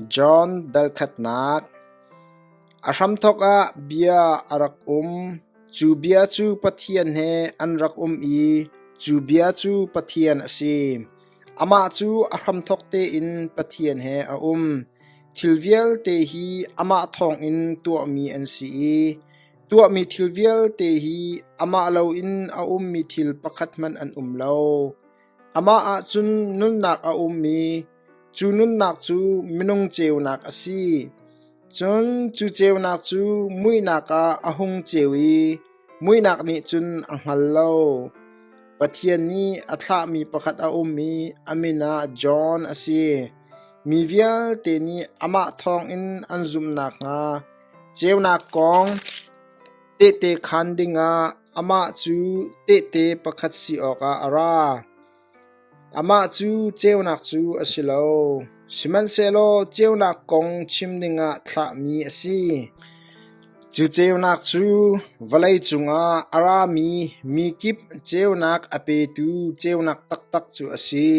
John dal khatnak. A hramthawk ah bia a rak um. Cu bia cu Pathian he an rak um i cu bia cu Pathian a si. Amah cu a hramthawk tein Pathian he a um. Thil vialte hi amah thawngin tuahmi an si i tuahmi thil vialte hi amah loin a ummi thil pakhat hmanh an um lo. Amah ah cun nunnak a um i cu nunnak cu minung ceunak a si. Cun cu ceunak cu muihnak ah a hung ceu i muihnak nih cun a hngal lo. Pathian nih a thlahmi pakhat a um i a min ah John a si. Mi vialte nih amah thawngin an zumh nakhnga ceunak kong tehte khaan dingah amah cu tehte pakhat si awkah a ra. Amah cu ceunak cu a si lo, sihmanhsehlaw ceunak kong chim dingah thlahmi a si. Cu ceunak cu vawlei cungah a rami mi kip ceunak a petu ceunak taktak cu a si.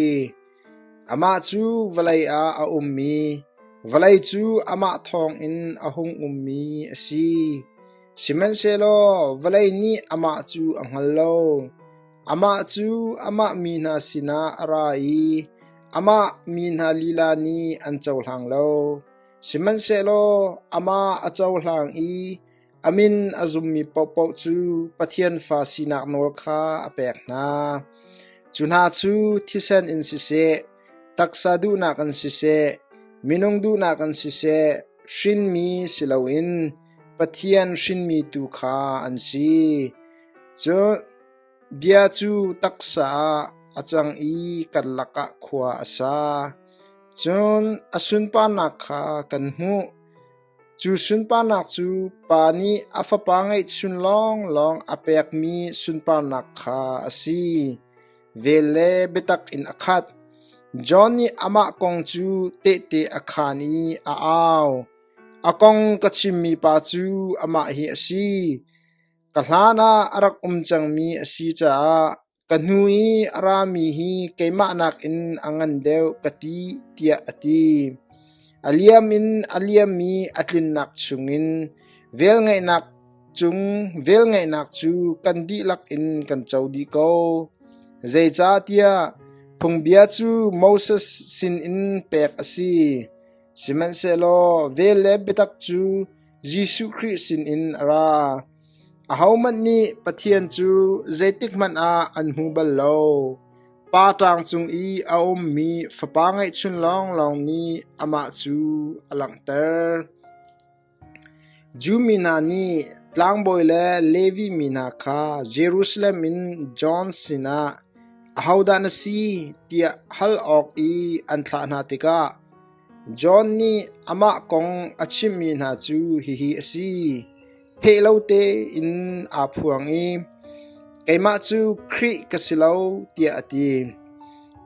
Amah cu vawlei ah a ummi, vawlei cu amah thawngin a hung ummi a si. Sihmanhsehlaw vawlei nih amah cu a hngal lo. Amah cu amah mi hna sinah a ra i amah mi hna lila nih an cohlang lo. Sihmanhsehlaw amah a cohlang i a min a zummi paohpaoh cu Pathian fa sinak nawl kha a pek hna. Cu hna cu thisen in siseh, taksa duhnak in siseh, minung duhnak in siseh, hrinmi si loin Pathian hrinmi tu kha an si. Cun bia cu taksa ah a cang i kan lakah khua a sa. Cun a sunparnak kha kan hmuh. Cu sunparnak cu Pa nih a Fapa ngeihchun lawnglawng a pekmi sunparnak kha a si. Vel le biatak in a khat. John nih amah kong cu tehte a khaan i a au. A kong ka chimmi pa cu amah hi a si. Ka hlan ah a rak um cangmi a si caah ka hnu i a rami hi keimah nakin a ngan deuh ka ti tiah a ti. A liam in a liammi a tlinnak chungin velngeihnak cung velngeihnak cu kan dihlak in kan co dih ko. Zeicahtiah phungbia cu Moses sinin pek a si. Sihmanhsehlaw vel le biatak cu Jesuh Khrih sinin a ra. Ahohmanh nih Pathian cu zeitikhmanh ah an hmu bal lo. Pa ṭang cung i a ummi Fapa ngeihchun lawnglawng nih amah cu a langhter. Jew mi hna nih tlangbawi le Levi mi hna kha Jerusalem in John sinah, “Ahodah na si?” tiah hal awk i an thlah hna tikah John nih amah kong a chimhmi hna cu hihi a si: Pheh lo tein aa phuang i, “Keimah cu Khrih ka si lo,” tiah a ti.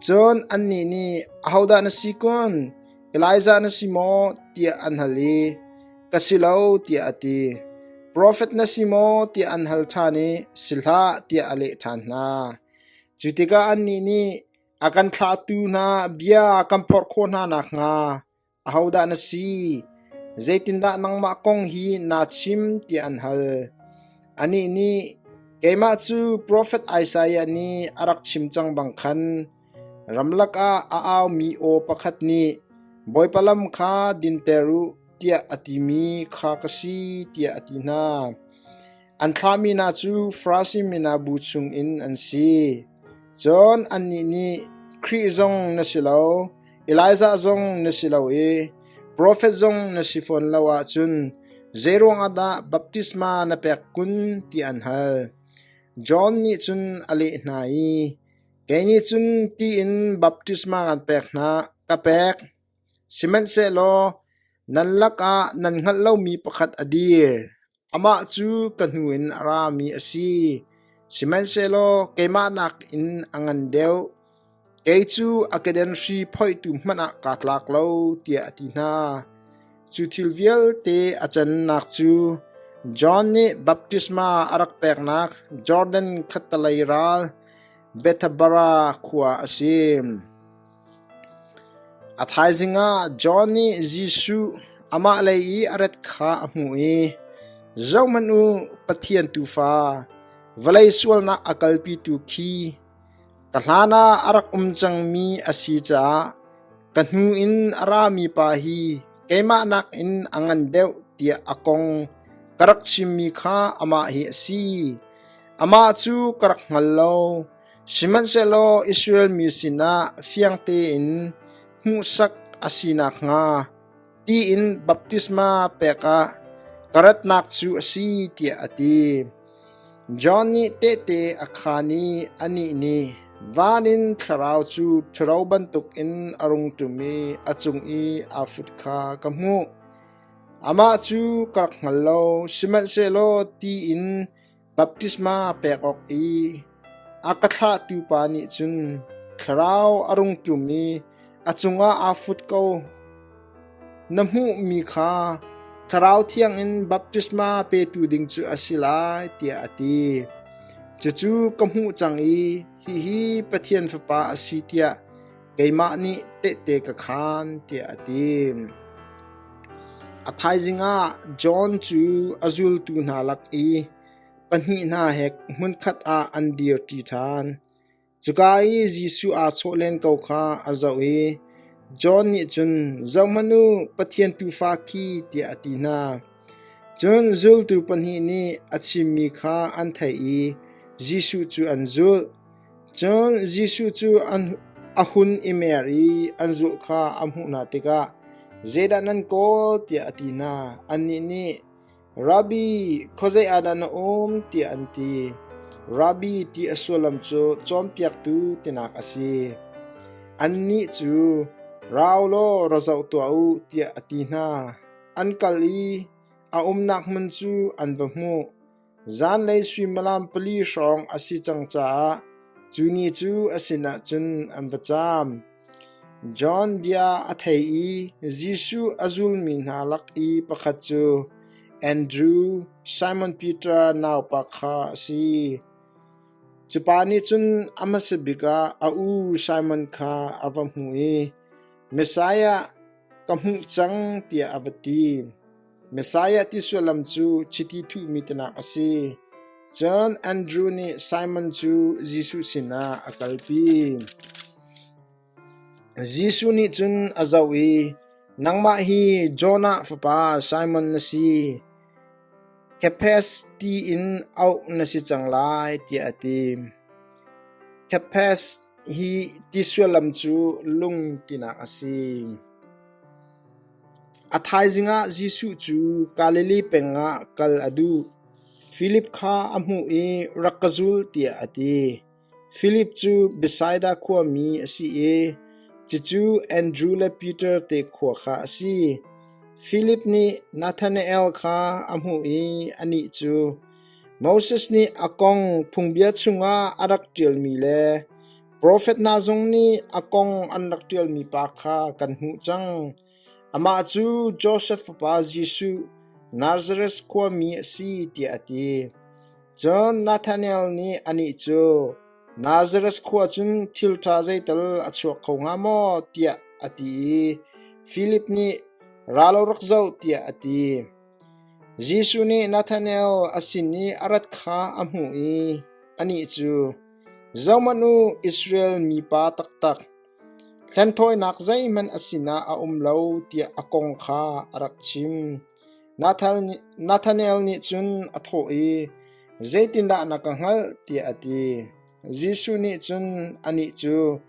Cun annih nih, “Ahodah na si kun? Elijah na si maw?” tiah an hal i, “Ka si lo,” tiah a ti. “Profet na si maw?” tiah an hal ṭhan i, “Si hlah,” tiah a leh ṭhan hna. Cu tikah annih nih, “A kan thlahtu hna bia kan phorh khawh hna nakhnga ahodah na si? Zeitindah nangmah kong hi naa chim?” tiah an hal. Anih nih, “Keimah cu profet Isaiah nih a rak chim cang bang khan Ramlak ah a aumi aw pakhat nih, Bawipa lam kha dinter u, tiah a timi kha ka si, tiah a ti hna. An thlahmi hna cu Farasi mi hna bu chungin an si. Cun annih nih, Khrih zong na si lo, Elijah zong na si lo i profet zong na si fawn lo ahcun zeiruang ah dah baptisma na pek kun, tiah an hal. John nih cun a leh hna i, Kei nih cun ti in baptisma kan pek hna, ka pek. Sihmanhsehlaw nan lakah nan hngalh lomi pakhat a dir. Amah cu ka hnu in a rami a si. Sihmanhsehlaw keimah nakin a ngan deuh. Kei cu a keden hri phoihtu hmanh ah kaa tlak lo, tiah a ti hna. Cu thil vialte a cannak cu John nih baptisma a rak peknak Jordan khattalei ral Bethabara khua a si. A thaizing ah John nih Jesuh amah lei i a rat kha a hmuh i, Zohhmanh u, Pathian Tuufa, vawlei sualnak a kalpitu khi ka hlanah a rak um cangmi a si caah ka hnu in a rami pa hi keimah nakin a ngan deuh tiah a kong ka rak chimmi kha amah hi a si. Amah cu ka rak hngal lo, sihmanhsehlaw Israel mi sinah fiang tein hmuhsak a si nakhnga tiin baptisma pek ah ka ratnak cu a si tiah a ti. John nih tehte a khaan i anih nih van in thlarau cu ṭhuro bantukin a rung ṭum i a cung i aa fut kha ka hmuh. Amah cu ka rak hngal lo, sihmanhsehlaw ti in baptisma pek awk i a ka thlahtu pa nih cun thlarau a rung ṭum i a cungah aa fut ko. Na hmuhmi kha Thlarau Thiang in baptisma petu ding cu a si lai, tiah a ti. Cucu ka hmuh cang i hihi Pathian Fapa a si tiah keimah nih tehte ka khaan, tiah a ti. A thaizing ah John cu a zultu hna lak i pahnih hna he hmunkhat ah an dirṭi ṭhan. Cuka i Jesuh aa chawh len ko kha a zoh i John nih cun, “Zohhmanh u, Pathian Tuufa khi,” tiah a ti hna. Cun zultu pahnih nih a chimmi kha an theih i Jesuh cu an zulh. Cun Jesuh cu a hun i mer i an zulh kha a hmuh hna tikah, “Zeidah nan kawl?” tiah a ti hna. Annih nih, Rabbi, khuazei ah dah na um? tiah an ti. Rabbi ti a sullam cu cawnpiaktu tinak a si. Annih cu, Ra u law ra zoh tuah u, tiah a ti hna. An kal i a umnak hmun cu an va hmuh. Zanlei suimilam pali hrawng a si cang caah cu ni cu a sinah cun an va caam. John bia a thei i Jesuh a zulmi hna lak i pakhat cu Andru, Simon Peter naupa kha a si. Cu pa nih cun a hmasa bik ah a u Simon kha a va hmuh i, Messiah ka hmuh cang tiah a va ti. Messiah ti sullam cu chiti thuhmi tinak a si. Cun Andru nih Simon cu Jesuh sinah a kalpi. Jesuh nih cun a zoh i, Nangmah hi Jonah fapa Simon na si. Kefas ti in auh na si cang lai, tiah a ti. Kefas hi ti sullam cu lung tinak a si. A thaizing ah Jesuh cu Galilee peng ah kal a duh. Filip kha a hmuh i, “Rak ka zul,” tiah a ti. Filip cu Bethsaida khuami a si i cucu Andru le Peter te khua kha a si. Filip nih Nathanael kha a hmuh i anih cu Moses nih a kong Phungbia chungah a rak ṭialmi le Profet hna zong nih a kong an rak ṭialmi pa kha kan hmuh cang. Amah cu Josef fapa Jesuh, Nazareth khuami a si, tiah a ti. Cun Nathanael nih anih cu, Nazareth khua cun thil ṭha zeital a chuak kho hnga maw? tiah a ti i Filip nih, Ra law rak zoh, tiah a ti. Jesuh nih Nathanael a sin i a rat kha a hmuh i anih cu, Zohhmanh u, Israel mipa taktak, hlenthawinak zeihmanh a sinah a um lo tiah a kong kha a rak chim. Nathanael nih cun a thawh i, Zeitindah na ka hngalh? tiah a ti. Jesuh nih cun anih cu,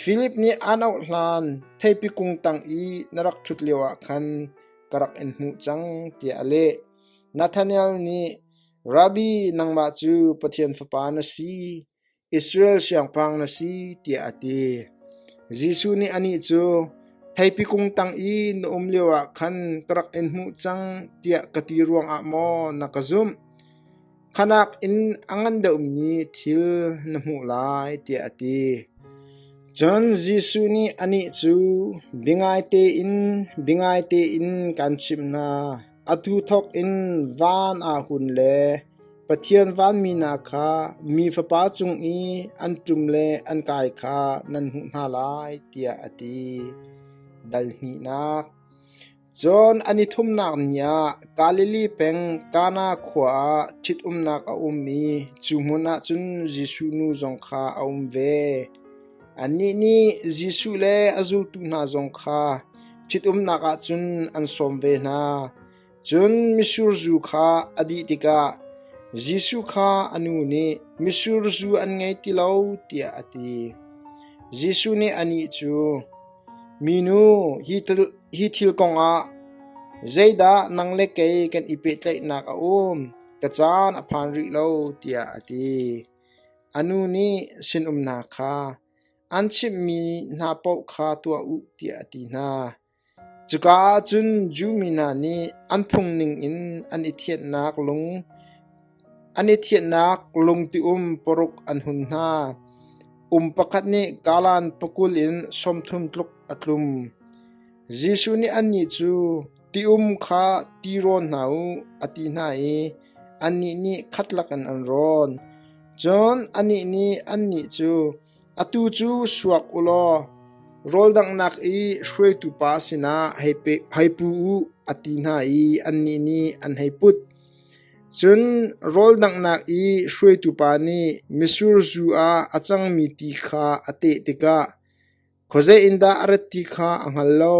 Filip nih aan auh hlan theipi kung tang i na rak ṭhut lioah khan ka rak in hmuh cang, tiah a leh. Nathanael nih, Rabbi, nangmah cu Pathian Fapa na si, Israel siangpahrang na si, tiah a ti. Jesuh nih anih cu, Theipi kung tang i na um lioah khan ka rak in hmuh cang tiah ka ti ruangah maw na ka zumh? Khanak in a ngan deuhmi thil na hmuh lai, tiah a ti. Cun Jesuh nih anih cu, Biangai tein, biangai tein kaan chimh hna, Atu thawk in van aa hun le Pathian vanmi hna kha mi Fapa cung i an ṭum le an kai kha nan hmuh hna lai, tiah a ti. Dal hnihnak. Cun a ni thumnak ni ah Galilee peng Kana khua ah ṭhitumnak a um i cu hmun ah cun Jesuh nu zong kha a um ve. Annih nih Jesuh le a zultu hna zong kha ṭhitumnak ah cun an sawm ve hna. Cun mitsur zu kha a dih tikah Jesuh kha a nu nih, Mitsur zu an ngei ti lo, tiah a ti. Jesuh nih anih cu, Minu, hi thil kongah zeidah nang le kei kan i pehtlaihnak a um? Ka caan a phan rih lo, tiah a ti. A nu nih sinum hna kha, An chimhmi hna paoh kha tuah u, tiah a ti hna. Cuka ah cun Jew mi hna nih an phung ningin an i thianhnak lungti-um paruk an hun hna. Um pakhat nih kalan pakul in 30 tluk a tlum. Jesuh nih annih cu, “Ti-um kha ti rawn hna u,” a ti hna i annih nih khat lakin an rawn. Cun anih nih annih cu, Atu cu suak u law rawldanghnak i hruaitu pa sinah hei pu u, a ti hna i annih nih an hei put. Cun rawldanghnak i hruaitu pa nih mitsur zu ah a cangmi ti kha a teh tikah khuazei in dah a rat ti kha a hngal lo.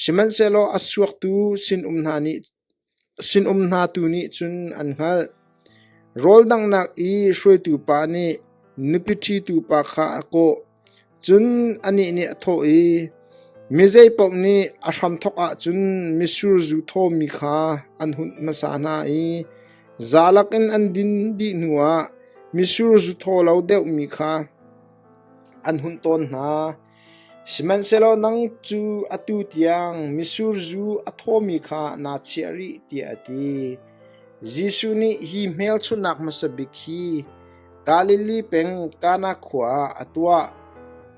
Sihmanhsehlaw a suaktu sinum hna nih Sinum hna tu nih cun an hngalh. Rawl danghnak i hruaitu pa nih nupi ṭhitu pa kha a kawh. Cun anih nih a thawh i, “Mi zeipaoh nih a hramthawk ahcun mitsur zu thawmi kha an hunh hmasa hna i zalak in an din dih hnuah mitsur zu thaw lo deuhmi kha an hunh tawn hna. Sihmanhsehlaw nang cu atu tiang mitsur zu a thawmi kha naa chiah rih,” tiah a ti. Jesuh nih hi hmelchunhnak hmasa bik hi Galilee peng Kana khua ah a tuah.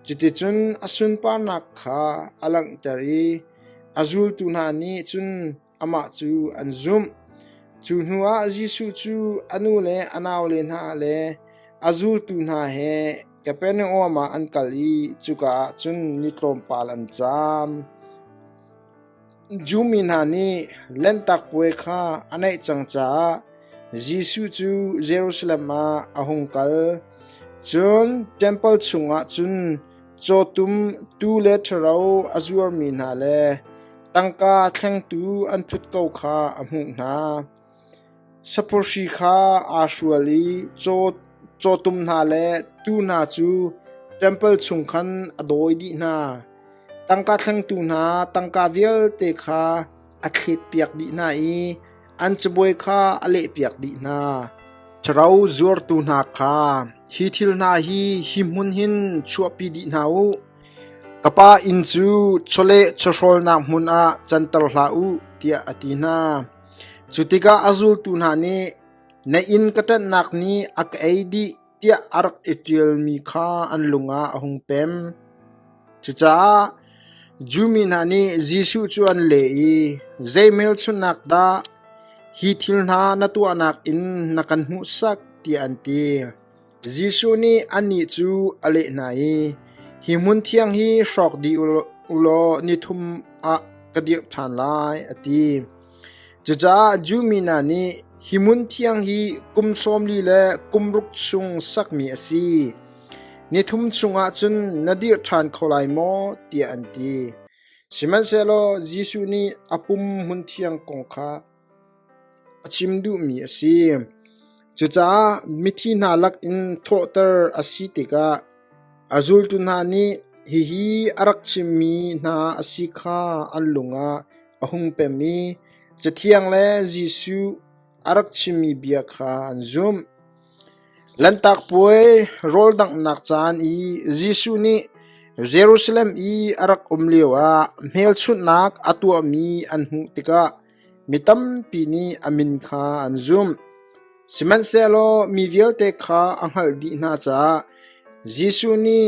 Cuticun a sunparnak kha a langhter i a zultu hna nih cun amah cu an zumh. Cu hnuah Jesuh cu a nu le a naule hna le a zultu hna he Kapernaum ah an kal i cuka ah cun ni tlawmpal an caam. Jew mi hna nih Lanhtak Puai kha a naih cang caah Jesuh cu Jerusalem ah a hung kal. Cun ṭempal chungah cun cawtum, tuu le ṭhuro a zuarmi hna le tangka thlengtu an ṭhut ko kha a hmuh hna. Saphaw kha aa hrual i cawtum hna le tuu hna cu ṭempal chung khan a dawi dih hna. Tangka thlengtu hna tangka vialte kha a thletpiak dih hna i an cabuai kha a lehpiak dih hna. Ṭhuro zuartu hna kha, “Hi thil hna hi hi hmun hin chuahpi dih hna u. Ka Pa inn cu chawleh chawhrawlnak hmun ah canter hlah u,” tiah a ti hna. Cu tikah a zultu hna nih, “Na inn ka ṭanhnak nih a ka ei dih,” tiah a rak i ṭialmi kha an lung ah a hung pem. Cucaah Jew mi hna nih Jesuh cu an leh i, “Zei hmelchunhnak dah hi thil hna na tuahnak in na kan hmuhsak?” tiah an ti. Jesuh nih annih cu a leh hna i, “Hi hmun thiang hi hrawk dih u law ni thum ah ka dirh ṭhan lai,” a ti. Cucaah Jew mi hna nih, “Hi hmun thiang hi kum 40 le kum ruk chung sakmi a si. Ni thum chungah cun na dirh ṭhan kho lai maw?” tiah an ti. Sihmanhsehlaw Jesuh nih a pum hmun thiang kong kha a chim duhmi a si. Cucaah mithi hna lakin thawhter a si tikah a zultu hna nih hihi a rak chimmi hna a si kha an lung ah a hung pem i Cathiang le Jesuh a rak chimmi bia kha an zumh. Lanhtak Puai rawldanghnak caan i Jesuh nih Jerusalem i a rak um lioah hmelchunhnak a tuahmi an hmuh tikah Mi tampi nih a min kha an zumh. Sihmanhsehlaw mi vialte kha a hngalh dih hna caah Jesuh nih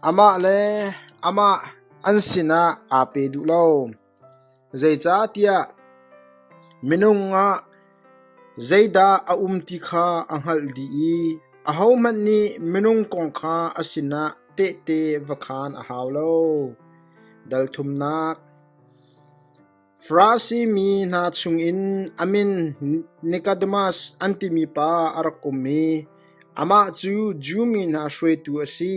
amah le amah an sinah aa pe duh lo. Zeicahtiah minung ah zeidah a um ti kha a hngalh dih i ahohmanh nih minung kong kha a sinah tehte va khaan a hau lo. Dal thumnak Farasi mi hna chungin a min Nikodemas an timi pa a rak um i amah cu Jew mi hna hruaitu a si.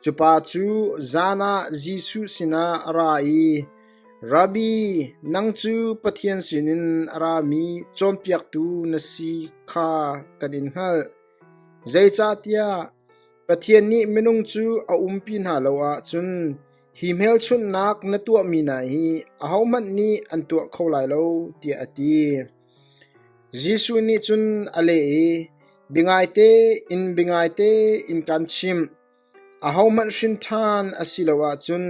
Cu pa cu zan ah Jesuh sinah a ra i, “Rabbi, nang cu Pathian sinin a rami cawnpiaktu na si kha kan in hngalh. Zeicahtiah Pathian nih minung cu a umpi hna lo ahcun hi hmelchunhnak na tuahmi hna hi ahohmanh nih an tuah kho lai lo,” tiah a ti. Jesuh nih cun a leh i, “Biangaite in biangaite in kaan chimh, ahohmanh hrin ṭhan a si lo ahcun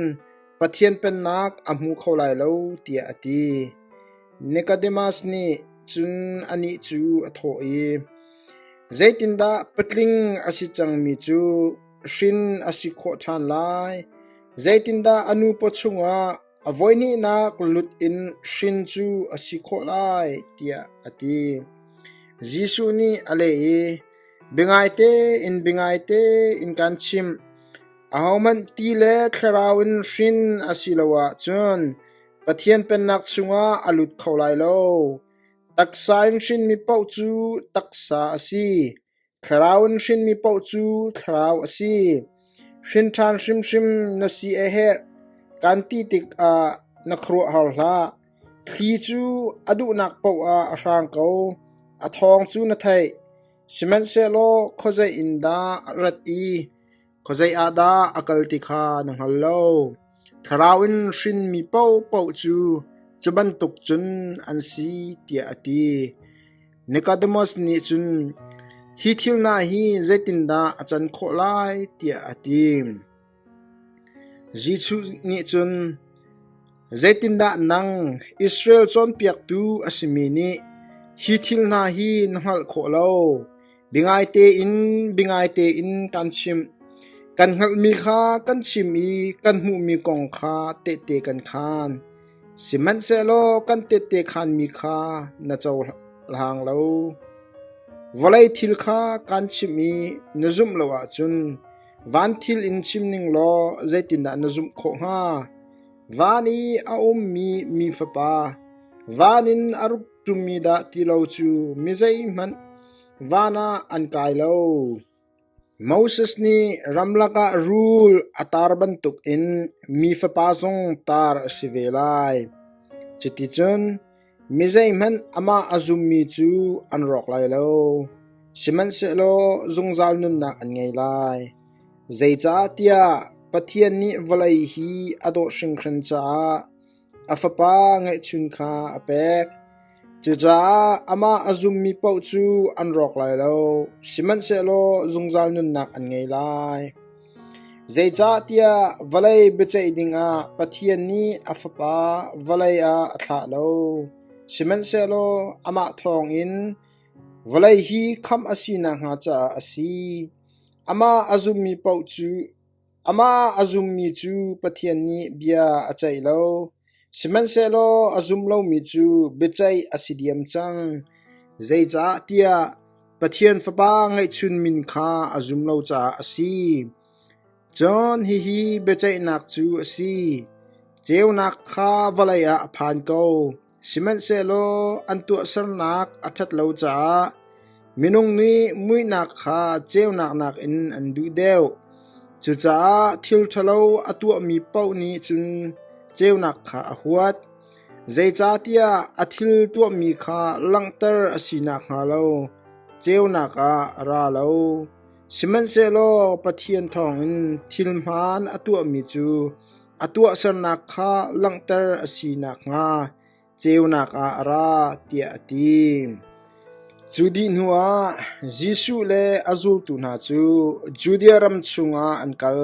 Pathian Pennak a hmu kho lai lo,” tiah a ti. Nikodemas nih cun anih cu a thawh i, “Zeitindah patling a si cangmi cu hrin a si khawh ṭhan lai? Zeitindah a nu paw chungah a voihnihnak lut in hrin cu a si khawh lai?” tiah a ti. Jesuh nih a leh i, “Biangaite in biangaite in kaan chimh, ahohmanh ti le Thlarau in hrin a si lo ahcun Pathian Pennak chungah a lut kho lai lo. Taksa in hrinmi paoh cu taksa a si, Thlarau in hrinmi paoh cu thlarau a si. Hrin ṭhan hrimhrim na si a herh kan ti tikah na khuaruahhar hlah. Thli cu a duhnak paoh ah a hrang ko, a thawng cu na theih. Sihmanhsehlaw khuazei in dah a rat i Khuazei ah dah a kal ti kha na hngal lo. Thlarau in hrinmi paohpaoh cu cu bantuk cun an si, tiah a ti. Nikodemus nih cun, Hi thil hna hi zeitindah a can khawh lai, tiah a ti. Jesuh nih cun, Zeitindah nang, Israel cawnpiaktu a simi nih hi thil hna hi na hngalh khawh lo? Biangaite in biangaite in kaan chimh. Kan hngalhmi kha kan chim i kan hmuhmi kong kha tehte kan khaan. Sihmanhsehlaw kan tehte khaanmi kha na cohlang lo. Vawlei thil kha kaan chimh i na zumh lo ahcun van thil in chim ning law zeitindah na zumh khawh hnga? Van i a ummi mi fapa, van in a ruk ṭummi dah ti lo cu mi zeihmanh van ah an kai lo. Moses nih ramlak ah rul a tar bantukin mi fapa zong tar a si ve lai. Cuticun mi zeihmanh amah a zummi cu an rawk lai lo, sihmanhsehlaw zungzal nunnak an ngei lai. Zeicahtiah Pathian nih vawlei hi a dawt hringhran caah A fapa ngeihchun kha a pek. Cucaah amah a zummi paoh cu an rawk lai lo, sihmanhsehlaw zungzal nunnak an ngei lai. Zeicahtiah vawlei biaceih dingah Pathian nih a Fapa vawlei ah a thlah lo, sihmanhsehlaw amah thawngin vawlei hi khamh a si nakhnga caah a si. Amah a zummi paoh cu Amah a zummi cu Pathian nih bia a ceih lo, sihmanhsehlaw a zum lomi cu biaceih a si diam cang. Zeicahtiah Pathian Fapa ngeihchun min kha a zum lo caah a si. Cun hihi biaceihnak cu a si: ceunak kha vawlei ah a phan ko, Sihmanhsehlaw an tuahsernak a ṭhat lo caah minung nih muihnak kha ceunak nakin an duh deuh. Cucaah thil ṭhalo a tuahmi paoh nih cun ceunak kha a huat, zeicahtiah a thil tuahmi kha langhter a si nakhnga lo ceunak ah a ra lo. Sihmanhsehlaw Pathian thawngin thil hmaan a tuahmi cu A tuahsernak kha langhter a si nakhnga ceunak ah a ra tiah a ti. Cu dih hnuah Jesuh le a zultu hna cu Judea ram chungah an kal.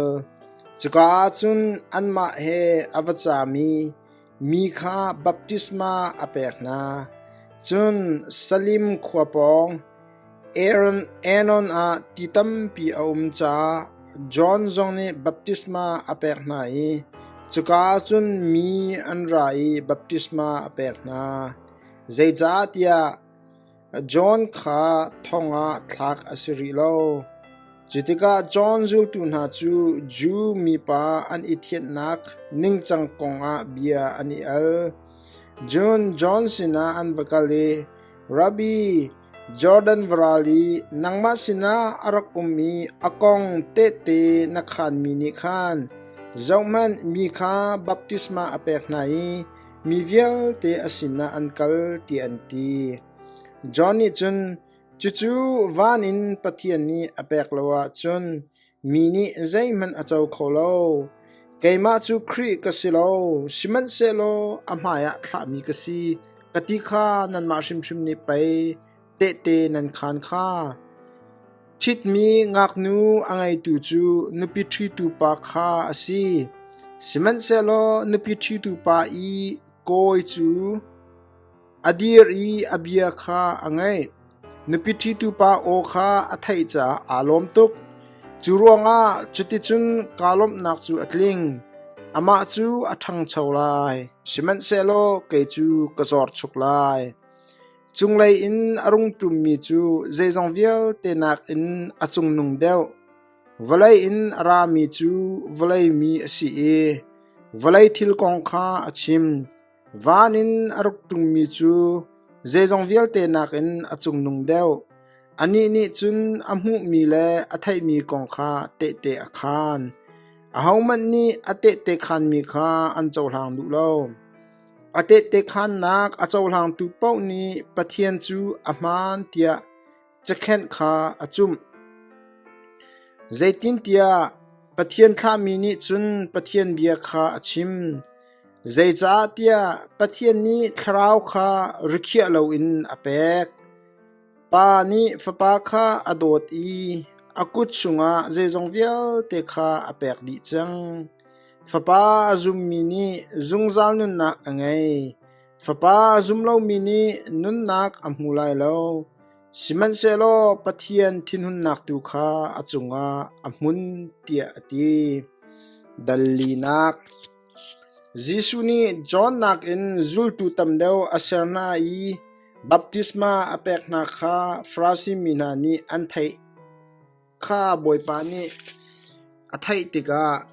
Cuka ah cun anmah he a va cami mi kha baptisma a pek hna. Cun Salim khua pawng Aenon ah ti tampi a um caah John zong nih baptisma a pek hna i cuka ah cun mi an ra i baptisma a pek hna. Zeicahtiah John kha thong ah thlak a si rih lo. Cu tikah John zultu hna cu Jew mipa an i thianhnak ningcang kongah bia an i al. Cun John sinah an va kal i, Rabbi, Jordan varal i nangmah sinah a rak ummi a kong tehte na khaanmi nih khan zohhmanh mi kha baptisma a pek hna i mi vialte a sinah an kal tiah an ti. John nih cun Cucu van in Pathian nih a pek lo ahcun mi nih zeihmanh a co kho lo. Keimah cu Khrih ka si lo, sihmanhsehlaw a hmaiah thlahmi ka si, ka ti kha nanmah hrimhrim nih pei tehte nan khaan kha. Ṭhitmi ngaknu a ngeitu cu nupi ṭhitu pa kha a si. Sihmanhsehlaw nupi ṭhitu pa i kawi cu A dir i a bia kha a ngaih. Nupi ṭhitu pa aw kha a theih caah aa lawm tuk. Cu ruangah cuticun kaa lawmhnak cu a tling. Amah cu a ṭhangcho lai, sihmanhsehlaw kei cu ka zorchuk lai. Cunglei in a rung ṭummi cu zeizong vialte nakin a cungnung deuh. Vawlei in a rami cu vawlei mi a si i vawlei thil kong kha a chim. Van in a ruk ṭungmi cu zeizong vialte nakin a cungnung deuh. Anih nih cun a hmuhmi le a theihmi kong kha tehte a khaan. Ahohmanh nih a tehte khaanmi kha an cohlang duh lo. A tehte khaannak a cohlangtu paoh nih Pathian cu a hmaan tiah cakhenh kha a cumh. Zeitintiah Pathian thlahmi nih cun Pathian bia kha a chim. Zeicahtiah Pathian nih Thlarau kha rikhiah loin a pek. Pa nih Fapa kha a dawt i a kut chungah zeizong vialte kha a pek dih cang. Fapa a zummi nih zungzal nunnak a ngei. Fapa a zum lomi nih nunnak a hmu lai lo. Sihmanhsehlaw Pathian thinhunnak tu kha a cungah a hmun tiah a ti. Dal linak Jesuh nih John nakin zultu tam deuh a ser hna i baptisma a pek hna kha Farasi mi hna nih an theih kha Bawipa nih a theih tikah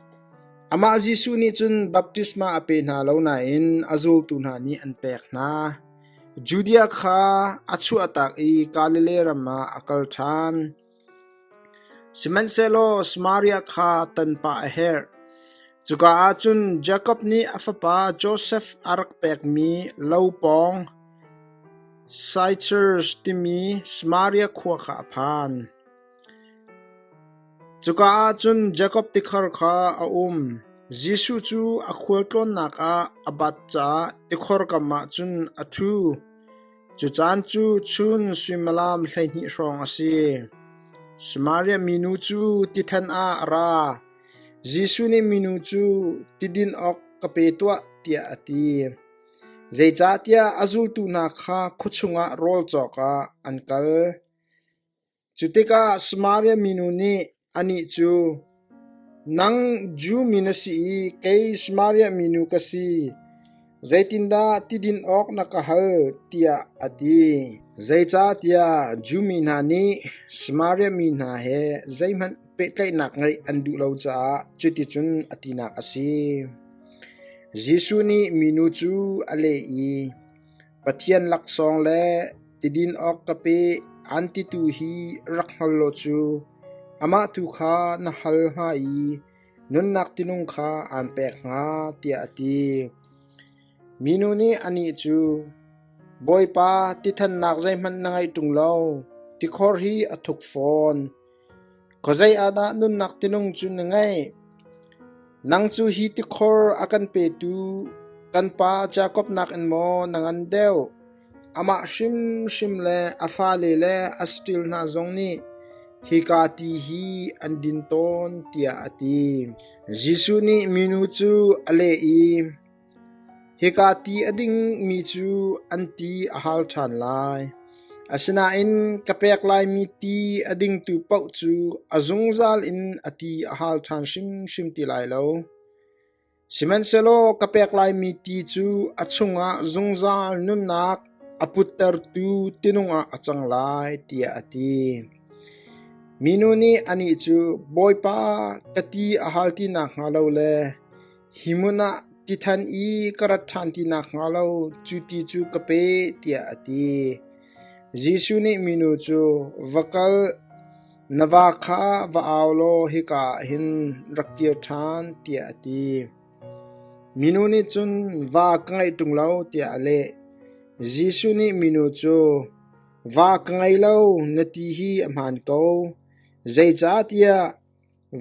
amah Jesuh nih cun baptisma a pe hna lo nain a zultu hna nih an pek hna. Judea kha a chuahtak i Galilee ram ah a kal ṭhan. Sihmanhsehlaw Samaria kha tan pah a herh. Cuka ah cun Jakob nih a fapa Josef a rak pekmi lo pawng Sychar timi Samaria khua kha a phan. Cuka ah cun Jakob tikhor kha a um. Jesuh cu a khualtlawnnak ah a bat caah tikhor kam ah cun a ṭhu. Cu caan cu chun suimilam 12 hrawng a si. Samaria minu cu tithen ah a ra. Jesuh nih minu cu ti din awk ka pe tuah tiah a ti. Zeicahtiah a zultu hna kha khua chungah rawl cawk ah an kal. Cu tikah Samaria minu nih anih cu, “Nang Jew mi na si i kei Samaria minu ka si. Zeitindah ti din awk na ka hal?” tiah a ti. Zeicahtiah Jew mi hna nih Samaria mi hna he zeihmanh pehtlaihnak ngeih an duh lo caah cuticun a tinak a si. Jesuh nih minu cu a leh i, “Pathian laksawng le Tidin awk ka pe an titu hi rak hngal law cu amah tu kha na hal hnga i nunnak tinung kha aan pek hnga,” tiah a ti. Minu nih anih cu, “Bawipa, ti thannak zeihmanh na ngeih ṭung lo, tikhor hi a thuk fawn. Khuazei ah dah nunnak tinung cu na ngeih? Nang cu hi tikhor a kan petu kan pa Jakob nakin maw na ngan deuh? Amah hrimhrim le a fale le a saṭil hna zong nih hika ti hi an din tawn, tiah a ti. Jesuh nih minu cu a leh i, Hika ti a dingmi cu an ti a hal ṭhan lai. Asinain ka pek laimi ti a dingtu paoh cu a zungzal in a ti a hal ṭhan hrimhrim ti lai lo. Sihmanhsehlaw ka pek laimi ti cu a chungah zungzal nunnak a puttertu tinung ah a cang lai, tiah a ti. Minu nih anih cu, Bawipa, ka ti a hal ti nakhnga lo le hi hmun ah ti than i ka rat ṭhan ti nakhnga lo cu ti cu ka pe, tiah a ti. Jesuh nih minu cu, Va kal, na va kha va au law hika ah hin rak kir ṭhan, tiah a ti. Minu nih cun, Va ka ngeih ṭung lo, tiah a leh. Jesuh nih minu cu, Va ka ngei lo, na ti hi a hmaan ko. Zeicahtiah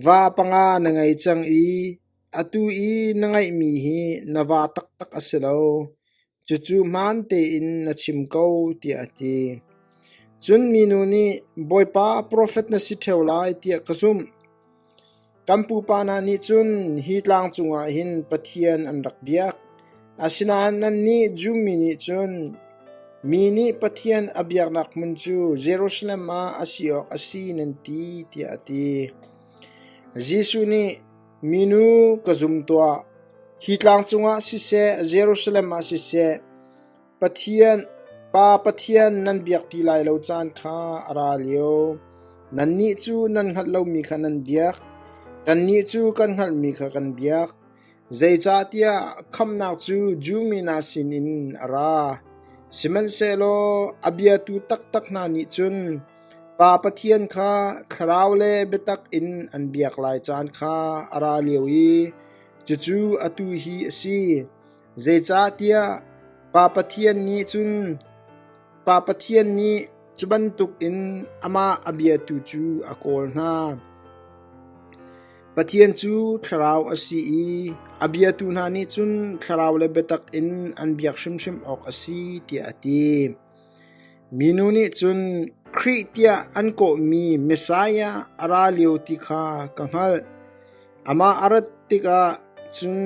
va panga na ngei cang i atu i na ngeihmi hi na va taktak a si lo. Cucu hmaan tein na chim ko, tiah a ti. Cun minu nih, Bawipa, profet na si ṭheo lai tiah ka zumh. Kan pupa hna nih cun hi tlang cungah hin Pathian an rak biak. Asinain nannih Jew mi nih cun mi nih Pathian a biaknak hmun cu Jerusalem ah a si awk a si nan ti, tiah a ti. Jesuh nih, Minu, ka zum tuah. Hi tlang cungah siseh, Jerusalem ah siseh, Pathian, Pa Pathian nan biak ti lai lo caan kha a ra lio. Nannih cu nan hngalh lomi kha nan biak, kannih cu kan hngalhmi kha kan biak. Zeicahtiah khamhnak cu Jew mi hna sinin a ra. Sihmanhsehlaw a biatu taktak hna nih cun Pa Pathian kha thlarau le biatak in an biak lai caan kha a ra lio i cucu atu hi a si. Zeicahtiah Pa Pathian nih cun Pa Pathian nih cu bantukin amah a biatu cu a kawl hna. Pathian cu thlarau a si i a biatu hna nih cun thlarau le biatak in an biak hrimhrim awk a si tiah a ti. Minu nih cun Khrih tiah an kawhmi Messiah a ra lio ti kha ka hngalh. Amah a rat tikah cun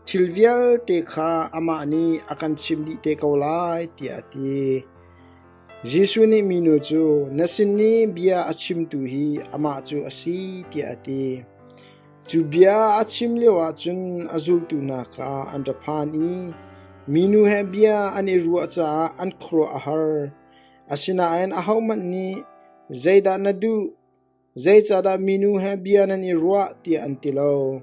thil vialte kha amah nih a kan chimh dih te ko lai, tiah a ti. Jesuh nih minu cu, Na sin i bia a chimtu hi amah cu a si, tiah a ti. Cu bia a chim lioah cun a zultu hna kha an ra phan i minu he bia an i ruah caah an khuaruah a har. Asinain ahohmanh nih, Zeidah na duh? Zeicahdah minu he bia nan i ruah tiah an ti lo.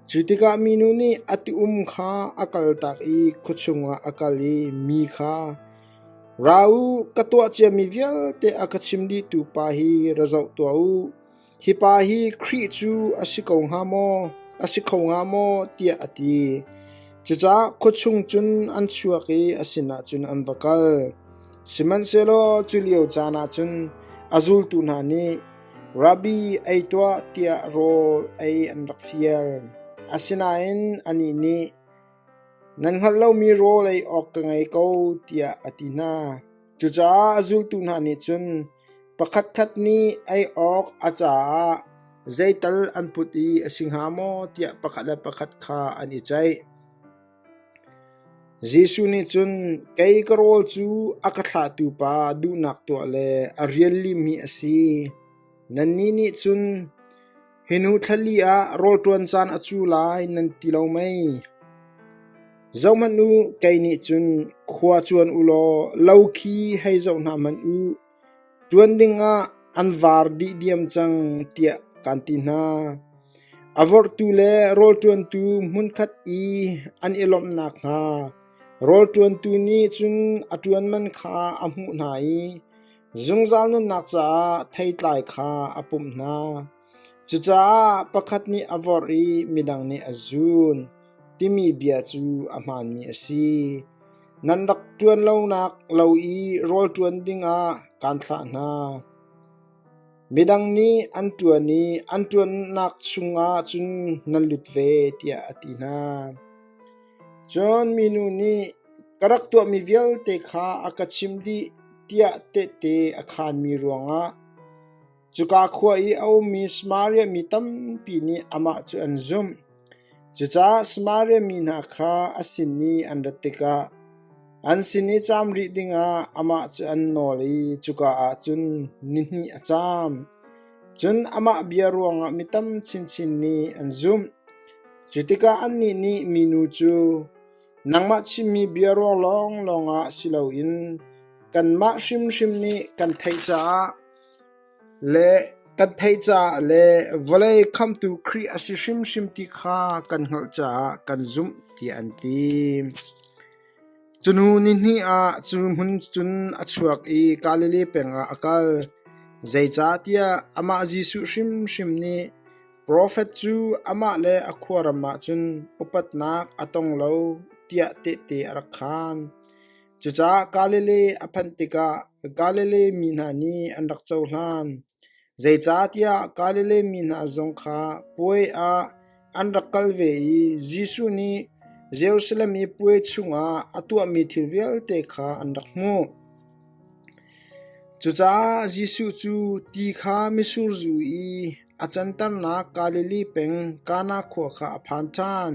Cu tikah minu nih a ti-um kha a kaltak i khua chungah a kal i mi kha, Ra u, ka tuah ciami vialte a ka chim dihtu pa hi ra zoh tuah u. Hi pa hi Khrih cu a si ko hnga maw? A si kho hnga maw? tiah a ti. Cucaah khua chung cun an chuak i a sinah cun an va kal. Sihmanhsehlaw cu lio caan ah cun a zultu hna nih, Rabbi, ei tuah, tiah rawl ei an rak fial. Asinain anih nih, Nan hngalh lomi rawl ei awk ka ngei ko, tiah a ti hna. Cucaah a zultu hna nih cun pakhatkhat nih ei awk a caah zeital an put i a si hnga maw tiah pakhat le pakhat kha an i ceih. Jesuh nih cun, Kei ka rawl cu a ka thlahtu Pa duhnak tuah le a rian lim hi a si. Nannih nih cun hi hnu thla li ah rawl ṭuan caan a cu lai nan ti lo mei? Zohhmanh u, kei nih cun khua cuan u law lo khi hei zoh hna hmanh u. Ṭuan dingah an vaar dih diam cang tiah kaan ti hna. A vorhtu le rawlṭuantu hmunkhat i an i lawmh nakhnga rawlṭuantu nih cun a ṭuan man kha a hmuh hna i zungzal nunnak caah theitlai kha a pumh hna. Cucaah pakhat nih a vorh i midang nih a zun timi bia cu a hmaanmi a si. Nan rak ṭuan lonak lo i rawl ṭuan dingah kaan thlah hna. Midang nih an ṭuan i an ṭuannak chungah cun nan lut ve, tiah a ti hna. Cun minu nih, Ka rak tuahmi vialte kha a ka chimh dih, tiah tehte a khaanmi ruangah Cuka khua i a ummi Samaria mi tampi nih amah cu an zumh. Cucaah Samaria mi hna kha a sin i an rat tikah an sin i caam rih dingah amah cu an nawl i cuka ah cun nihnih a caam. Cun amah bia ruangah mi tam chinchin nih an zumh. Cu tikah annih nih minu cu, Nangmah chimmi bia ruang lawnglawng ah si loin kanmah hrimhrim nih kan theih caah. le kan theih caah le vawlei khamhtu Khrih a si hrimhrim ti kha kan hngalh caah kan zumh tiah an ti. Cu hnu nihnih ah cu hmun cun a chuak i Galilee peng ah a kal. Zeicahtiah amah Jesuh hrimhrim nih profet cu amah le a khuaram ah cun upatnak a tong lo tiah tehte a rak khaan. Cucaah Galilee a phanh tikah Galilee mi hna nih an rak cohlan. Zeicahtiah Galilee mi hna zong kha puai ah an rak kal ve i Jesuh nih Jerusalem i puai chungah a tuahmi thil vialte kha an rak hmuh. Cucaah Jesuh cu ti kha mitsur zu i a canternak Galilee peng Kana khua kha a phan ṭhan.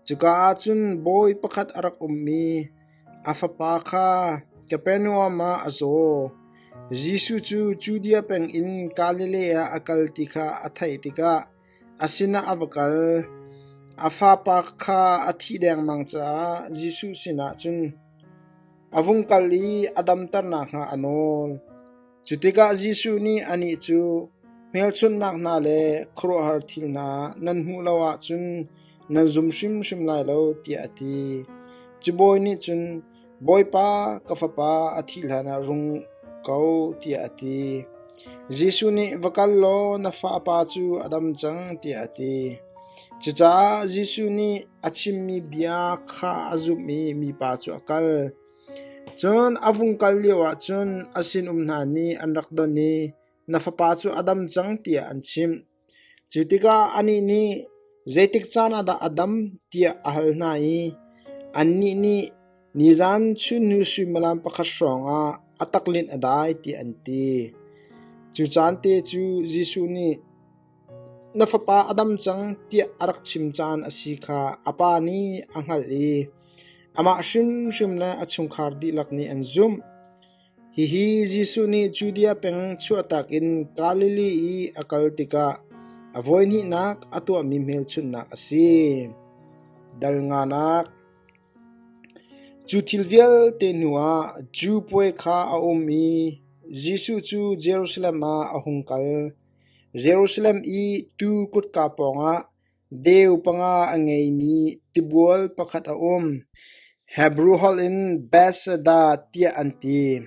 Cuka ah cun bawi pakhat a rak um i a fapa kha Kapernaum ah a zaw. Jesuh cu Judea peng in Galilee ah a kal ti kha a theih tikah a sinah a va kal. A fapa kha a thih dengmang caah Jesuh sinah cun a vung kal i a damter nakhnga a nawl. Cu tikah Jesuh nih anih cu, Hmelchunhnak hna le khuaruahhar thil hna nan hmuh lo ahcun nan zum hrimhrim lai lo, tiah a ti. Cu bawi nih cun, Bawipa, ka fapa a thih hlanah rung ko, tiah a ti. Jesuh nih, Va kal law na fapa cu a dam cang, tiah a ti. Cucaah Jesuh nih a chimmi bia kha a zumh i mipa cu a kal. Cun a vung kal lioah cun a sinum hna nih an rak don i na fapa cu a dam cang tiah an chimh. Cu tikah anih nih zeitik caan ah dah a dam tiah a hal hna i annih nih nizan chunhnu suimilam pakhat hrawngah a taklinh a dai tiah an ti. Cu caan te cu Jesuh nih Na fapa a dam cang tiah a rak chim caan a si kha a pa nih a hngalh i amah hrimhrim le a chungkhar dihlak nih an zumh. Hihi Jesuh nih Judea peng chuahtak in Galilee i a kal tikah a voihnihnak a tuahmi hmelchunhnak a si. Dal nganak Cu thil vialte hnuah Jew puai kha a um i Jesuh cu Jerusalem ah a hung kal. Jerusalem i tuu kutka pawngah deu panga a ngeimi tibual pakhat a um. Hebru holh in Bethesda tiah an ti.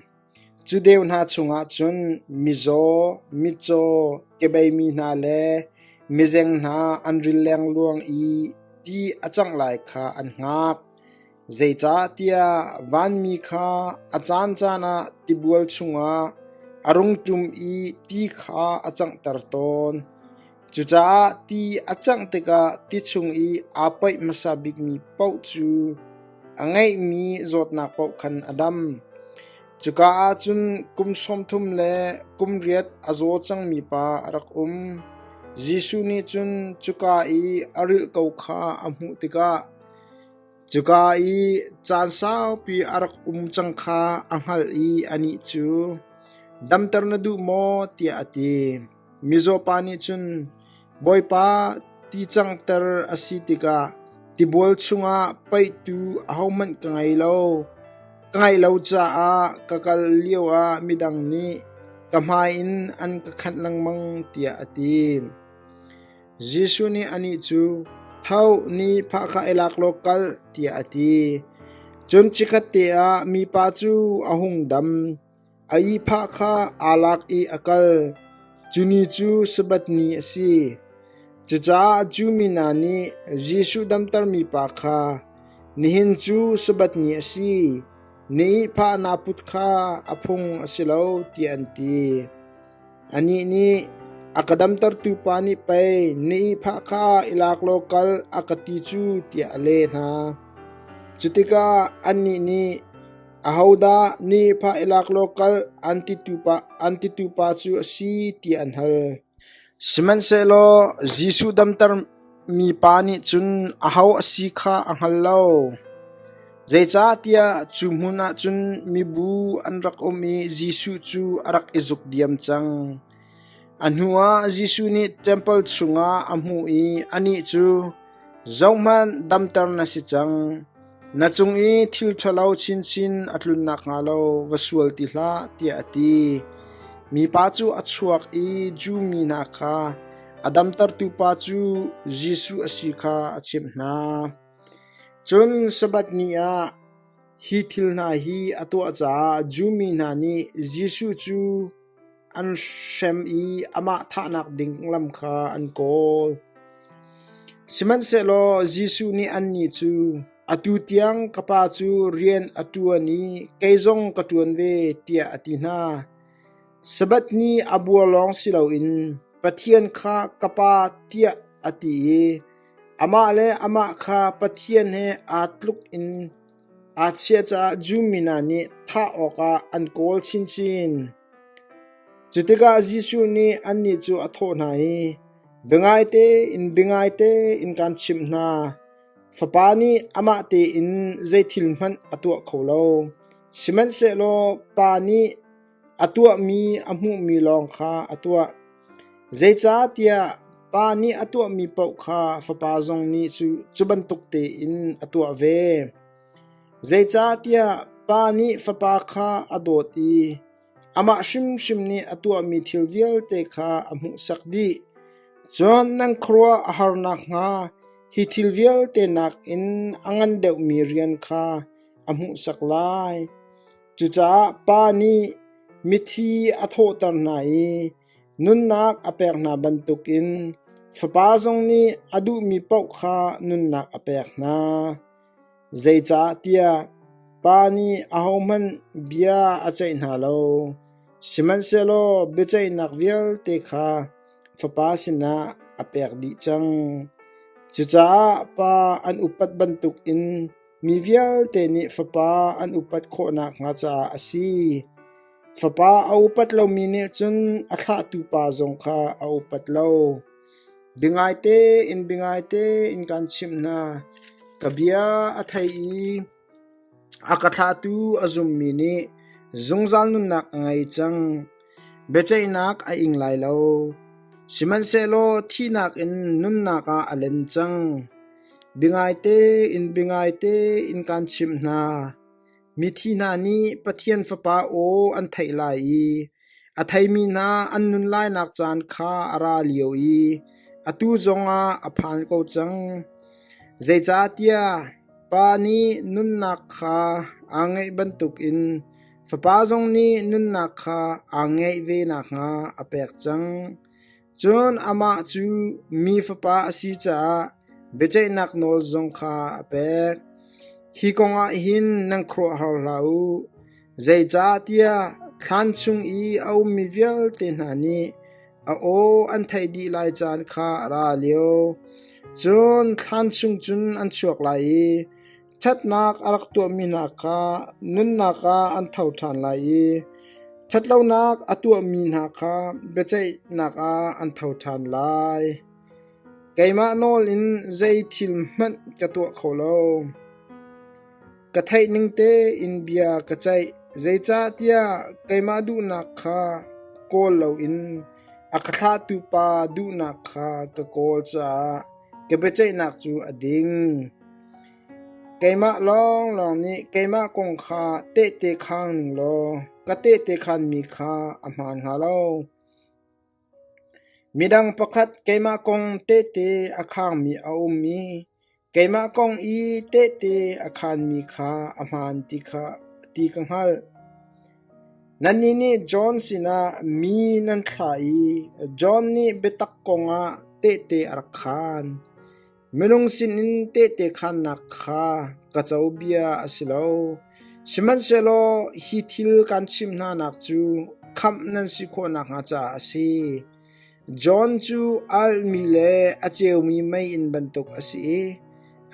Cu deu hna chungah cun mizaw, mitcaw, kebeimi hna le mizeng hna an ril lengluang i ti a cangh lai kha an hngak. Zeicahtiah vanmi kha a caancaan ah tibual chungah a rung ṭum i ti kha a canghter tawn. Cucaah ti a cangh tikah ti chung i aa paih hmasa bikmi paoh cu a ngeihmi zawtnak paoh khan a dam. Cuka ah cun kum 30 le kum riat a zaw cangmi pa a rak um. Jesuh nih cun cuka i a rilh ko kha a hmuh tikah Cuka i caan saupi a rak um cang kha a hngalh i anih cu, “Damter na duh maw?” tiah a ti. Mizaw pa nih cun, “Bawipa, ti canghter a si tikah tibual chungah paihtu ahohmanh ka ngei lo. Ka ngeih lo caah ka kal lioah midang nih ka hmai in an ka khanh lengmang,” tiah a ti. Jesuh nih anih cu, “Tho, ni phah kha i lak law kal,” tiah a ti. Cun chikkhatte ah mipa cu a hung dam. A ihphah kha aa lak i a kal. Cu ni cu Sabbath ni a si. Cucaah Jew mi hna nih Jesuh damter mipa kha, “Nihin cu Sabbath ni a si. Na ihphah naa put kha a phung a si lo,” tiah an ti. Anih nih, A ka damtertu pa nih pei na ihphah kha i lak law kal a ka ti cu tiah a leh hna. Cutikah annih nih, Ahodah na ihphah i lak law kal an titu pa cu a si tiah an hal. Sihmanhsehlaw Jesuh damter Mipa nih cun aho a si kha a hngal lo. Zeicahtiah cu hmun ah cun mibu an rak um i Jesuh cu a rak i zuk diam cang. A hnuah Jesuh nih ṭempal chungah a hmuh i anih cu, “Zohhmanh, damter na si cang. Na cung i thil ṭhalo chinchin a tlun nakhnga lo va sual ti hlah,” tiah a ti. Mipa cu a chuak i Jew mi hna kha a damtertu pa cu Jesuh a si kha a chimh hna. Cun Sabbath ni ah hi thil hna hi a tuah caah Jew mi hna nih Jesuh cu an hrem i amah thahnak ding lam kha an kawl. Sihmanhsehlaw Jesuh nih annih cu, Atu tiang ka Pa cu rian a ṭuan i kei zong ka ṭuan ve, tiah a ti hna. Sabbath ni a buar lawng si loin Pathian kha ka Pa tiah a ti i amah le amah kha Pathian he aa tluk in aa chiah caah Jew mi hna nih thah awkah an kawl chinchin. Cu tikah Jesuh nih annih cu a thawh hna i, Biangaite in biangaite in kaan chimh hna, Fapa nih amah tein zei thil hmanh a tuah kho lo. Sihmanhsehlaw Pa nih a tuahmi a hmuhmi lawng kha a tuah. Zeicahtiah Pa nih a tuahmi paoh kha Fapa zong nih cu bantuk tein a tuah ve. Zeicahtiah Pa nih Fapa kha a dawt i amah hrimhrim nih a tuahmi thil vialte kha a hmuhsak dih. Cun nan khuaruah a har nakhnga hi thil vialte nakin a ngan deuhmi rian kha a hmuhsak lai. Cucaah Pa nih mithi a thawhter hna i nunnak a pek hna bantukin Fapa zong nih a duhmi paoh kha nunnak a pek hna. Zeicahtiah Pa nih ahohmanh bia a ceih hna lo, sihmanhsehlaw biaceihnak vialte kha Fapa sinah a pek dih cang. Cucaah Pa an upat bantukin mi vialte nih Fapa an upat khawh nakhnga caah a si. Fapa a upat lomi nih cun a thlahtu Pa zong kha a upat lo. Biangaite in biangaite in kaan chimh hna, ka bia a thei i a ka thlahtu a zummi nih zungzal nunnak a ngei cang. Biaceihnak a ing lai lo, sihmanhsehlaw thihnak in nunnak ah a len cang. Biangaite in biangaite in kaan chimh hna, mithi hna nih Pathian Fapa aw an theih lai i A theimi hna an nun lainak caan kha a ra lio i atu zongah a phan ko cang. Zeicahtiah Pa nih nunnak kha aa ngeih bantukin Fapa zong nih nunnak kha aa ngeih ve nakhnga a pek cang. Cun amah cu mi Fapa a si caah biaceihnak nawl zong kha a pek. Hi kong ah hin nan khuaruahhar hlah u. Zeicahtiah thlan chung i a ummi vialte hna nih a aw an theih dih lai caan kha a ra lio. Cun thlan chung cun an chuak lai i ṭhatnak a rak tuahmi hna kha nunnak ah an tho ṭhan lai i ṭhatlonak a tuahmi hna kha biaceihnak ah an tho ṭhan lai. Keimah nawl in zei thil hmanh ka tuah kho lo. Ka theih ning tein bia ka ceih, zeicahtiah keimah duhnak kha kawl loin a ka thlahtu Pa duhnak kha ka kawl caah ka biaceihnak cu a ding. Keimah lawnglawng nih keimah kong kha tehte khang ning law ka tehte khanmi kha a hmaan hnga lo. Midang pakhat keimah kong tehte a khangmi a um i keimah kong i tehte a khanmi kha a hmaan ti ka hngalh. Nannih nih John sinah mi nan thlah i John nih biatak kongah tehte a rak khaan. Minung sinin tehte khaannak kha ka co bia a si lo. Sihmanhsehlaw hi thil kaan chimh hnanak cu khamh nan si khawh nakhnga caah a si. John cu almi le a ceumi meiinn bantuk a si i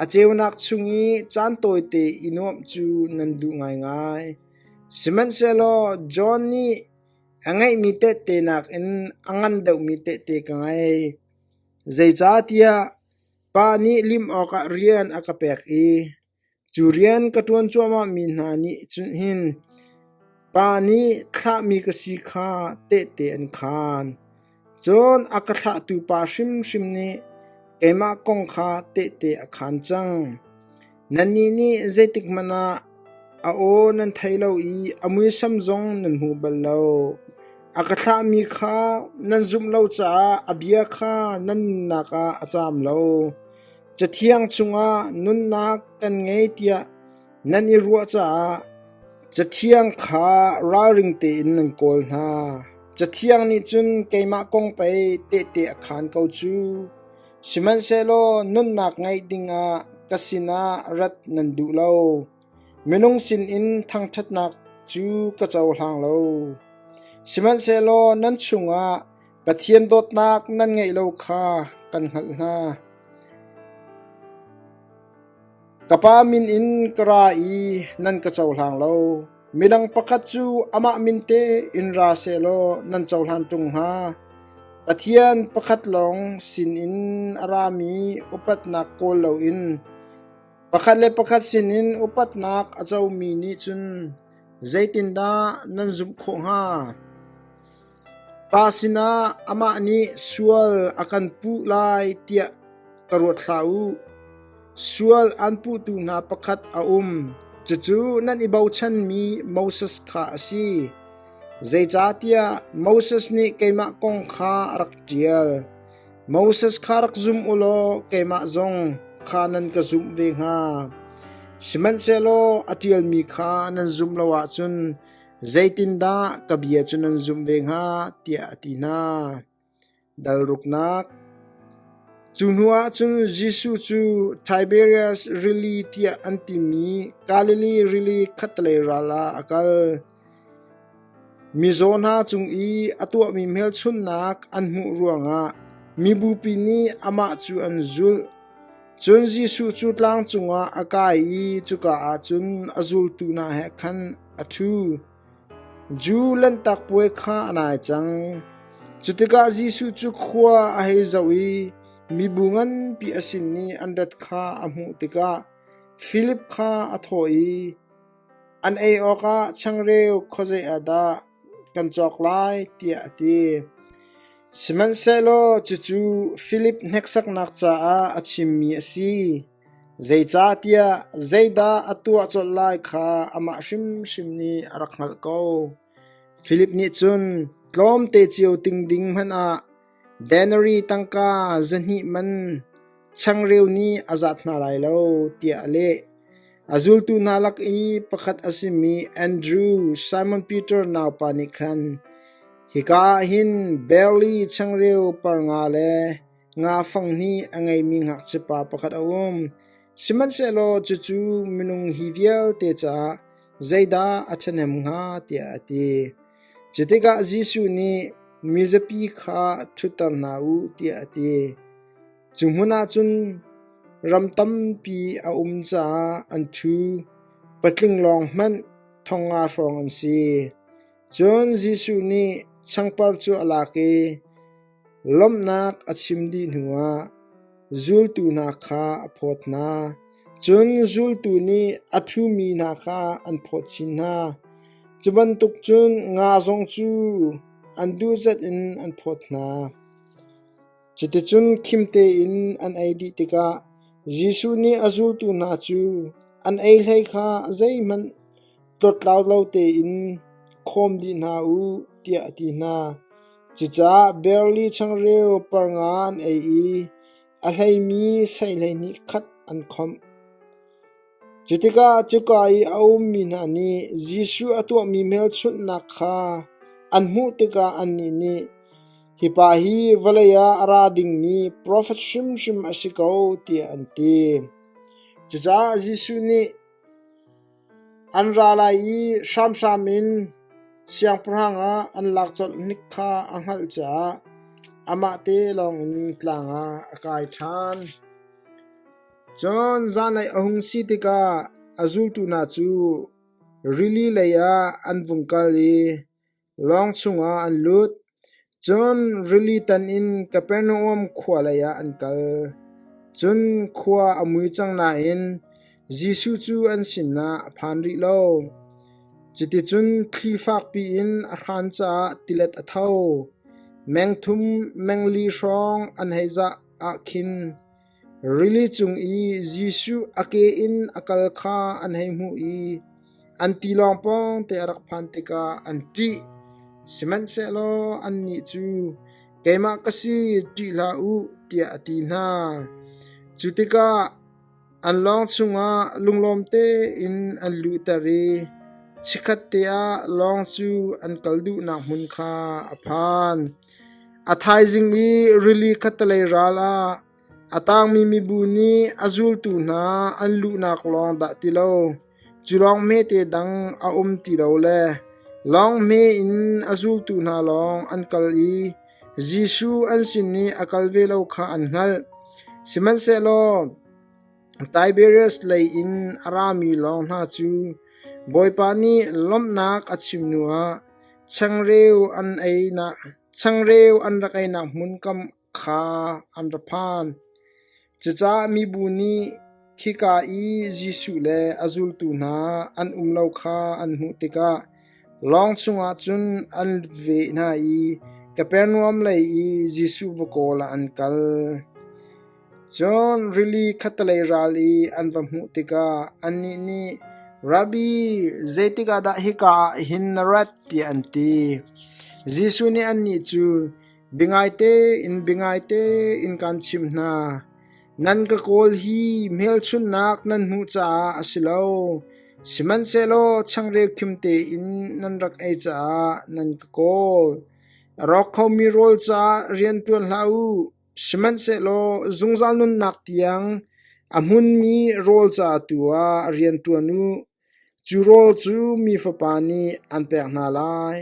a ceunak chung i caan tawite i nuamh cu nan duh ngaingai. Sihmanhsehlaw John nih a ngeihmi tehte nakin a ngan deuhmi tehte ka ngei. Zeicahtiah Pa nih lim awkah rian a ka pek i cu rian ka ṭuan cuahmahmi hna nih hin Pa nih thlahmi ka si kha tehte an khaan. Cun a ka thlahtu Pa hrimhrim nih keimah kong kha tehte a khaan cang. Nannih nih zeitikhmanh ah a aw nan thei lo i a muisam zong nan hmu bal lo. A ka thlahmi kha nan zumh lo caah a bia kha nan nunnak ah a caam lo. Cathiang chungah nunnak kan ngei tiah nan i ruah caah Cathiang kha ralring tein nan kawl hna. Cathiang nih cun keimah kong pei tehte a khaan ko cu. Sihmanhsehlaw nunnak ngeih dingah ka sinah rat nan duh lo. Minung sinin thangṭhatnak cu ka cohlang lo. Sihmanhsehlaw nan chungah Pathian dawtnak nan ngeih lo kha kan hngalh hna. Ka Pa min in ka ra i nan ka cohlang lo. Midang pakhat cu amah min te in ra sehlaw nan cohlan ṭung hnga. Pathian pakhat lawng sinin a rami upatnak kawl loin Pakhat le pakhat sinin upatnak a comi nih cun zeitindah nan zumh khawh hnga? Pa sinah amah nih sual a kan puh lai tiah ka ruat hlah u. Sual an puhtu hna pakhat a um, cucu nan i bochanmi Moses kha a si. Zeicahtiah Moses nih keimah kong kha a rak ṭial. Moses kha rak zum u law keimah zong kha nan ka zumh ve hnga. Sihmanhsehlaw a ṭialmi kha nan zumh lo ahcun zeitindah ka bia cu nan zumh ve hnga tiah a ti hna. Dal ruknak Cu hnuah cun Jesuh cu Tiberias Rili tiah an timi Galilee rili khattelei ral ah a kal. Mizaw hna cung i a tuahmi hmelchunhnak an hmuh ruangah mibupi nih amah cu an zulh. Cun Jesuh cu tlang cungah a kai i cuka ah cun a zultu hna he khan a ṭhu. Jew Lanhtak Puai kha a nai cang. Cutikah Jesuh cu khua a hei zoh i mibu nganpi a sin i an rat kha a hmuh tikah Filip kha a thawh i, An ei awkah changreu khuazei ah dah kan cawk lai tiah a ti. Sihmanhsehlaw cucu Filip hneksaknak caah a chimmi a si. Zeicahtiah zeidah a tuah colh lai kha amah hrimhrim nih a rak hngalh ko. Filip nih cun tlawmte cio ting ding hmanh ah denarii tangka 200 man changreu nih a zat hna lai lo tiah a leh. A zultu hna lak i pakhat a simi Andru, Simon Peter naupa nih khan, Hika ah hin barley changreu par nga le nga fang hnih a ngeimi ngakchiapa pakhat a um. Sihmanhsehlaw cucu minung hi vialte caah zeidah a ṭhahnem hnga tiah a ti. Cutikah Jesuh nih mizapi kha ṭhutter hna u tiah a ti. Cu hmun ah cun ram tampi a um caah an ṭhu, patling lawng hmanh thong nga hrawng an si. Cun Jesuh nih changpar cu a lak i lawmhnak a chim dih hnuah zultu hna kha a phawt hna. Cun zultu nih a ṭhumi hna kha an phawt chin hna. Cu bantuk cun nga zong cu an duh zat in an phawt hna. Cuticun khim tein an ei dih tikah Jesuh nih a zultu hna cu an ei hlei kha zeihmanh tlawttlau lo tein khawm dih hna u tiah a ti hna. Cucaah barli changreu par nga an ei i a hleimi sei 12 khat an khawmh. Cutikah cuka i a ummi hna nih Jesuh a tuahmi hmelchunhnak kha an hmuh tikah annih nih, Hi pa hi vawlei ah a ra dingmi profet hrimhrim a si ko, tiah an ti. Cucaah Jesuh nih an ra lai i hramhram in siangpahrang ah an lak colh hnik kha a hngalh caah amahte lawngin tlang ah a kai ṭhan. Cun zanlei a hung si tikah a zultu hna cu rili leiah an vung kal i lawng chungah an lut. Cun rili tan in Kapernaum khua leiah an kal. Cun khua a mui cang nain Jesuh cu an sinah a phan rih lo. Cuticun thli fakpi in a hran caah tilet a tho. Meng thum, meng li hrawng an hei zah ah khin Rili cung i Jesuh a ke in a kal kha an hei hmuh i an tilawng pawngte a rak phan tikah an ṭih. Sihmanhsehlaw annih cu, Keimah ka si, ṭih hlah u, tiah a ti hna. Cu tikah an lawng chungah lunglawm tein an luhter i chikkhatte ah lawng cu an kal duhnak hmun kha a phan. A thaizing i rili khattelei ral ah A tangmi mibu nih a zultu hna an luhnak lawng dah ti lo, cu lawng hmete dang a um ti lo le lawng hme in a zultu hna lawng an kal i Jesuh an sin i a kal ve lo kha an hngalh. Sihmanhsehlaw Tiberias lei in a rami lawng hna cu Bawipa nih lawmhnak a chim hnuah changreu an einak changreu an rak einak hmun kam kha an ra phan. Cucaah mibu nih khika i Jesuh le a zultu hna an um lo kha an hmuh tikah lawng chungah cun an lut ve hna i Kapernaum lei i Jesuh va kawl ah an kal. Cun rili khattelei ral i an va hmuh tikah annih nih, Rabbi, zeitik ah dah hika ah hin na rat? tiah an ti. Jesuh nih annih cu, Biangaite in biangaite in kaan chimh hna, nan ka kawl hi hmelchunhnak nan hmuh caah a si lo, sihmanhsehlaw changreu khim tein nan rak ei caah nan ka kawl. A rawk khomi rawl caah rian ṭuan hlah u, sihmanhsehlaw zungzal nunnak tiang a hmunmi rawl ca tu ah rian ṭuan u. Cu rawl cu mi Fapa nih an pek hna lai,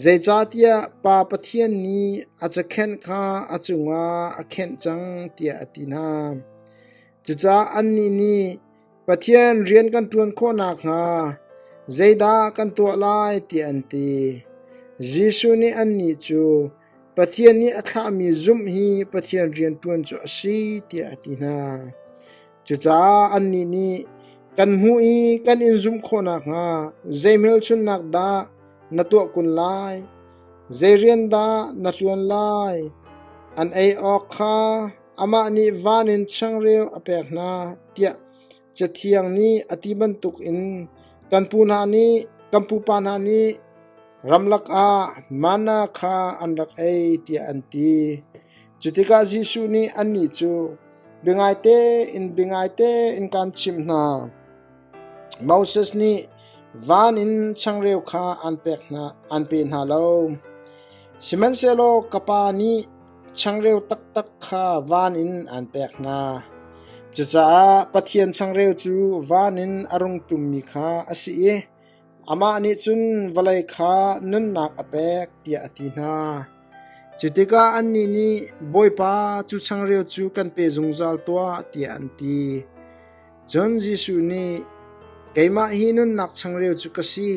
zeicahtiah Pa Pathian nih a cakhenh kha a cungah a khenh cang, tiah a ti hna. Cucaah annih nih, Pathian rian kan ṭuan khawh nakhnga zeidah kan tuah lai, tiah an ti. Jesuh nih annih cu, Pathian nih a thlahmi zumh hi Pathian rian ṭuan cu a si, tiah a ti hna. Cucaah annih nih kan hmuh i kan in zumh khawh nakhnga zei hmelchunhnak dah na tuah kun lai? Zei rian dah na ṭuan lai? An ei awk kha amah nih van in changreu a pek hna tiah Cathiang nih a ti bantukin kan pu hna nih kan pupa hna nih ramlak ah manna kha an rak ei tiah an ti. Cutikah Jesuh nih annih cu Biangaite in biangaite in kaan chimh hna. Moses nih van in changreu kha an pek hna an pe hna lo. Sihmanhsehlaw ka Pa nih changreu taktak kha van in an pek hna. Cucaah Pathian changreu cu van in a rung ṭummi kha a si i amah nih cun vawlei kha nunnak a pek tiah a ti hna. Cu tikah annih nih, Bawipa, cu changreu cu kan pe zungzal tuah, tiah an ti. Cun Jesuh nih, Keimah hi nunnak changreu cu ka si.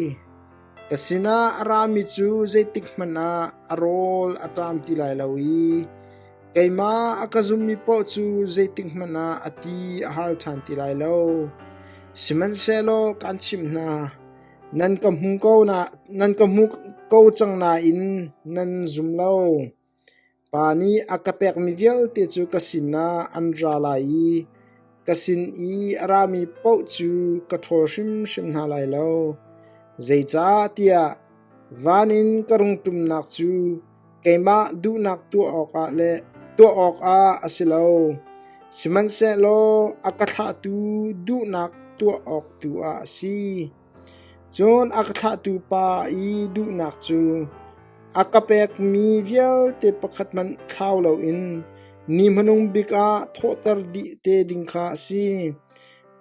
Ka sinah a rami cu zeitikhmanh ah a rawl a ṭam ti lai lo i keimah a ka zummi paoh cu zeitikhmanh ah a ti a hal ṭhan ti lai lo. Sihmanhsehlaw kaan chimh hna, Nan ka hmu ko na, nan ka hmu ko cang nain nan zum lo. Pa nih a ka pekmi vialte cu ka sinah an ra lai i ka sin i a rami paoh cu ka ṭhawl hrimhrim hna lai lo. Zeicahtiah van in ka rung ṭumnak cu keimah duhnak tuah awkah le tuah awkah a si lo, sihmanhsehlaw a ka thlahtu duhnak tuah awk tu ah a si. Cun a ka thlahtu Pa i duhnak cu a ka pekmi vialte pakhat hmanh thlau loin ni hmanung bik ah thawhter dih te ding kha a si.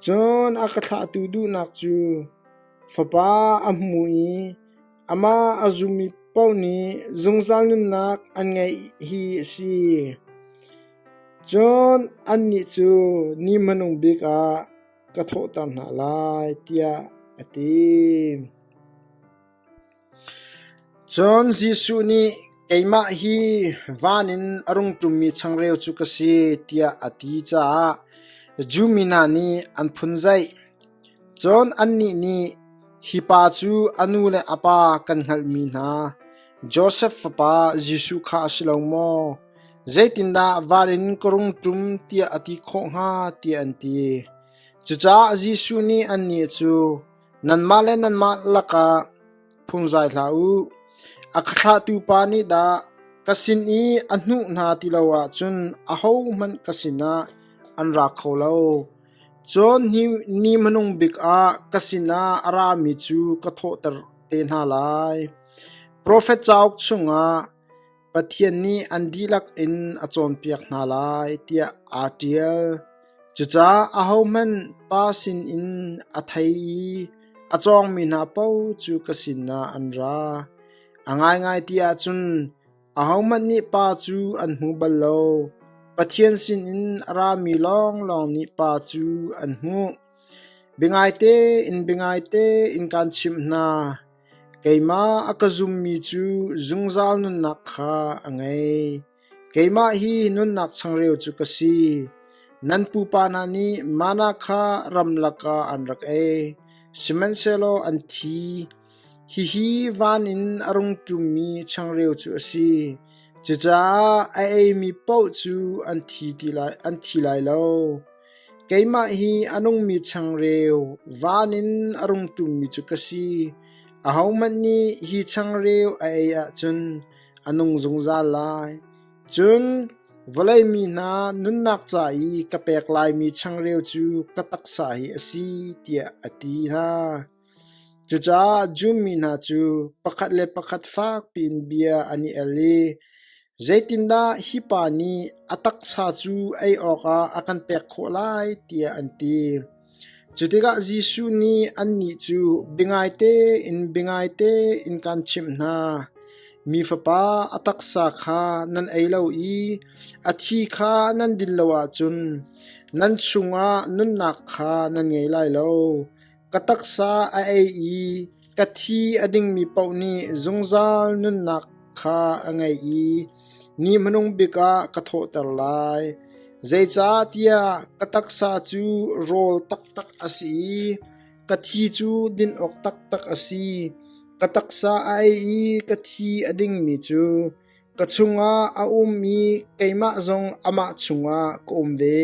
Cun a ka thlahtu duhnak cu Fapa a hmu i Amah a zummi paoh nih zungzal nunnak an ngeih hi a si. Cun annih cu ni hmanung bik ah ka thawhter hna lai, tiah a ti. Cun Jesuh nih, Keimah hi van in a rung ṭummi changreu cu ka si, tiah a ti caah Jew mi hna nih an phunzaih. Cun annih nih, Hi pa cu a nu le a pa kan hngalhmi hna Josef fapa Jesuh kha a si lo maw? Zeitindah van in ka rung ṭum tiah a ti khawh hnga? tiah an ti. Cucaah Jesuh nih annih cu, Nanmah le nanmah lakah phungzai hlah u. A ka thlahtu Pa nih dah ka sin i a hnuh hna ti lo ahcun ahohmanh ka sinah an ra kho lo. Cun ni hmanung bik ah ka sinah a rami cu ka thawhter te hna lai. Profet cauk chungah Pathian nih an dihlak in a cawnpiak hna lai tiah aa ṭial. Cucaah ahohmanh Pa sinin a thei i a cawngmi hna paoh cu ka sinah an ra. A ngaingai ti ahcun ahohmanh nih Pa cu an hmu bal lo. Pathian sinin a rami lawnglawng nih Pa cu an hmuh. Biangaite in biangaite in kaan chimh hna, Keimah a ka zummi cu zungzal nunnak kha a ngei. Keimah hi nunnak changreu cu ka si. Nan pupa hna nih manna kha ramlak ah an rak ei, sihmanhsehlaw an thi. Hihi van in a rung ṭummi changreu cu a si. Cucaah a eimi paoh cu an thi lai lo. Keimah hi a nungmi changreu, van in a rung ṭummi cu ka si. Ahohmanh nih hi changreu a ei ahcun a nung zungzal lai. Cun vawlei mi hna nunnak ca i ka pek laimi changreu cu ka taksa hi a si, tiah a ti hna. Cucaah Jew mi hna cu pakhat le pakhat fak piin bia an i el i, “Zeitindah hi pa nih a taksa cu ei awkah a kan pek khawh lai?” tiah an ti. Cu tikah Jesuh nih annih cu biangaite in biangaite in kaan chimh hna, Mi Fapa a taksa kha nan ei lo i a thi kha nan din lo ahcun nan chungah nunnak kha nan ngei lai lo. Ka taksa a ei i ka thi a dingmi paoh nih zungzal nunnak kha a ngei i ni hmanung bik ah ka thawhter lai. Zeicahtiah ka taksa cu rawl taktak a si i ka thi cu din awk taktak a si. Ka taksa a ei i ka thi a dingmi cu Ka chungah a um i keimah zong amah chungah ka um ve.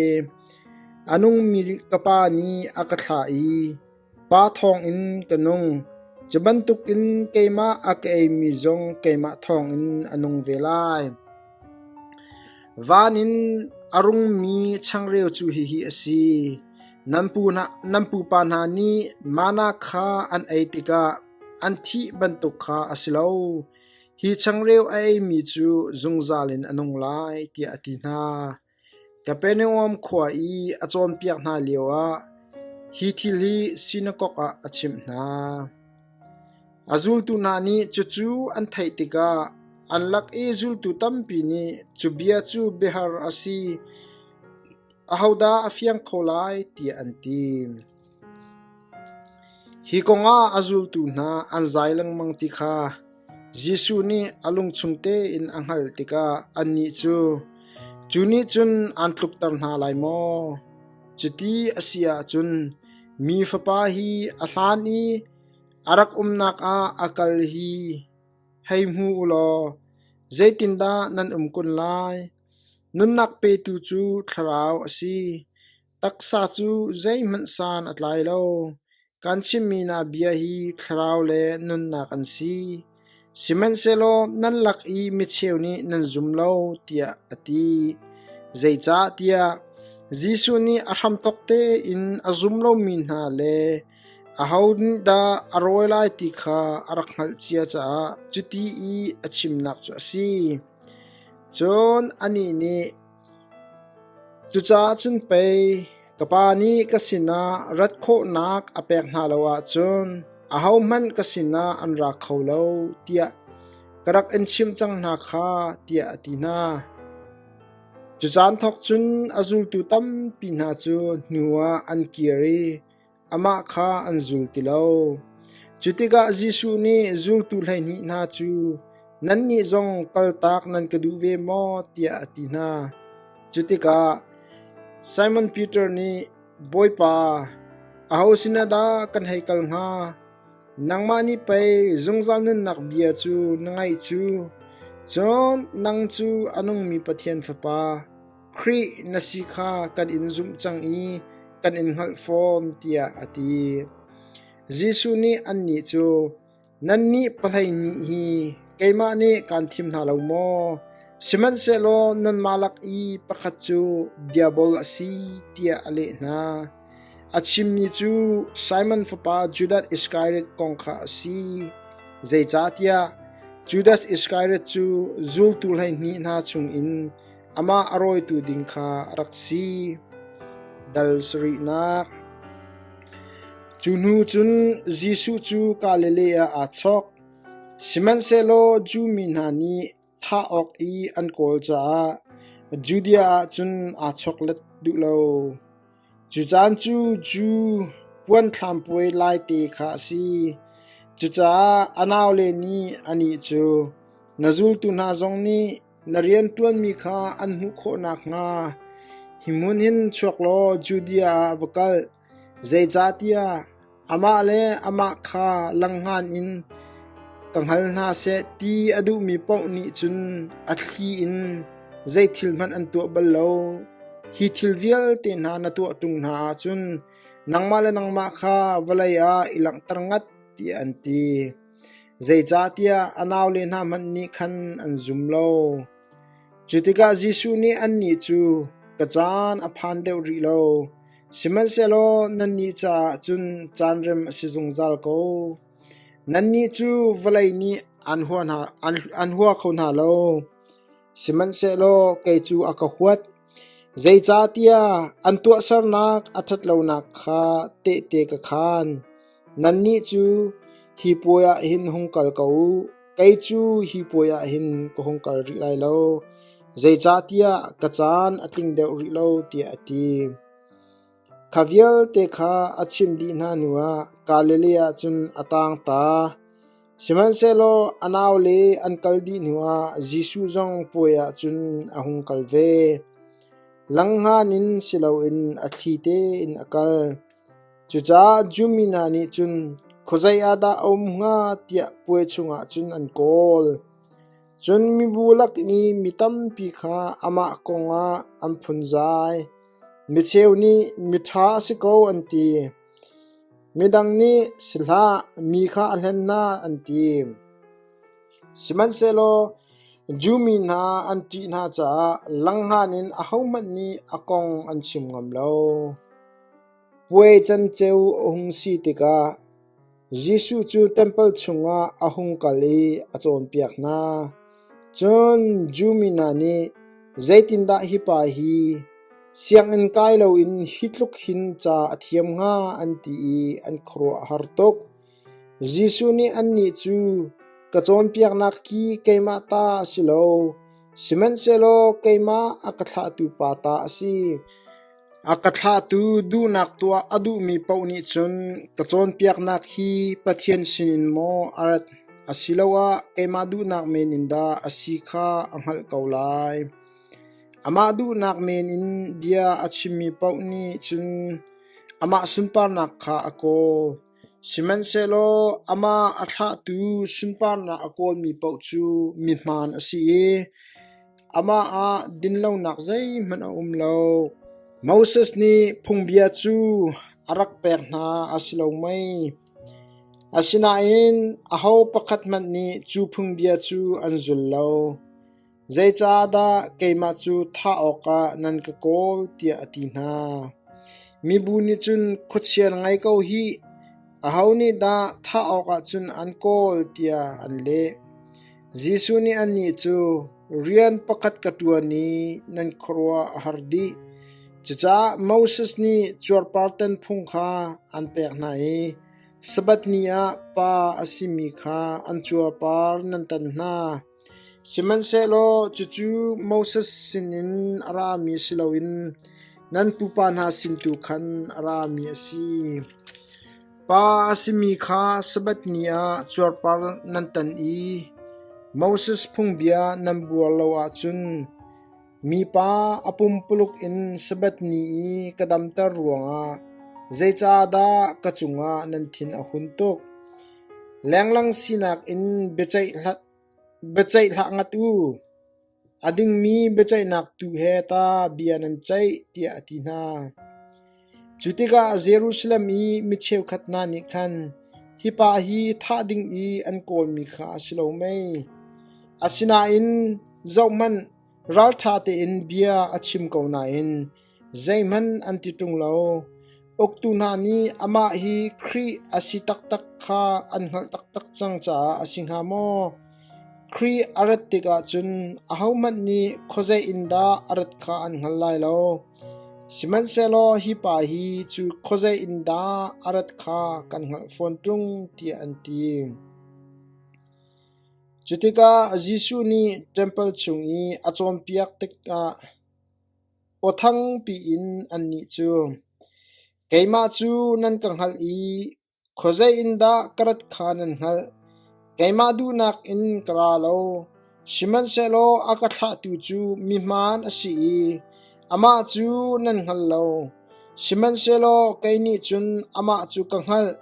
A nungmi ka Pa nih a ka thlah i Pa thawngin ka nung. Cu bantukin keimah a ka eimi zong keimah thawngin a nung ve lai. Van in a rungmi changreu cu hihi a si: Nan pupa hna nih manna kha an ei tikah an thih bantuk kha a si lo. Hi changreu a eimi cu zungzal in a nung lai, tiah a ti hna. Kapernaum khua i a cawnpiak hna lioah hi thil hi sinakok ah a chimh hna. A zultu hna nih cucu an theih tikah an lak i zultu tampi nih cu bia cu biahar a si, ahodah a fiang kho lai, tiah an ti. Hi kongah a zultu hna an zai lengmang ti kha Jesuh nih a lungchung tein a hngalh tikah annih cu, “Cu nih cun aan tlukter hna lai maw? Cuti a si ahcun Mi Fapa hi a hlan i a rak umnak ah a kal hi hei hmu u law zeitindah nan um kun lai? Nunnak petu cu Thlarau a si. Taksa cu zeihmanh san a tlai lo. Kan chimmi hna bia hi thlarau le nunnak an si. Sihmanhsehlaw nan lak i micheu nih nan zum lo, tiah a ti. Zeicahtiah Jesuh nih a hramthawk tein a zum lomi hna le aho nih dah a rawi lai ti kha a rak hngalh cia caah cuti i a chimnak cu a si. Cun anih nih, Cucaah cun pei ka Pa nih ka sinah rat khawhnak a pek hna lo ahcun ahohmanh ka sinah an ra kho lo, tiah ka rak in chimh cang hna kha, tiah a ti hna. Cu caan thawk cun a zultu tampi hna cu hnu ah an kir i amah kha an zul ti lo. Cu tikah Jesuh nih zultu 12 hna cu, Nannih zong kaltak nan ka duh ve maw? tiah a ti hna. Cu tikah Simon Peter nih, Bawipa, aho sinah dah kan hei kal hnga? Nangmah nih pei zungzal nunnak bia cu na ngaih cu. Cun nang cu a nungmi Pathian Fapa, Khrih na si kha kan in zumh cang i kan in hngalh fawn, tiah a ti. Jesuh nih annih cu, Nannih pahleihnih hi Keimah nih kaan thim hna lo maw? Sihmanhsehlaw nanmah lak i pakhat cu diabol a si, tiah a leh hna. A chimmi cu Simon fapa Judas Iskariot kong kha a si. Zeicahtiah Judas Iskariot cu zultu 12 hna chungin amah a rawitu ding kha a rak si. Dal sarihnak. Cu hnu cun Jesuh cu Galilee ah aa chawk. Sihmanhsehlaw Jew mi hna nih thah awk i an kawl caah Judea ah cun aa chawklet duh lo. Cu caan cu Jew puanthlam puai laite kha a si. Cucaah a naule nih anih cu, Na zultu hna zong nih na rianṭuanmi kha an hmuh khawh nakhnga hi hmun hin chuak law Judea ah va kal, zeicahtiah Amah le amah kha langhngan in ka hngal hna seh ti a duhmi paoh nih cun a thli in zei thil hmanh an tuah bal lo. Hi thil vialte hna na tuah ṭung hna ahcun nangmah le nangmah kha vawlei ah i langhter ngat, tiah an ti. Zeicahtiah a naule hna hmanh nih khan an zum lo. Cu tikah Jesuh nih annih cu, Ka caan a phan deuh rih lo, sihmanhsehlaw nannih caah cun caan rem a si zungzal ko. Nannih cu vawlei nih an hua kho hna lo, sihmanhsehlaw kei cu a ka huat. Zeicahtiah an tuahsernak a ṭhat lonak kha tehte ka khaan. Nannih cu hi puai ah hin hung kal ko u. Kei cu hi puai ah hin ka hung kal rih lai lo, zeicahtiah ka caan a tling deuh rih lo, tiah a ti. Kha vialte kha a chimh dih hna hnuah Galilee ah cun a tang ta. Sihmanhsehlaw a naule an kal dih hnuah Jesuh zong puai ah cun a hung kal ve. Langhngan in si loin a thli tein a kal. Cucaah Jew mi hna nih cun khuazei ah dah a um hnga tiah puai chungah cun an kawl. Cun mibu lak i mi tampi kha amah kong ah an phunzai. Micheu nih miṭha a si ko an ti. Midang nih si hlah, mi kha a hlen hna an ti. Sihmanhsehlaw Jew mi hna an ṭih hna caah langhngan in ahohmanh nih a kong an chim ngam lo. Puai canceo a hung si tikah Jesuh cu ṭempal chungah a hung kal i a cawnpiak hna. Cun Jew mi hna nih, “Zeitindah hi pa hi sianginn kai loin hi tluk hin ca a thiam hnga?” an ti i an khuaruah a har tuk. Jesuh nih annih cu, “Ka cawnpiaknak hi keimah ta a si lo, sihmanhsehlaw keimah a ka thlahtu Pa ta a si. A ka thlahtu duhnak tuah a duhmi paoh nih cun ka cawnpiaknak hi Pathian sinin maw a rat asiloah keimah duhnak men in dah a si kha a hngalh ko lai. Amah duhnak men in bia a chimmi paoh nih cun amah sunparnak kha a kawl. Sihmanhsehlaw amah a thlahtu sunparnak a kawlmi paoh cu mihmaan a si i Amah ah dinlonak zeihmanh a um lo. Moses nih phungbia cu a rak pek hna a si lo mei? Asinain aho pakhat hmanh nih cu phungbia cu an zul lo. Zeicahdah keimah cu thah awkah nan ka kawl tiah a ti hna. Mibu nih cun khuachia na ngei ko hih, aho nih dah thah awkah cun an kawl tiah an leh. Jesuh nih annih cu, Rian pakhat ka ṭuan i nan khuaruah a har dih. Cucaah Moses nih cuarpartan phung kha an pek hna i Sabbath ni ah pa a simi kha an cuarpar nan tan hna. Sihmanhsehlaw cucu Moses sinin a rami si loin nan pupa hna sin tu khan a rami a si. Pa a simi kha Sabbath ni ah cuarpar nan tan i Moses phungbia nan buar lo ahcun mipa a pumpuluk in Sabbath ni i ka damter ruangah zeicahdah ka cungah nan thin a hun tuk? Lenglang sinak in biaceih hlah ngat u. A dingmi biaceihnak tu he ta bia nan ceih, tiah a ti hna. Cu tikah Jerusalem i mi cheukhat hna nih khan, Hi pa hi thah ding i an kawlmi kha a si lo mei? Asinain zohhmanh, ralṭha tein bia a chim ko nain zeihmanh an ti ṭung lo. Uktu hna nih amah hi Khrih a si taktak kha an hngalh taktak cang caah a si hnga maw? Khrih a rat tikah cun ahohmanh nih khuazei in dah a rat kha an hngal lai lo. Sihmanhsehlaw hi pa hi cu khuazei in dah a rat kha kan hngalh fawn ṭung, tiah an ti. Cutikah Jesuh nih ṭempal chung i a cawnpiak tikah aw thangpi in annih cu, “Keimah cu nan ka hngalh i khuazei in dah ka rat kha nan hngalh. Keimah duhnak in ka ra lo, sihmanhsehlaw a ka thlahtu cu mihmaan a si i amah cu nan hngal lo. Sihmanhsehlaw kei nih cun amah cu ka hngalh,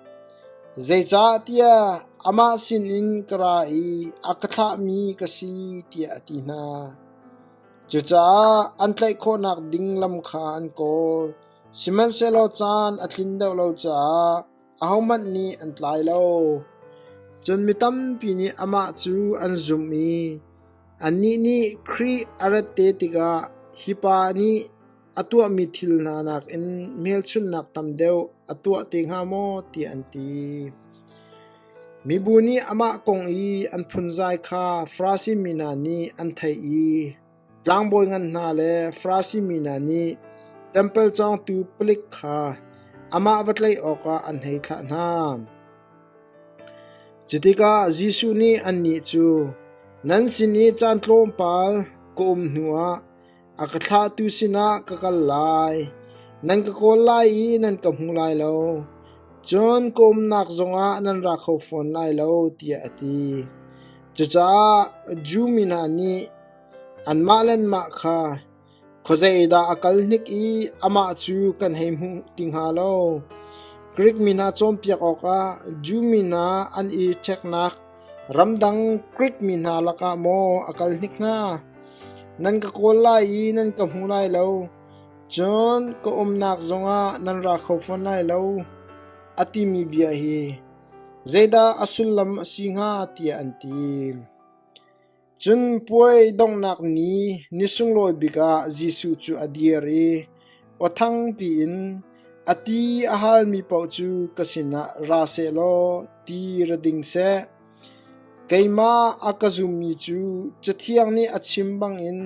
zeicahtiah amah sinin ka ra i a ka thlahmi ka si,” tiah a ti hna. Cucaah an tlaih khawhnak ding lam kha an kawl, sihmanhsehlaw caan a tlin deuh lo caah ahohmanh nih an tlai lo. Cun mi tampi nih amah cu an zumh i annih nih Khrih a rat te tikah hi pa nih a tuahmi thil hna nakin hmelchunhnak tam deuh a tuah te hnga maw tiah an ti. Mibu nih amah kong i an phunzai kha Farasi mi hna nih an theih i tlangbawi ngan hna le Farasi mi hna nih ṭempal cawngtu palik kha amah va tlaih awkah an hei thlah hna. Cutikah Jesuh nih annih cu, Nan sin i caan tlawmpal ka um hnuah A ka thlahtu sinah ka kal lai. Nan ka kawl lai i nan ka hmu lai lo. Cun ka umnak zongah nan ra kho fawn lai lo, tiah a ti. Cucaah Jew mi hna nih anmah le anmah kha, Khuazei dah a kal hnik i amah cu kan hei hmu ti hnga lo? Grik mi hna cawnpiak awkah Jew mi hna an i ṭheknak Ramdang Grik mi hna lakah maw a kal hnik hnga? Nan ka kawl lai i nan ka hmu lai lo, cun ka umnak zongah nan ra kho fawn lai lo, a timi bia hi zeidah a sullam a si hnga tiah an ti. Cun puai donghnak ni, ni sunglawi bik ah Jesuh cu a dir i aw thangpi in, A ti a halmi paoh cu ka sinah ra sehlaw ti ra ding seh. Keimah a ka zummi cu Cathiang nih a chim bangin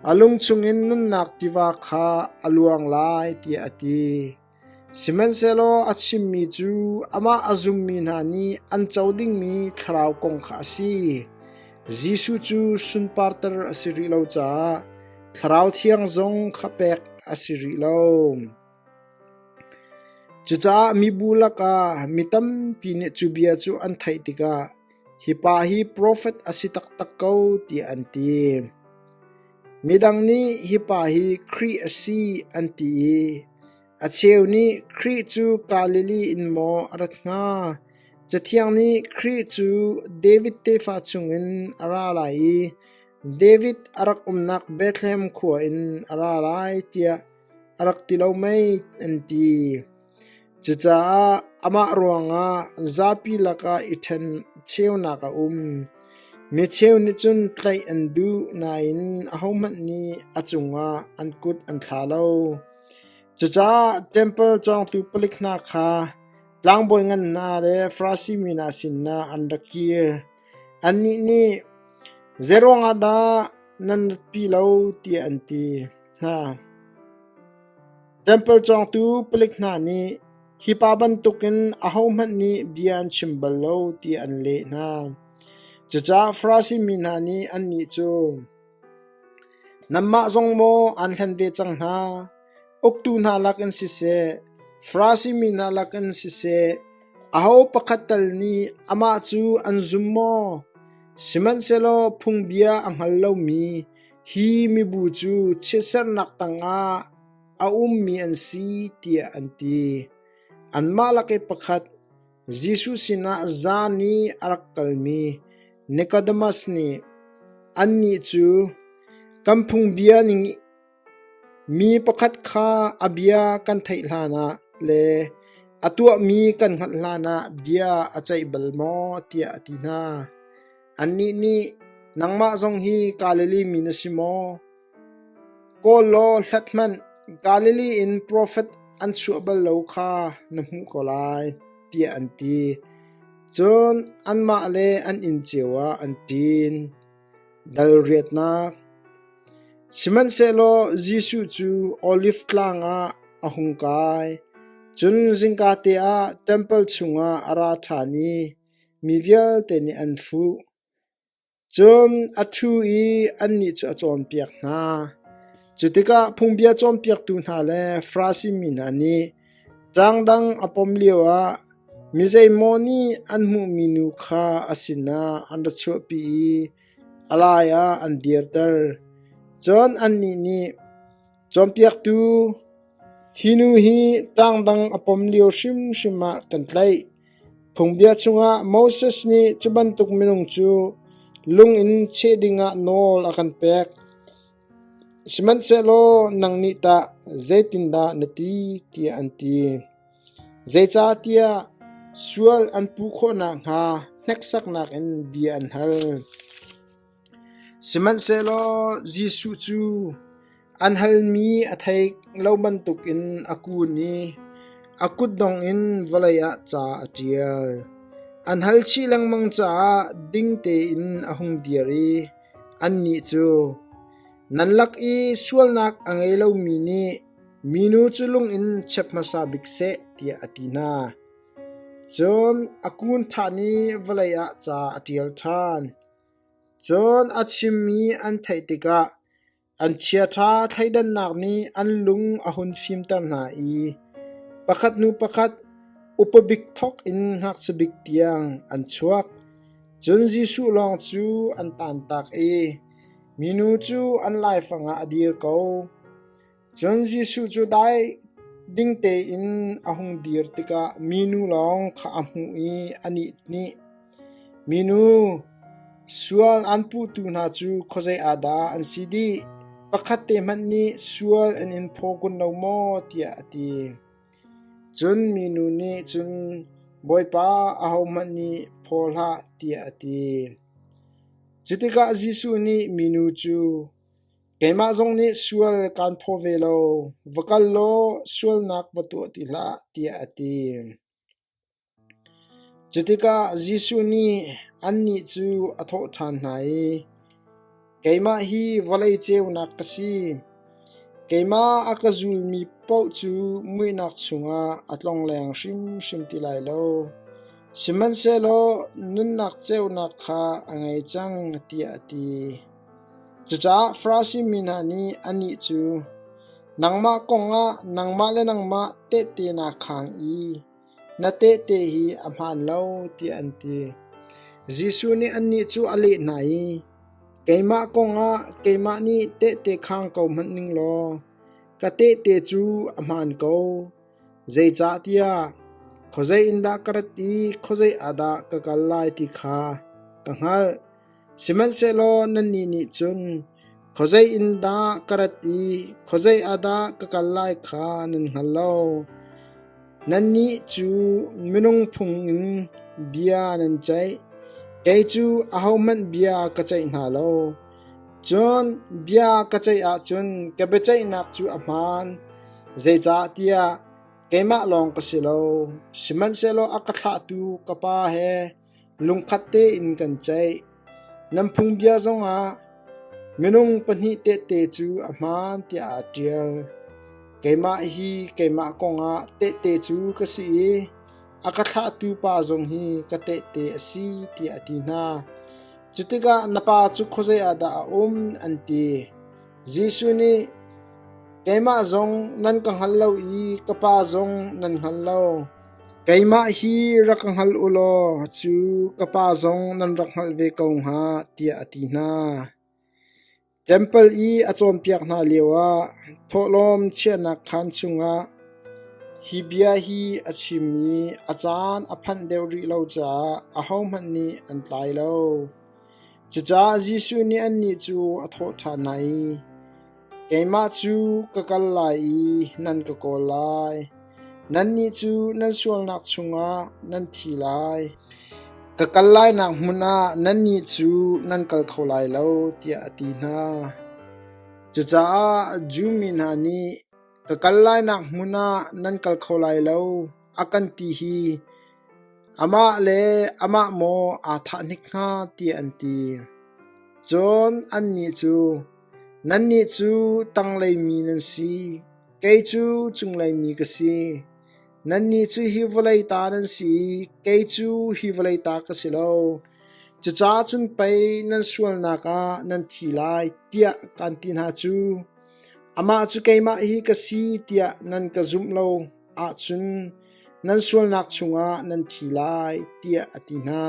a lung chungin nunnak tiva kha a luang lai, tiah a ti. Sihmanhsehlaw a chimmi cu amah a zummi hna nih an co dingmi thlarau kong kha a si. Jesuh cu sunparter a si rih lo caah Thlarau Thiang zong kha pek a si rih lo. Cucaah mibu lakah mi tampi nih cu bia cu an theih tikah, “Hi pa hi profet a si taktak ko,” tiah an ti. Midang nih, “Hi pa hi Khrih a si,” an ti i a cheu nih, “Khrih cu Galilee in maw a rat hnga? Cathiang nih Khrih cu David tefa chungin a ra lai i David a rak umnak Bethlehem khua in a ra lai tiah a rak ti lo mei?” an ti. Cucaah amah ruangah zapi lakah i ṭhen cheunak a um. Mi cheu nih cun tlaih an duh nain ahohmanh nih a cungah an kut an thla lo. Cucaah ṭempal cawngtu palik hna kha tlangbawi ngan hna le Farasi mi hna sinah an rak kir. Annih nih, “Zeiruang ah dah nan ratpi lo?” tiah an ti hna. Ṭempal cawngtu palik hna nih, “Hi pa bantukin ahohmanh nih bia an chim bal lo,” tiah an leh hna. Cucaah Farasi mi hna nih annih cu, “Nanmah zong maw aan hlen ve cang hna? Uktu hna lakin siseh, Farasi mi hna lakin siseh, aho pakhat tal nih amah cu an zum maw? Sihmanhsehlaw phungbia a hngal lomi hi mibu cu chiatsernak tangah a ummi an si,” tiah an ti. Anmah lak i pakhat, Jesuh sinah zan i a rak kalmi Nicodemus nih annih cu, “Kan phungbia ning mi pakhat kha a bia kan theih hlanah le a tuahmi kan hngalh hlanah bia a ceih bal maw?” tiah a ti hna. Annih nih. Nangmah zong hi Galilee mi na si maw? Kawl law hlat hmanh, Galilee in profet an chuah bal lo kha na hmuh ko lai, tiah an ti. Cun anmah le an inn cio ah an ṭin. Dal riatnak Sihmanhsehlaw Jesuh cu Oliv Tlang ah a hung kai. Cun zingkate ah ṭempal chungah a ra ṭhan i mi vialte nih an fuh. Cun a ṭhu i annih cu a cawnpiak hna. Cu tikah phungbia cawnpiaktu hna le Farasi mi hna nih ṭang dang a pom lioah mi zeimaw nih an hmuhmi nu kha a sinah an ra chuahpi i a lai ah an dirter. Cun annih nih, Cawnpiaktu, hi nu hi ṭang dang a pom lio hrimhrim ah kan tlaih. Phungbia chungah Moses nih cu bantuk minung cu lung in cheh dingah nawl a kan pek. Sihmanhsehlaw nang nih tah zeitindah na ti? tiah an ti. Zeicahtiah sual an puh khawh nakhnga hneksaknak in bia an hal. Sihmanhsehlaw Jesuh cu an halmi a theih lo bantukin a kun i a kutdong in vawlei ah ca a ṭial. An hal chih lengmang caah ding tein a hung dir i annih cu, Nan lak i sualnak a ngei lomi nih minu cu lung in chep hmasa bik seh, tiah a ti hna. Cun a kun ṭhan i vawlei ah ca a ṭial ṭhan. Cun a chimmi an theih tikah an chiaṭha thleidannak nih an lung a hun fimter hna i pakhat hnu pakhat upa bik thawk in ngakchia bik tiang an chuak. Cun Jesuh lawng cu an tantak i minu cu an laifang ah a dir ko. Cun Jesuh cu dai ding tein a hung dir tikah minu lawng kha a hmuh i anih nih, Minu, sual an puhtu hna cu khuazei ah dah an si dih? Pakhat te hmanh nih sual an in phaw kun lo maw? tiah a ti. Cun minu nih cun, Bawipa, ahohmanh nih phaw hlah, tiah a ti. Cutikah Jesuh nih minu cu, Keimah zong nih sual kaan phaw ve lo, va kal law sualnak va tuah ti hlah, tiah a ti. Cutikah Jesuh nih annih cu a thawh ṭhan hna i, Keimah hi vawlei ceunak ka si. Keimah a ka zulmi paoh cu muihnak chungah a tlongleng hrimhrim ti lai lo. Sihmanhsehlaw nunnak ceunak kha a ngei cang, tiah a ti. Cucaah Farasi mi hna nih anih cu, Nangmah kongah nangmah le nangmah tehte naa khaang i na tehte hi a hmaan lo, tiah an ti. Jesuh nih annih cu a leh hna i, Keimah kongah keimah nih tehte khaang ko hmanh ning law ka tehte cu a hmaan ko. Zeicahtiah khuazei in dah ka rat i khuazei ah dah ka kal lai ti kha ka hngalh. Sihmanhsehlaw nannih nih cun khuazei in dah ka rat i khuazei ah dah ka kal lai kha nan hngal lo. Nannih cu minung phung in bia nan ceih, kei cu ahohmanh bia ka ceih hna lo. Cun bia ka ceih ahcun ka biaceihnak cu a hmaan, zeicahtiah keimah lawng ka si lo, sihmanhsehlaw a ka thlahtu ka Pa he lungkhat tein kan ceih. Nan phungbia zongah minung pahnih tehte cu a hmaan tiah aa ṭial. Keimah hi keimah kongah tehte cu ka si i a ka thlahtu pa zong hi ka tehte a si tiah a ti hna. Cutikah na pa cu khuazei ah dah a um an ti. Jesuh nih keimah zong nan ka hngal lo i ka pa zong nan hngal lo. Keimah hi rak ka hngal u law cu ka Pa zong nan rak hngalh ve ko hnga, tiah a ti hna. Ṭempal i a cawnpiak hna lioah thawhlawm chiahnak khaan chungah hi bia hi a chim i a caan a phanh deuh rih lo caah ahohmanh nih an tlai lo. Cucaah Jesuh nih annih cu a thawh ṭhan hna i, Keimah cu ka kal lai i nan ka kawl lai. Nannih cu nan sualnak chungah nan thi lai. Ka kal lainak hmun ah nannih cu nan kal kho lai lo, tiah a ti hna. Cucaah Jew mi hna nih, Ka kal lainak hmun ah nan kal kho lai lo, a kan ti hi amah le amah maw aa thah hnik hnga, tiah an ti. Cun annih cu, Nannih cu tanglei mi nan si, kei cu cunglei mi ka si. Nannih cu hi vawlei ta nan si i kei cu hi vawlei ta ka si lo. Cucaah cun pei nan sualnak ah nan thi lai, tiah kaan ti hna cu. Amah cu keimah hi ka si tiah nan ka zumh lo ahcun nan sualnak chungah nan thi lai, tiah a ti hna.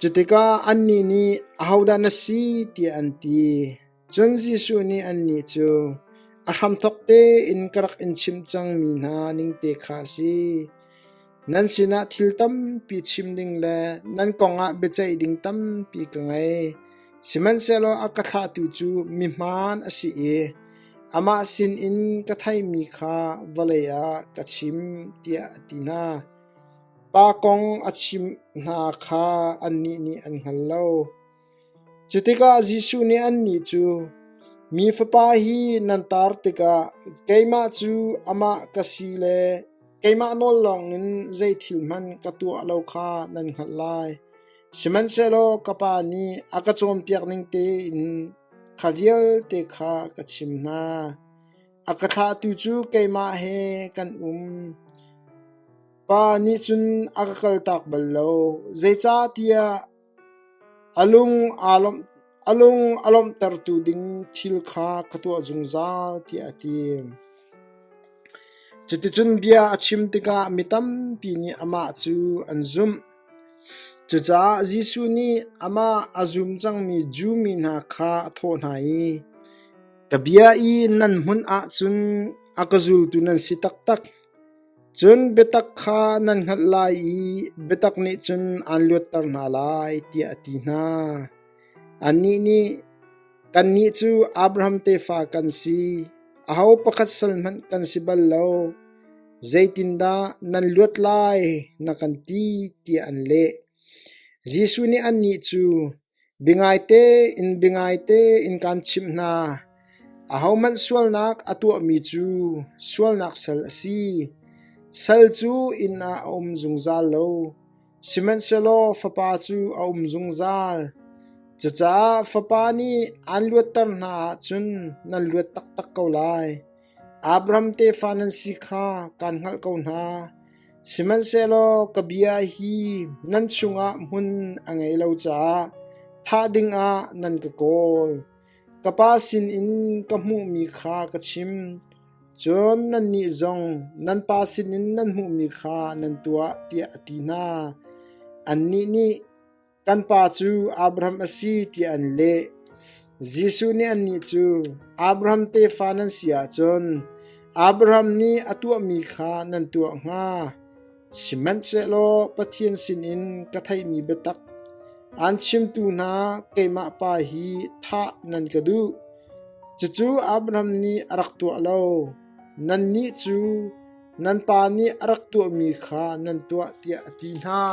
Cutikah annih nih, Ahodah na si? tiah an ti. Cun Jesuh nih annih cu, A hramthawk tein ka rak in chimh cangmi hna ningte kha a si. Nan sinah thil tampi chim ding le nan kongah biaceih ding tampi ka ngei. Sihmanhsehlaw a ka thlahtu cu mihmaan a si i amah sinin ka theihmi kha vawlei ah ka chim, tiah a ti hna. Pa kong a chimh hna kha annih nih an hngal lo. Cutikah Jesuh nih annih cu, Mi Fapa hi nan tar tikah keimah cu amah ka si le keimah nawl lawngin zei thil hmanh ka tuah lo kha nan hngalh lai. Sihmanhsehlaw ka Pa nih a ka cawnpiak ning tein kha vialte kha ka chim hna. A ka thlahtu cu keimah he kan um. Pa nih cun a ka kaltak bal lo, zeicahtiah A lung a lawmhtertu ding thil kha ka tuah zungzal, tiah a ti. Cuticun bia a chim tikah mi tampi nih amah cu an zumh. Cucaah Jesuh nih amah a zum cangmi Jew mi hna kha a thawh hna i, Ka bia i nan hmunh ahcun a ka zultu nan si taktak. Cun biatak kha nan hngalh lai i biatak nih cun aan luatter hna lai, tiah a ti hna. Annih nih, Kannih cu Abraham tefa kan si, aho pakhat sal hmanh kan si bal lo. Zeitindah nan luat lai na kan ti, tiah an leh. Jesuh nih annih cu, Biangaite in biangaite in kaan chimh hna, ahohmanh sualnak a tuahmi cu sualnak sal a si. Sal cu inn ah a um zungzal lo, sihmanhsehlaw Fapa cu a um zungzal. Cucaah Fapa nih aan luatter hna ahcun nan luat taktak ko lai. Abraham tefa nan si kha kaan hngalh ko hna. Sihmanhsehlaw ka bia hi nan chungah hmun a ngei lo caah thah dingah nan ka kawl. Ka Pa sinin ka hmuhmi kha ka chim, cun nannih zong nan pa sinin nan hmuhmi kha nan tuah, tiah a ti hna. Annih nih, Kan pa cu Abraham a si tiah an leh. Jesuh nih annih cu, Abraham tefa nan si ahcun Abraham nih a tuahmi kha nan tuah hnga. Sihmanhsehlaw Pathian sinin ka theihmi biatak aan chimtu hna keimah Pa hi thah nan ka duh. Cucu Abraham nih a rak tuah lo. Nannih cu nan pa nih a rak tuahmi kha nan tuah tiah a ti hna.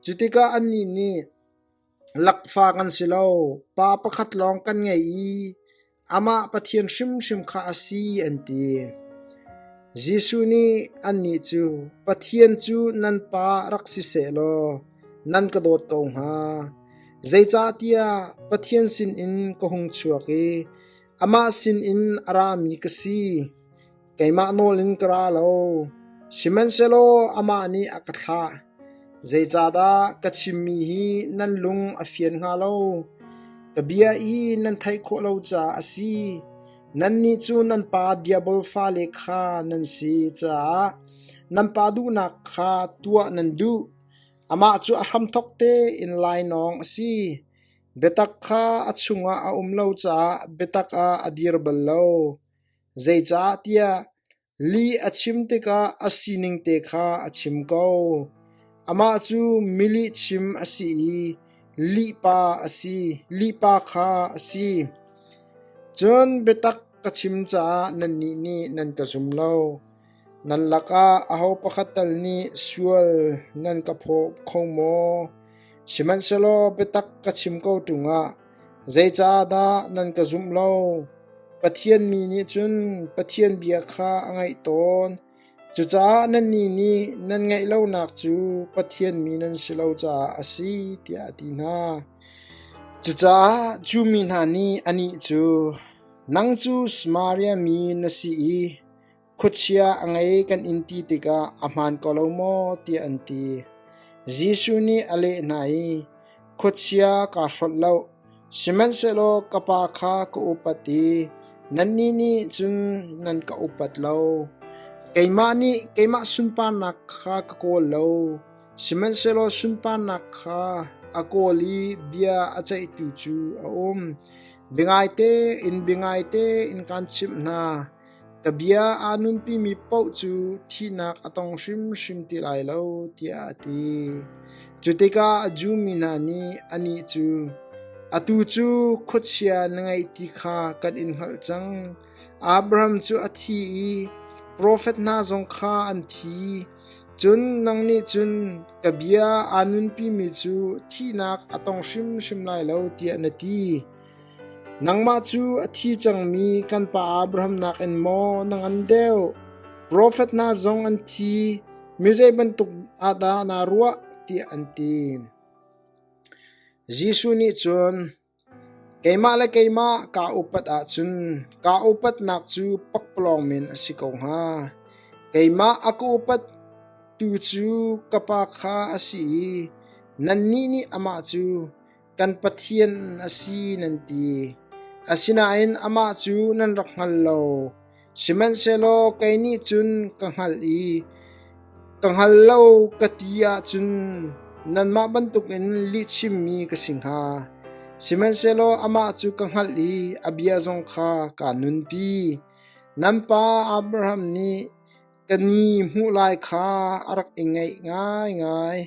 Cutikah annih nih, Lakfa kan si lo, pa pakhat lawng kan ngei i amah Pathian hrimhrim kha a si, an ti. Jesuh nih annih cu, Pathian cu nan Pa rak si sehlaw nan ka dawt ko hnga. Zeicahtiah Pathian sinin ka hung chuak i amah sinin a rami ka si. Keimah nawl in ka ra lo, sihmanhsehlaw amah nih a ka thlah. Zeicahdah ka chimmi hi nan lung a fian hnga lo? Ka bia i nan theih khawh lo caah a si. Nannih cu nan pa Diabol fale kha nan si caah nan pa duhnak kha tuah nan duh. Amah cu a hramthawk tein lainawng a si. Biatak kha a chungah a um lo caah biatak ah a dir bal lo. Zeicahtiah lih a chim tikah a sining te kha a chim ko. Amah cu milihchim a si i lihpa a si, lihpa kha a si. Cun biatak ka chim caah nannih nih nan ka zum lo. Nan lakah aho pakhat tal nih sual nan ka phaw kho maw? Sihmanhsehlaw biatak ka chim ko ṭung ah zeicahdah nan ka zumh lo? Pathian mi nih cun Pathian bia kha a ngaih tawn. Cucaah nannih nih nan ngaih lonak cu Pathian mi nan si lo caah a si, tiah a ti hna. Cucaah Jew mi hna nih anih cu, Nang cu Samaria mi na si i khuachia a ngei kan in ti tikah a hmaan ko lo maw? tiah an ti. Jesuh nih a leh hna i, Khuachia kaa hrolh lo, sihmanhsehlaw ka Pa kha ka upat i nannih nih cun nan ka upat lo. Keimah nih keimah sunparnak kha ka kawl lo, sihmanhsehlaw sunparnak kha a kawl i bia a ceihtu cu a um. Biangaite in biangaite in kaan chimh hna, Ka bia aa nunpimi paoh cu thihnak a tong hrimhrim ti lai lo, tiah a ti. Cu tikah Jew mi hna nih anih cu, Atu cu khuachia na ngeih ti kha kan in hngalh cang. Abraham cu a thi i profet hna zong kha an thi. Cun nang nih cun ka bia aa nunpimi cu thihnak a tong hrimhrim lai lo, tiah na ti. Nangmah cu a thi cangmi kan pa Abraham nakin maw na ngan deuh? Profet hna zong an thi. Mi zei bantuk ah dah naa ruah? tiah an ti. Jesuh nih cun, Keimah le keimah kaa upat ahcun kaa upatnak cu pakpalawng men a si ko hnga. Keimah a ka upattu cu ka Pa kha a si i nannih nih amah cu kan Pathian a si nan ti. Asinain amah cu nan rak hngal lo. Sihmanhsehlaw kei nih cun ka hngalh i ka hngal lo ka ti ahcun nanmah bantukin lihchimmi ka si hnga. Sihmanhsehlaw amah cu ka hngalh i a bia zong kha kaa nunpi. Nan pa Abraham nih Ka ni hmuh lai kha a rak i ngaih ngaingai.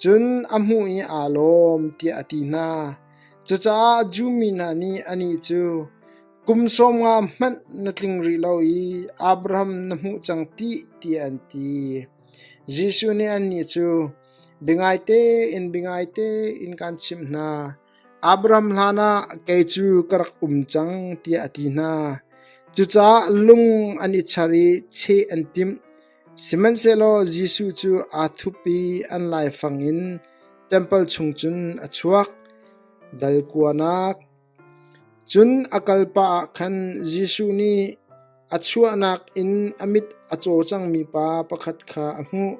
Cun a hmuh i aa lawm, tiah a ti hna. Cucaah Jew mi hna nih anih cu, Kum 50 hmanh na tling rih lo i Abraham na hmuh cang tih, tiah an ti. Jesuh nih annih cu, Biangaite in biangaite in kaan chimh hna, Abraham hlanah kei cu ka rak um cang, tiah a ti hna. Cucaah lung an i char i cheh an timh. Sihmanhsehlaw Jesuh cu aa thup i an laifang in ṭempal chung cun a chuak. Dal kuanak. Cun a kal pah ah khan Jesuh nih a chuahnak in a mit a caw cangmi pa pakhat kha a hmuh.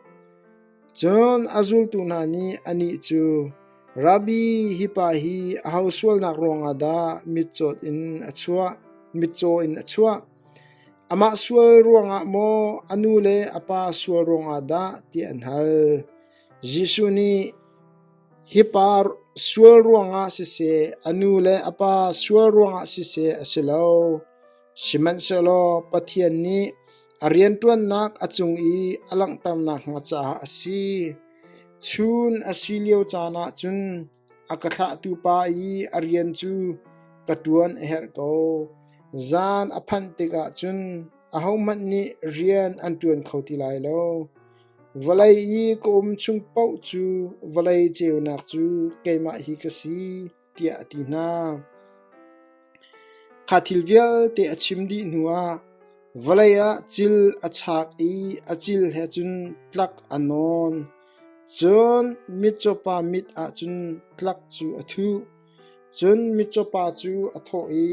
Cun a zultu hna nih anih cu, Rabbi, hi pa hi aho sualnak ruangah dah mitcaw in a chuah? Mitcaw in a chuah? Amah sual ruangah maw, a nu le a pa sual ruangah dah? tiah an hal. Jesuh nih, Hi pa sual ruangah siseh, a nu le a pa sual ruangah siseh a si lo. Sihmanhsehlaw Pathian nih a rianṭuannak a cung i a langhternak hnga caah a si. Chun a si lio caan ah cun a ka thlahtu pa i a rian cu ka ṭuan a herh ko. Zan a phanh tikah cun ahohmanh nih rian an ṭuan kho ti lai lo. Vawlei i ka um chung paoh cu vawlei ceunak cu keimah hi ka si, tiah a ti hna. Kha thil vialte a chim dih hnuah vawlei ah cil a chak i a cil he cun tlak a nawn. Cun mitcawpa mit ah cun tlak cu a thuh. Cun mitcawpa cu a thawh i,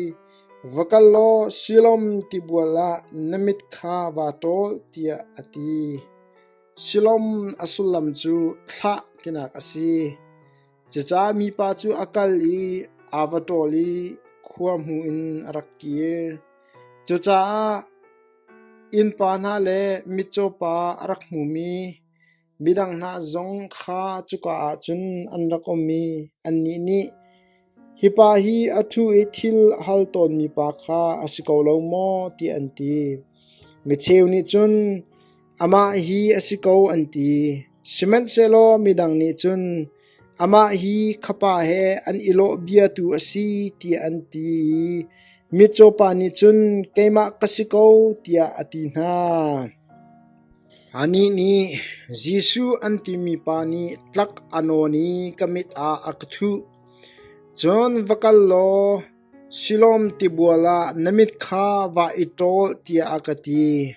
Va kal law Siloam tibual ah na mit kha vaa ṭawl, tiah a ti. Siloam a sullam cu thlah tinak a si. Cucaah mipa cu a kal i aa va ṭawl i khua hmu in a rak kir. Cucaah innpa hna le mitcaw pa a rak hmumi midang hna zong kha cuka ah cun an rak um i annih nih, Hi pa hi a ṭhu i thil a hal tawnmi pa kha a si ko lo maw? tiah an ti. Micheu nih cun, Amah hi a si ko an ti. Sihmanhsehlaw midang nih cun amah hi kha pa he an i lawh bia tu a si tiah an ti i mitcaw pa nih cun keimah ka si ko tiah a ti hna. Anih nih, Jesuh an timi pa nih tlak a nawn i ka mit ah a ka thuh. Cun va kal law Siloam tibual ah na mit kha vaa i ṭawl tiah a ka ti.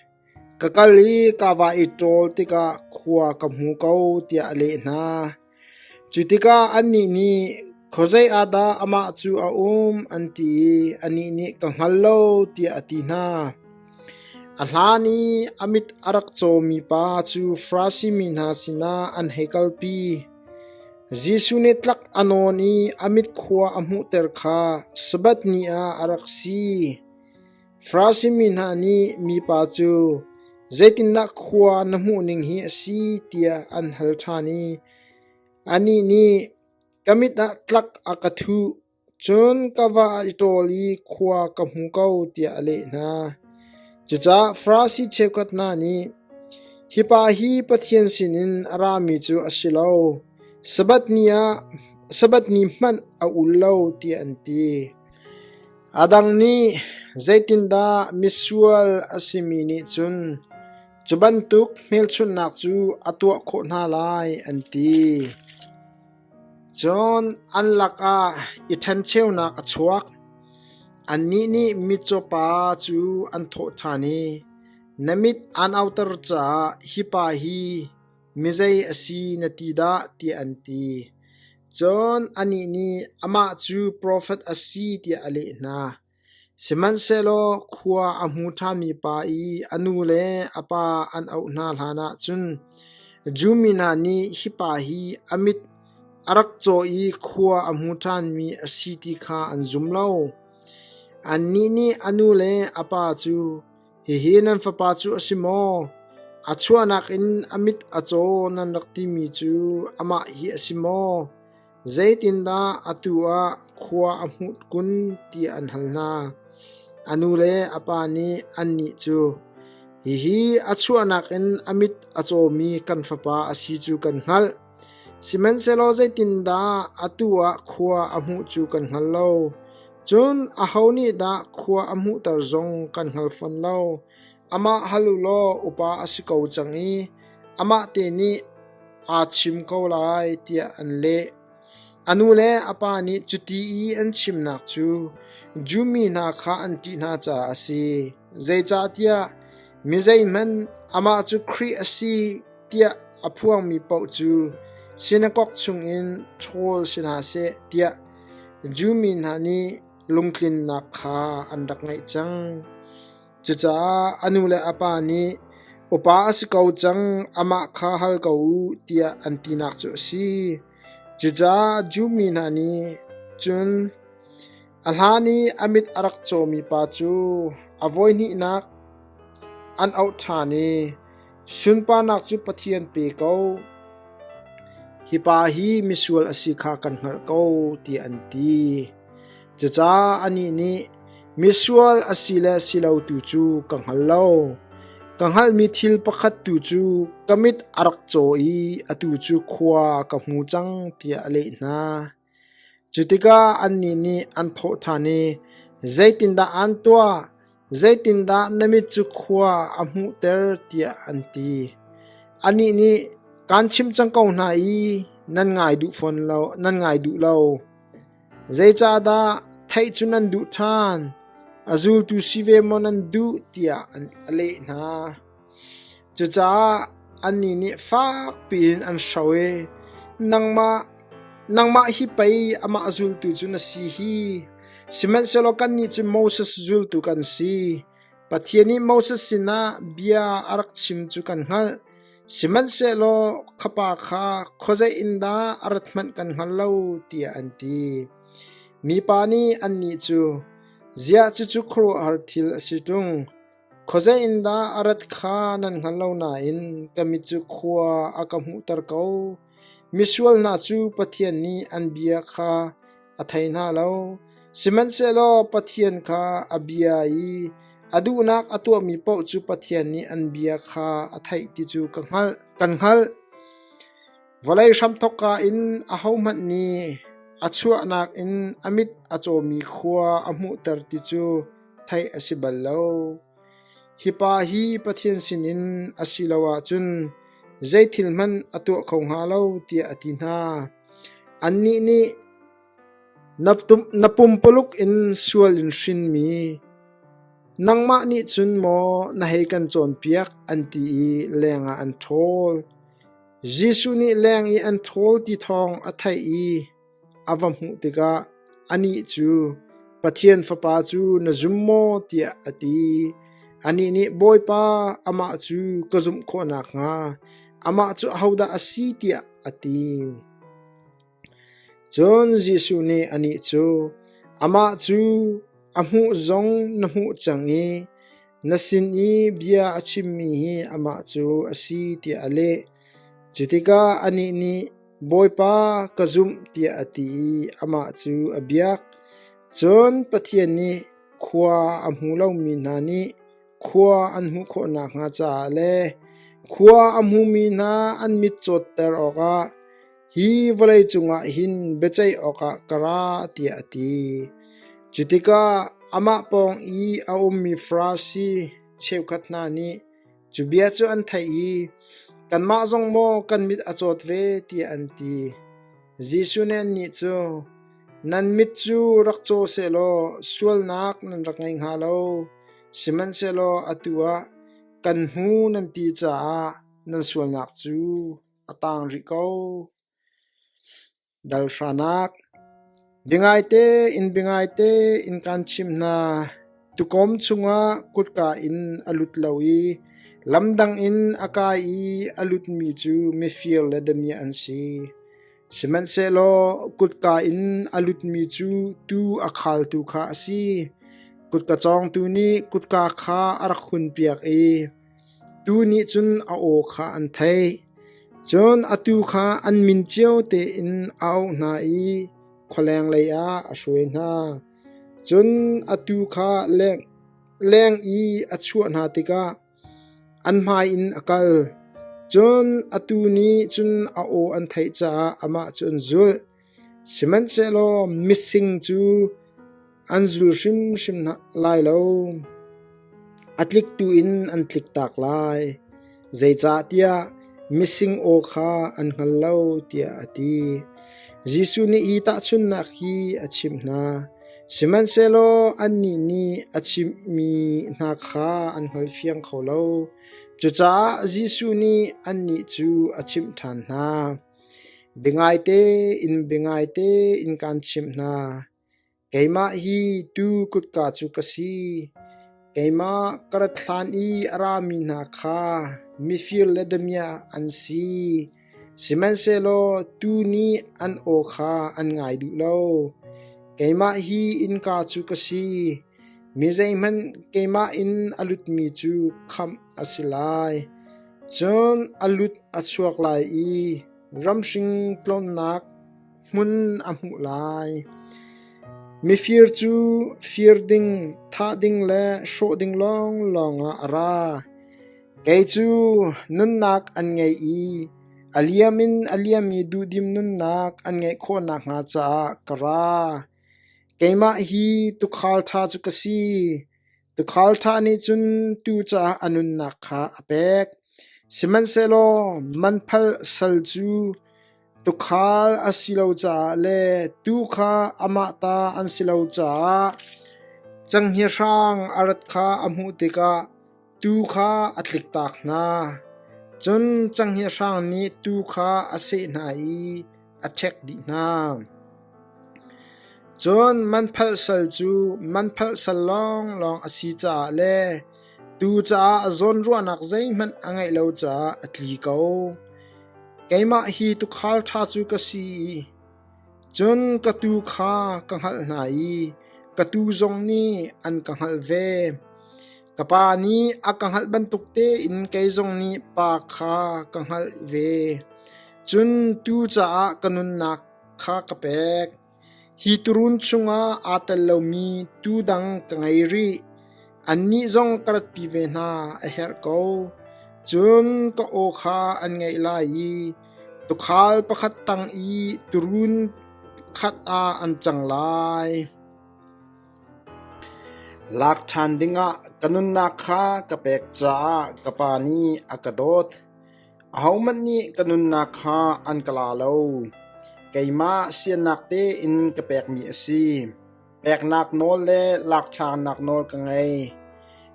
Ka kal i ka va i ṭawl tikah khua ka hmu ko tiah a leh hna. Cu tikah annih nih, Khuazei ah dah amah cu a um? an ti i anih nih, Ka hngal lo, tiah a ti hna. A hlan i a mit a rak cawmi pa cu Farasi mi hna sinah an hei kalpi. Jesuh nih tlak a nawn i a mit khua a hmuhter kha Sabbath ni ah a rak si. Farasi mi hna nih mipa cu, “Zeitindah khua na hmuhning hi a si?” tiah an hal ṭhan i anih nih, “Ka mit ah tlak a ka thuh, cun ka va i ṭawl i khua ka hmu ko,” tiah a leh hna. Cucaah Farasi cheukhat hna nih, “Hi pa hi Pathian sinin a rami cu a si lo; Sabbath ni hmanh a ul lo,” tiah an ti. A dang nih zeitindah misual a simi nih cun cu bantuk hmelchunhnak cu a tuah khawh hna lai an ti. Cun an lakah i ṭhencheunak a chuak. Annih nih mitcaw pa cu an thawh ṭhan i, “Na mit aan auter caah hi pa hi mizei a si na ti dah?” tiah an ti. Cun anih nih amah cu profet a si tiah a leh hna. Sihmanhsehlaw khua a hmu ṭhami pa i a nu le a pa an auh hna hlanah cun Jew mi hna nih hi pa hi a mit a rak caw i khua a hmu ṭhanmi a si ti kha an zum lo. Annih nih a nu le a pa cu, “Hihi nan fapa cu a si maw? A chuahnak in a mit a caw nan rak timi cu amah hi a si maw? Zeitindah atu ah khua a hmuh kun?” tiah an hal hna. A nu le a pa nih annih cu, “Hihi a chuahnak in a mit a cawmi kan fapa a si cu kan hngalh. Sihmanhsehlaw zeitindah atu ah khua a hmuh cu kan hngal lo. Cun aho nih dah khua a hmuhter zong kan hngal fawn lo. Amah hal u law upa a si ko cang i amah te nih aa chim ko lai, tiah an leh. A nu le a pa nih cuti i an chimnak cu Jew mi hna kha an ṭih hna caah a si. Zeicahtiah mi zeihmanh amah cu Khrih a si tiah a phuangmi paoh cu sinakok chungin ṭhawl si hna seh tiah Jew mi hna nih lungtlinnak kha an rak ngeih cang. Cucaah a nu le a pa nih, Upa a si ko cang, amah kha hal ko u, tiah an tinak cu a si. Cucaah Jew mi hna nih cun a hlan i a mit a rak cawmi pa cu a voihnihnak an auh ṭhan i, Sunparnak cu Pathian pe ko. Hi pa hi misual a si kha kan hngalh ko, tiah an ti. Cucaah anih nih, Misual a si le si lo tu cu ka hngal lo. Ka hngalhmi thil pakhat tu cu ka mit a rak caw i atu cu khua ka hmu cang, tiah a leh hna. Cu tikah annih nih an thawh ṭhan i, Zeitindah aan tuah? Zeitindah na mit cu khua a hmuhter? tiah an ti. Anih nih, Kaan chimh cang ko hna i nan ngai duh fawn lo, nan ngai duh lo. Zeicahdah theih cu nan duh ṭhan? A zultu si ve maw nan duh? tiah a leh hna. Cucaah annih nih fak piin an hro i, Nangmah, nangmah hi pei amah zultu cu na si hi. Sihmanhsehlaw kannih cu Moses zultu kan si. Pathian nih Moses sinah bia a rak chim cu kan hngalh. Sihmanhsehlaw kha pa kha khuazei in dah a rat hmanh kan hngal lo, tiah an ti. Mipa nih annih cu, Ziah cucu khuaruahhar thil a si ṭung? Khuazei in dah a rat kha nan hngal lo nain ka mit cu khua a ka hmuhter ko. Misual hna cu Pathian nih an bia kha a thei hna lo. Sihmanhsehlaw Pathian kha a bia i a duhnak a tuahmi paoh cu Pathian nih an bia kha a theih ti cu ka hngalh, kan hngalh. Vawlei hramthawkka in ahohmanh nih a chuahnak in a mit a cawmi khua a hmuhter ti cu theih a si bal lo. Hi pa hi Pathian sinin a si lo ahcun zei thil hmanh a tuah kho hnga lo, tiah a ti hna. Annih nih, Na pumpuluk in sual in hrinmi nangmah nih cun maw na hei kan cawnpiak, an ti i lengah an ṭhawl. Jesuh nih leng i an ṭhawl ti thawng a theih i a va hmuh tikah anih cu, Pathian Fapa cu na zum maw? tiah a ti. Anih nih, Bawipa, amah cu ka zumh khawh nakhnga amah cu ahodah a si? tiah a ti. Cun Jesuh nih anih cu, Amah cu a hmuh zong na hmuh cang i na sin i bia a chimmi hi amah cu a si, tiah a leh. Cu tikah anih nih, Bawipa, ka zumh, tiah a ti i amah cu a biak. Cun Pathian nih khua a hmu lomi hna nih khua an hmuh khawh nakhnga caah le khua a hmumi hna an mit cawtter awkah hi vawlei cungah hin biaceih awkah ka ra, tiah a ti. Cu tikah amah pawng i a ummi Farasi cheukhat hna nih cu bia cu an theih i, Kanmah zong maw kan mit a cawt ve, tiah an ti. Jesuh nih annih cu, Nan mit cu rak caw sehlaw sualnak nan rak ngei hnga lo, sihmanhsehlaw atu ah kan hmu nan ti caah nan sualnak cu a tang rih ko. Dalhranak Biangaite in biangaite in kaan chimh hna, tuukawm chungah kutka in a lut lo i lamdang in a kai i a lutmi cu mifir le damiah an si. Sihmanhsehlaw kutka in a lutmi cu tuu a khaltu kha a si. Kutka cawngtu nih kutka kha a rak hunpiak i tuu nih cun a aw kha an theih. Cun a tuu kha an min cio tein a auh hna i khualeng leiah a hruai hna. Cun a tuu kha leng i a chuah hna tikah an hmai in a kal. Cun a tuu nih cun a aw an theih caah amah cu an zulh. Sihmanhsehlaw mising cu an zul hrimhrim lai lo; a tliktu in an tliktak lai. Zeicahtiah mising aw kha an hngal lo, tiah a ti. Jesuh nih hi tahchunhnak hi a chimh hna, sihmanhsehlaw annih nih a chimhmi hna kha an hngalfiang kho lo. Cucaah Jesuh nih annih cu a chimh ṭhan hna. Biangaite in biangaite in kaan chimh hna, keimah hi tuu kutka cu ka si. Keimah ka rat hlan i a rami hna kha mifir le damiah an si, sihmanhsehlaw tuu nih an aw kha an ngai duh lo. Keimah hi innka cu ka si. Mi zeihmanh keimah in a lutmi cu khamh a si lai. Cun a lut a chuak lai i ramhring tlawnnak hmun a hmuh lai. Mifir cu fir ding, thah ding le hrawh ding lawnglawng ah a ra. Kei cu nunnak an ngei i a liam in a liammi duhdim nunnak an ngeih khawh nakhnga caah ka ra. Keimah hi tuukhal ṭha cu ka si. Tuukhal ṭha nih cun tuu caah a nunnak kha a pek. Sihmanhsehlaw manphalh sal cu tuukhal a si lo caah le tuu kha amah ta an si lo caah cenghngia hrang a rat kha a hmuh tikah tuu kha a tliktak hna. Cun cenghngia hrang nih tuu kha a seh hna i a ṭhek dih hna. Cun manphalh sal cu manphalh sal lawnglawng a si caah le tuu caah zawnruahnak zeihmanh a ngeih lo caah a tli ko. Keimah hi tuukhal ṭha cu ka si i cun ka tuu kha ka hngalh hna i ka tuu zong nih an ka hngalh ve. Ka Pa nih a ka hngalh bantuk tein kei zong nih Pa kha ka hngalh ve. Cun tuu caah ka nunnak kha ka pek. Hi tuurun chungah aa tel lomi tuu dang ka ngei rih. Annih zong ka ratpi ve hna a herh ko. Cun ka aw kha an ngaih lai i tuukhal pakhat tang i tuurun khat ah an cang lai. Lak ṭhan dingah ka nunnak kha ka pek caah ka Pa nih a ka dawt. Ahohmanh nih ka nunnak kha an ka la lo. Keimah siannak tein ka pekmi a si. Peknak nawl le lak ṭhannak nawl ka ngei.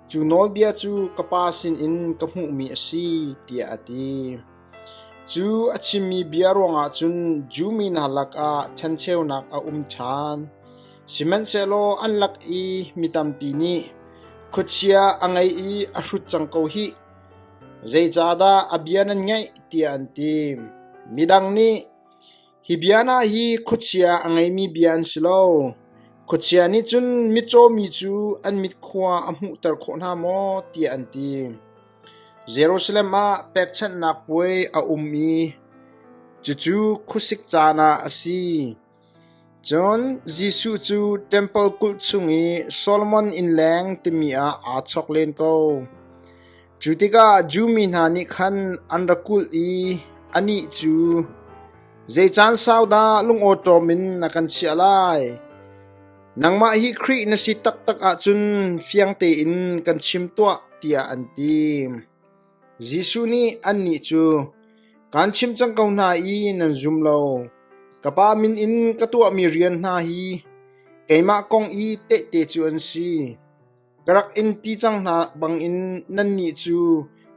Cu nawlbia cu ka Pa sinin ka hmuhmi a si, tiah a ti. Cu a chimmi bia ruangah cun Jew mi hna lakah ṭhencheunak a um ṭhan. Sihmanhsehlaw an lak i mi tampi nih, Khuachia a ngei i a hrut cang ko hih! Zeicahdah a bia nan ngaih? tiah an ti. Midang nih, Hi bia hna hi khuachia a ngeimi bia an si lo. Khuachia nih cun mitcaw mi cu an mit khua a hmuhter khawh hna maw? tiah an ti. Jerusalem ah pekchanhnak puai a um i cucu khuasik caan ah a si. Cun Jesuh cu ṭempal kulh chung i Solomon innleng timi ah aa chawk len ko. Cu tikah Jew mi hna nih khan an ra kulh i anih cu, Zei caan sau dah lungawṭawm in na kan chiah lai? Nangmah hi Khrih na si taktak ahcun fiang tein kan chim tuah, tiah an ti. Jesuh nih annih cu, Kaan chimh cang ko hna i nan zum lo. Ka Pa min in ka tuahmi rian hna hi keimah kong i tehte cu an si. Ka rak in ti cang hna bangin nannih cu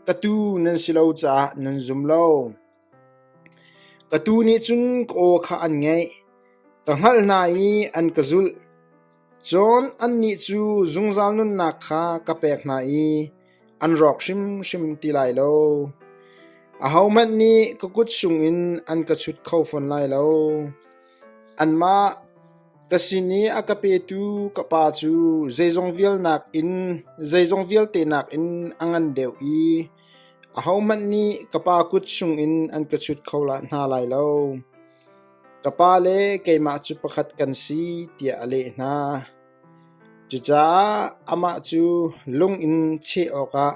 ka tuu nan si lo caah nan zum lo. Ka tuu nih cun ka aw kha an ngaih; ka hngalh hna i an ka zulh. Cun annih cu zungzal nunnak kha ka pek hna i an rawk hrimhrim ti lai lo. Ahohmanh nih ka kut chungin an ka chut kho fawn lai lo. Anmah ka sin i a ka petu ka Pa cu zeizong vialte nakin a ngan deuh i ahohmanh nih ka Pa kut chungin an ka chut kho hna lai lo. Ka Pa le keimah cu pakhat kan si, tiah a leh hna. Cucaah amah cu lung in cheh awkah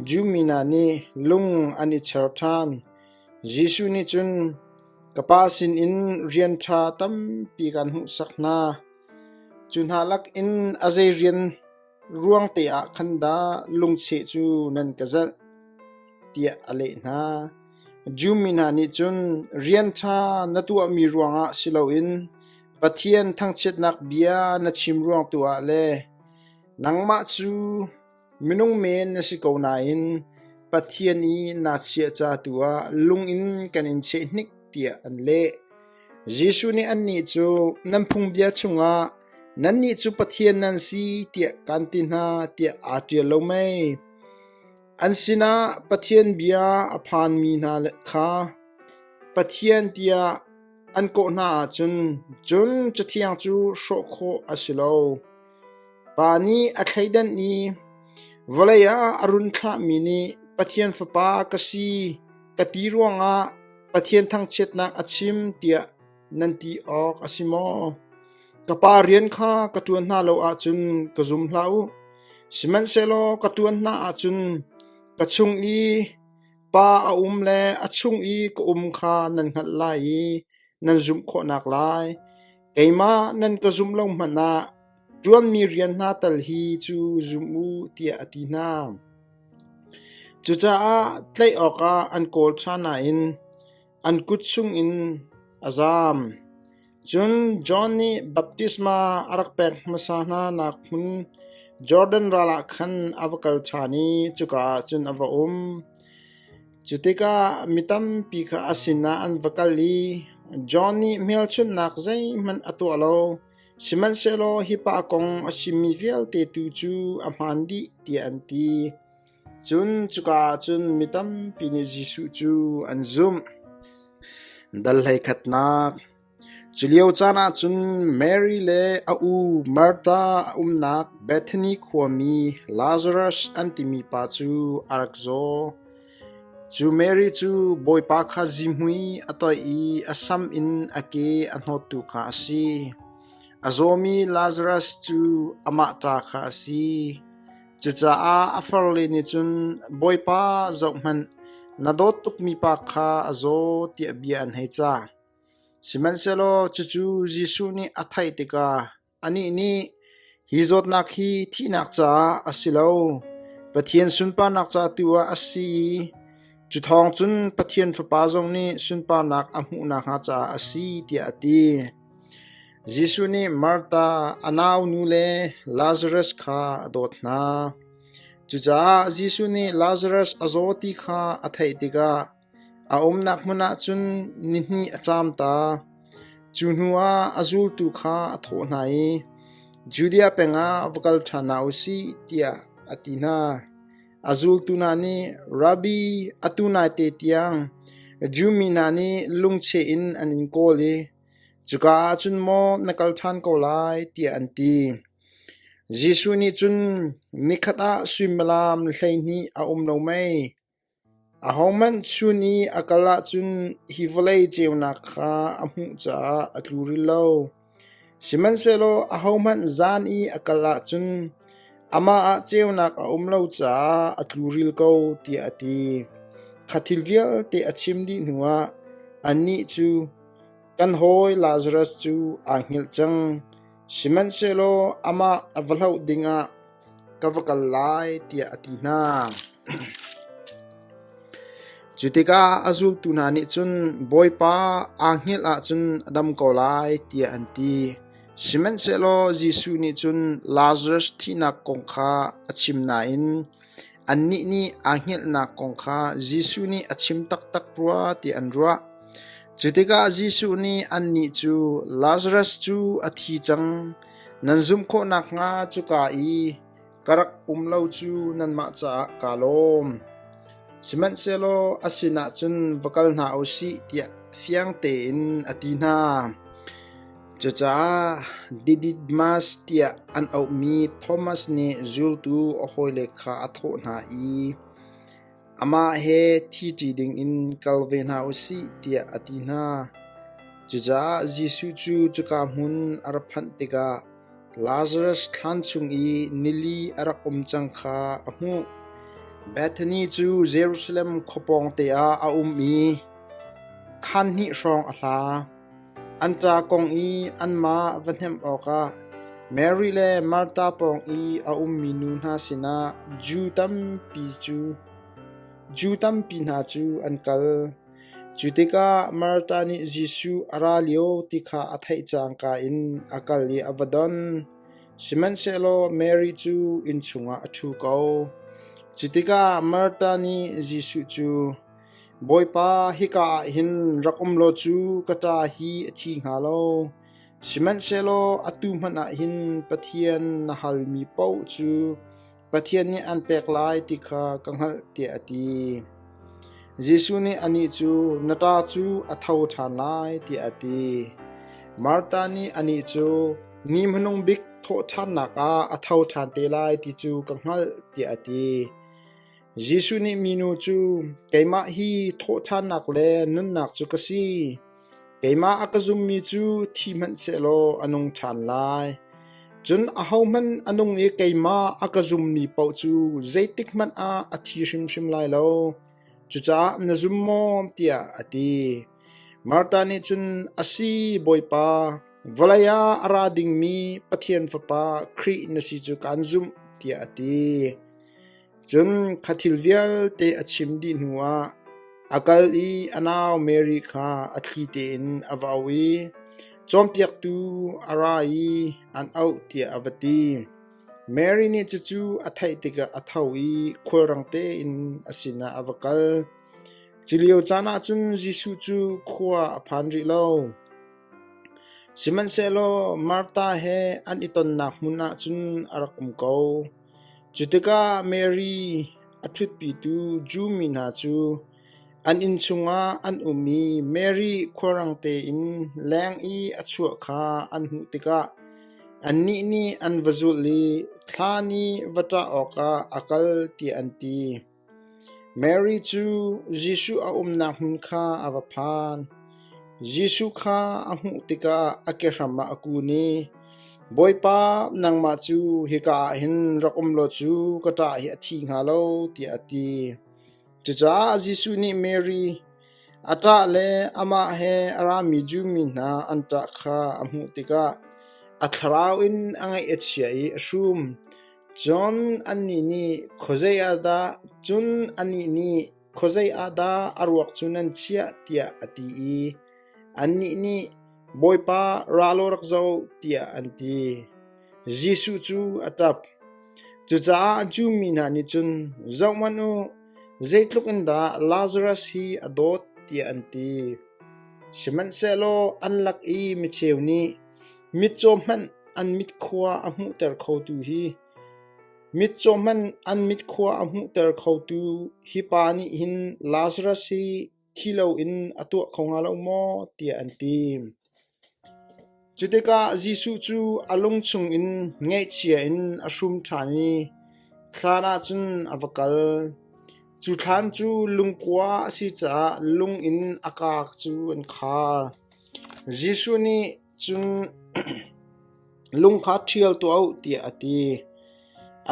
Jew mi hna nih lung an i char ṭhan. Jesuh nih cun, Ka Pa sinin rian ṭha tampi kaan hmuhsak hna. Cu hna lakin a zei rian ruang te ah khan dah lungcheh cu nan ka zalh? tiah a leh hna. Jew mi hna nih cun rian ṭha na tuahmi ruangah si loin Pathian thangchiatnak bia na chim ruang tu ah le nangmah cu minung men na si ko nain Pathian i naa chiah ca tu ah lung in kan in cheh hnik tiah an leh. Jesuh nih annih cu nan phungbia chungah nannih cu Pathian nan si tiah kaan ti hna tiah aa ṭial lo mei? An sinah Pathian bia a phanmi hna kha Pathian tiah an kawh hna ahcun cun Cathiang cu hrawh khawh a si lo. Pa nih a thleidan i vawlei ah a run thlahmi nih Pathian Fapa ka si ka ti ruangah Pathian thangchiatnak a chim tiah nan ti awk a si maw? Ka Pa rian kha ka ṭuan hna lo ahcun ka zum hlah u. Sihmanhsehlaw ka ṭuan hna ahcun ka chung i Pa a um le a chung i ka um kha nan hngalh lai i nan zumh khawhnak lai. Keimah nan ka zumh lo hmanh ah ṭuanmi rian hna tal hi cu zum u, tiah a ti hna. Cucaah tlaih awkah an kawl ṭhan nain an kut chungin a zaam. Cun John nih baptisma a rak pek hmasa hna nak hmun Jordan ral ah khan a va kal ṭhan i cuka ah cun a va um. Cu tikah mi tampi kha a sinah an va kal i John nih hmelchunhnak zeihmanh a tuah lo, sihmanhsehlaw hi pa kong a chimmi vialte tu cu a hmaan dih tiah an ti. Cun cuka ah cun mi tampi nih Jesuh cu an zumh. Dal hleikhatnak Cu lio caan ah cun Mary le a u Martha a umnak Bethany khuami Lazarus an timi pa cu a rak zaw. Cu Mary cu Bawipa kha zihmui a toih i a sam in a ke a hnawttu kha a si. A zawmi Lazarus cu amah ṭa kha a si. Cucaah a farle nih cun, Bawipa, zohhmanh, na dawt tukmi pa kha a zaw, tiah bia an hei cah. Sihmanhsehlaw cucu Jesuh nih a theih tikah anih nih, Hi zawtnak hi thihnak caah a si lo, Pathian sunparnak ca tu ah a si i cu thawng cun Pathian Fapa zong nih sunparnak a hmuh nakhnga caah a si, tiah a ti. Jesuh nih Martha, a naunu le Lazarus kha a dawt hna. Cucaah Jesuh nih Lazarus a zaw ti kha a theih tikah a umnak hmun ah cun nihnih a caam ta. Cu hnuah a zultu kha a thawh hna i, Judea peng ah va kal ṭhan hna u sih, tiah a ti hna. A zultu hna nih, Rabbi, atu naite tiang Jew mi hna nih lungcheh in an in kawl i cuka ah cun maw na kal ṭhan ko lai, tiah an ti. Jesuh nih cun, Nikhat ah suimilam 12 a um lo mei? Ahohmanh chun i a kal ahcun hi vawlei ceunak kha a hmuh caah a tlu rih lo. Sihmanhsehlaw ahohmanh zan i a kal ahcun amah ah ceunak a um lo caah a tluril ko, tiah a ti. Kha thil vialte a chim dih hnuah annih cu, Kan hawi Lazarus cu aa hngilh cang, sihmanhsehlaw amah a va hloh dingah ka va kal lai, tiah a ti hna. Cu tikah a zultu hna nih cun, Bawipa, aa hngilh ahcun a dam ko lai, tiah an ti. Sihmanhsehlaw Jesuh nih cun Lazarus thihnak kong kha a chim nain annih nih aa hngilhnak kong kha Jesuh nih a chim taktak rua ti an ruah. Cu tikah Jesuh nih annih cu, Lazarus cu a thi cang, nan zumh khawh nakhnga cuka i ka rak um lo cu nanmah caah kaa lawm. Sihmanhsehlaw a sinah cun va kal hna u sih tiah fiang tein a ti hna. Cucaah Didymus tiah an auhmi Thomas nih zultu a hawile kha a thawh hna i, Amah he thi ṭi dingin kal ve hna u sih tiah a ti hna. Cucaah Jesuh cu cuka hmun a ra phanh tikah Lazarus thlan chung i nili a rak um cang kha a hmuh. Bethany cu Jerusalem khua pawngte ah a um i khaan hnih hrawng a hla. An ṭa kong i anmah va hnemh awkah Mary le Martha pawng i a ummi nu hna sinah Jew tampi hna cu an kal. Cu tikah Martha nih Jesuh a ra lio ti kha a theih cangka in a kal i a va don. Sihmanhsehlaw Mary cu inn chungah a ṭhu ko. Cu tikah Martha nih Jesuh cu, Bawipa, hika ah hin rak um law cu ka ṭa hi a thi hnga lo. Sihmanhsehlaw atu hmanh ah hin Pathian na halmi paoh cu Pathian nih an pek lai ti kha ka hngalh tiah a ti. Jesuh nih anih cu, Na ṭa cu a tho ṭhan lai tiah a ti. Martha nih anih cu, Ni hmanung bik thawhṭhannak ah a tho ṭhan te lai ti cu ka hngalh tiah a ti. Jesuh nih minu cu, Keimah hi thawhṭhannak le nunnak cu ka si. Keimah a ka zummi cu thi hmanh sehlaw a nung ṭhan lai. Cun ahohmanh a nung i keimah a ka zummi paoh cu zeitikhmanh ah a thi hrimhrim lai lo. Cucaah na zum maw? tiah a ti. Martha nih cun, A si, Bawipa, vawlei ah a ra dingmi Pathian Fapa Khrih na si cu kaan zumh, tiah a ti. Cun kha thil vialte a chim dih hnuah a kal i a nau Mary kha a thli tein a va auh i cawnpiaktu a ra i an auh tiah a va ti. Mary nih cucu a theih tikah a tho i khulrang tein a sinah a va kal. Cu lio caan ah cun Jesuh cu khua a phan rih lo. Sihmanhsehlaw Martha he an i tonnak hmun ah cun a rak um ko. Cu tikah Mary a ṭhutpitu Jew mi hna cu an inn chungah an um i Mary khualrang tein leng i a chuah kha an hmuh tikah annih nih an va zulh i thlan i va ṭah awkah a kal tiah an ti. Mary cu Jesuh a umnak hmun kha a va phan. Jesuh kha a hmuh tikah a kehram ah a kun i, Bawipa, nangmah cu hika ah hin rak um law cu ka ṭah hi a thi hnga lo, tiah a ti. Cucaah Jesuh nih Mary a ṭah le amah he a rami Jew mi hna an ṭah kha a hmuh tikah. A thlarau in a ngaih a chia i a hrum. Cun annih nih, Khuazei ah dah? Cun anih nih, Khuazei ah dah a ruak cu nan chiah? tiah a ti i annih nih, Bawipa, ra law rak zoh, tiah an ti. Jesuh cu a ṭap. Cucaah Jew mi hna nih cun, Zohhmanh u, zeitluk in dah Lazarus hi a dawt, tiah an ti. Sihmanhsehlaw an lak i micheu nih mitcaw hmanh an mit khua a hmuhter khotu hi mitcaw hmanh an mit khua a hmuhter khotu hi pa nih hin Lazarus hi thi loin a tuah kho hnga lo maw? tiah an ti. Cu tikah Jesuh cu a lung chungin ngaihchia in a hrum ṭhan i thlan ah cun a va kal. Cu thlan cu lungkua a si caah lung in a kaa cu an khar. Jesuh nih cun lung kha ṭhial tuah u tiah a ti.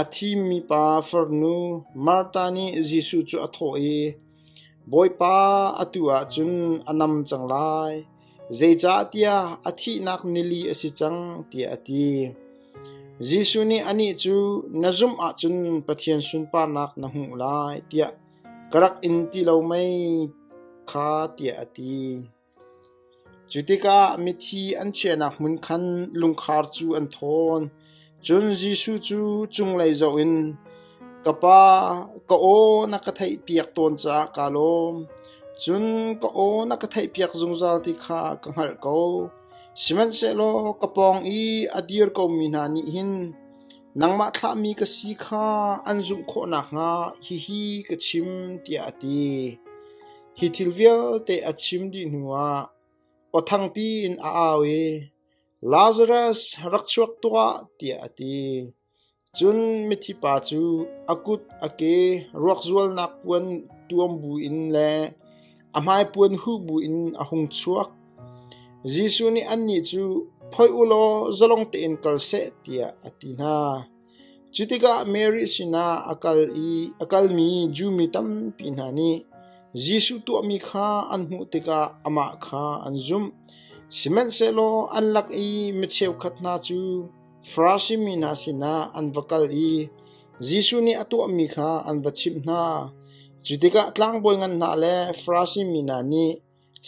A thimmi pa farnu Martha nih Jesuh cu a thawh i, Bawipa, atu ah cun a nam cang lai, zeicahtiah a thihnak nili a si cang, tiah a ti. Jesuh nih anih cu, Na zumh ahcun Pathian sunparnak na hmuh lai, tiah ka rak in ti lo mei kha, tiah a ti. Cu tikah mithi an chiahnak hmun khan lungkhar cu an thawn. Cun Jesuh cu cunglei zoh in, Ka Pa, ka aw na ka theihpiak tawn caah kaa lawm. Cun ka aw na ka theihpiak zungzal ti kha ka hngalh ko. Sihmanhsehlaw ka pawng i a dir komi hna nih hin nangmah thlahmi ka si kha an zumh khawh nakhnga hihi ka chim, tiah a ti. Hi thil vialte a chim dih hnuah aw thangpi in a au i, Lazarus, rak chuak tuah, tiah a ti. Cun mithi pa cu a kut a ke ruak zualnak puan tuam buin le a hmaipuan huh buin a hung chuak. Jesuh nih annih cu, Phoih u law zalong tein kal seh, tiah a ti hna. Cu tikah Mary sinah a kal i a kalmi Jew mi tampi hna nih Jesuh tuahmi kha an hmuh tikah amah kha an zumh. Sihmanhsehlaw an lak i mi cheukhat hna cu Farasi mi hna sinah an va kal i Jesuh nih a tuahmi kha an va chimh hna. Cu tikah tlangbawi ngan hna le Farasi mi hna nih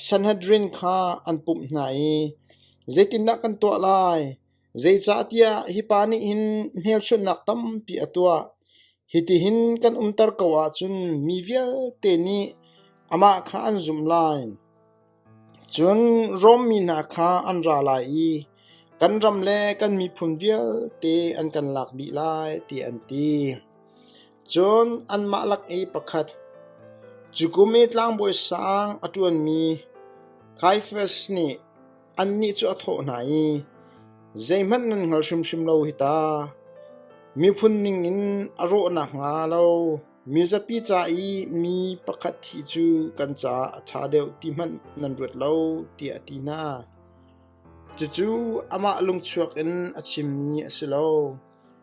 Sanhedrin kha an pumh hna i, Zeitindah kan tuah lai? Zeicahtiah hi pa nih hin hmelchunhnak tampi a tuah. Hitihin kan umter ko ahcun mi vialte nih amah kha an zumh lai. Cun Rom mi hna kha an ra lai i kan ram le kan miphun vialte an kan lak dih lai, tiah an ti. Cun anmah lak i pakhat, cu kum i tlangbawi sang a ṭuanmi Kaiafas nih Annih cu a thawh hna i, Zeihmanh nan hngal hrimhrim lo hi ta. Miphun ningin a rawh nakhnga lo mizapi ca i mi pakhat thih cu kan caah a ṭha deuh ti hmanh nan ruat lo, tiah a ti hna. Cucu amah lungchuak in a chimmi a si lo.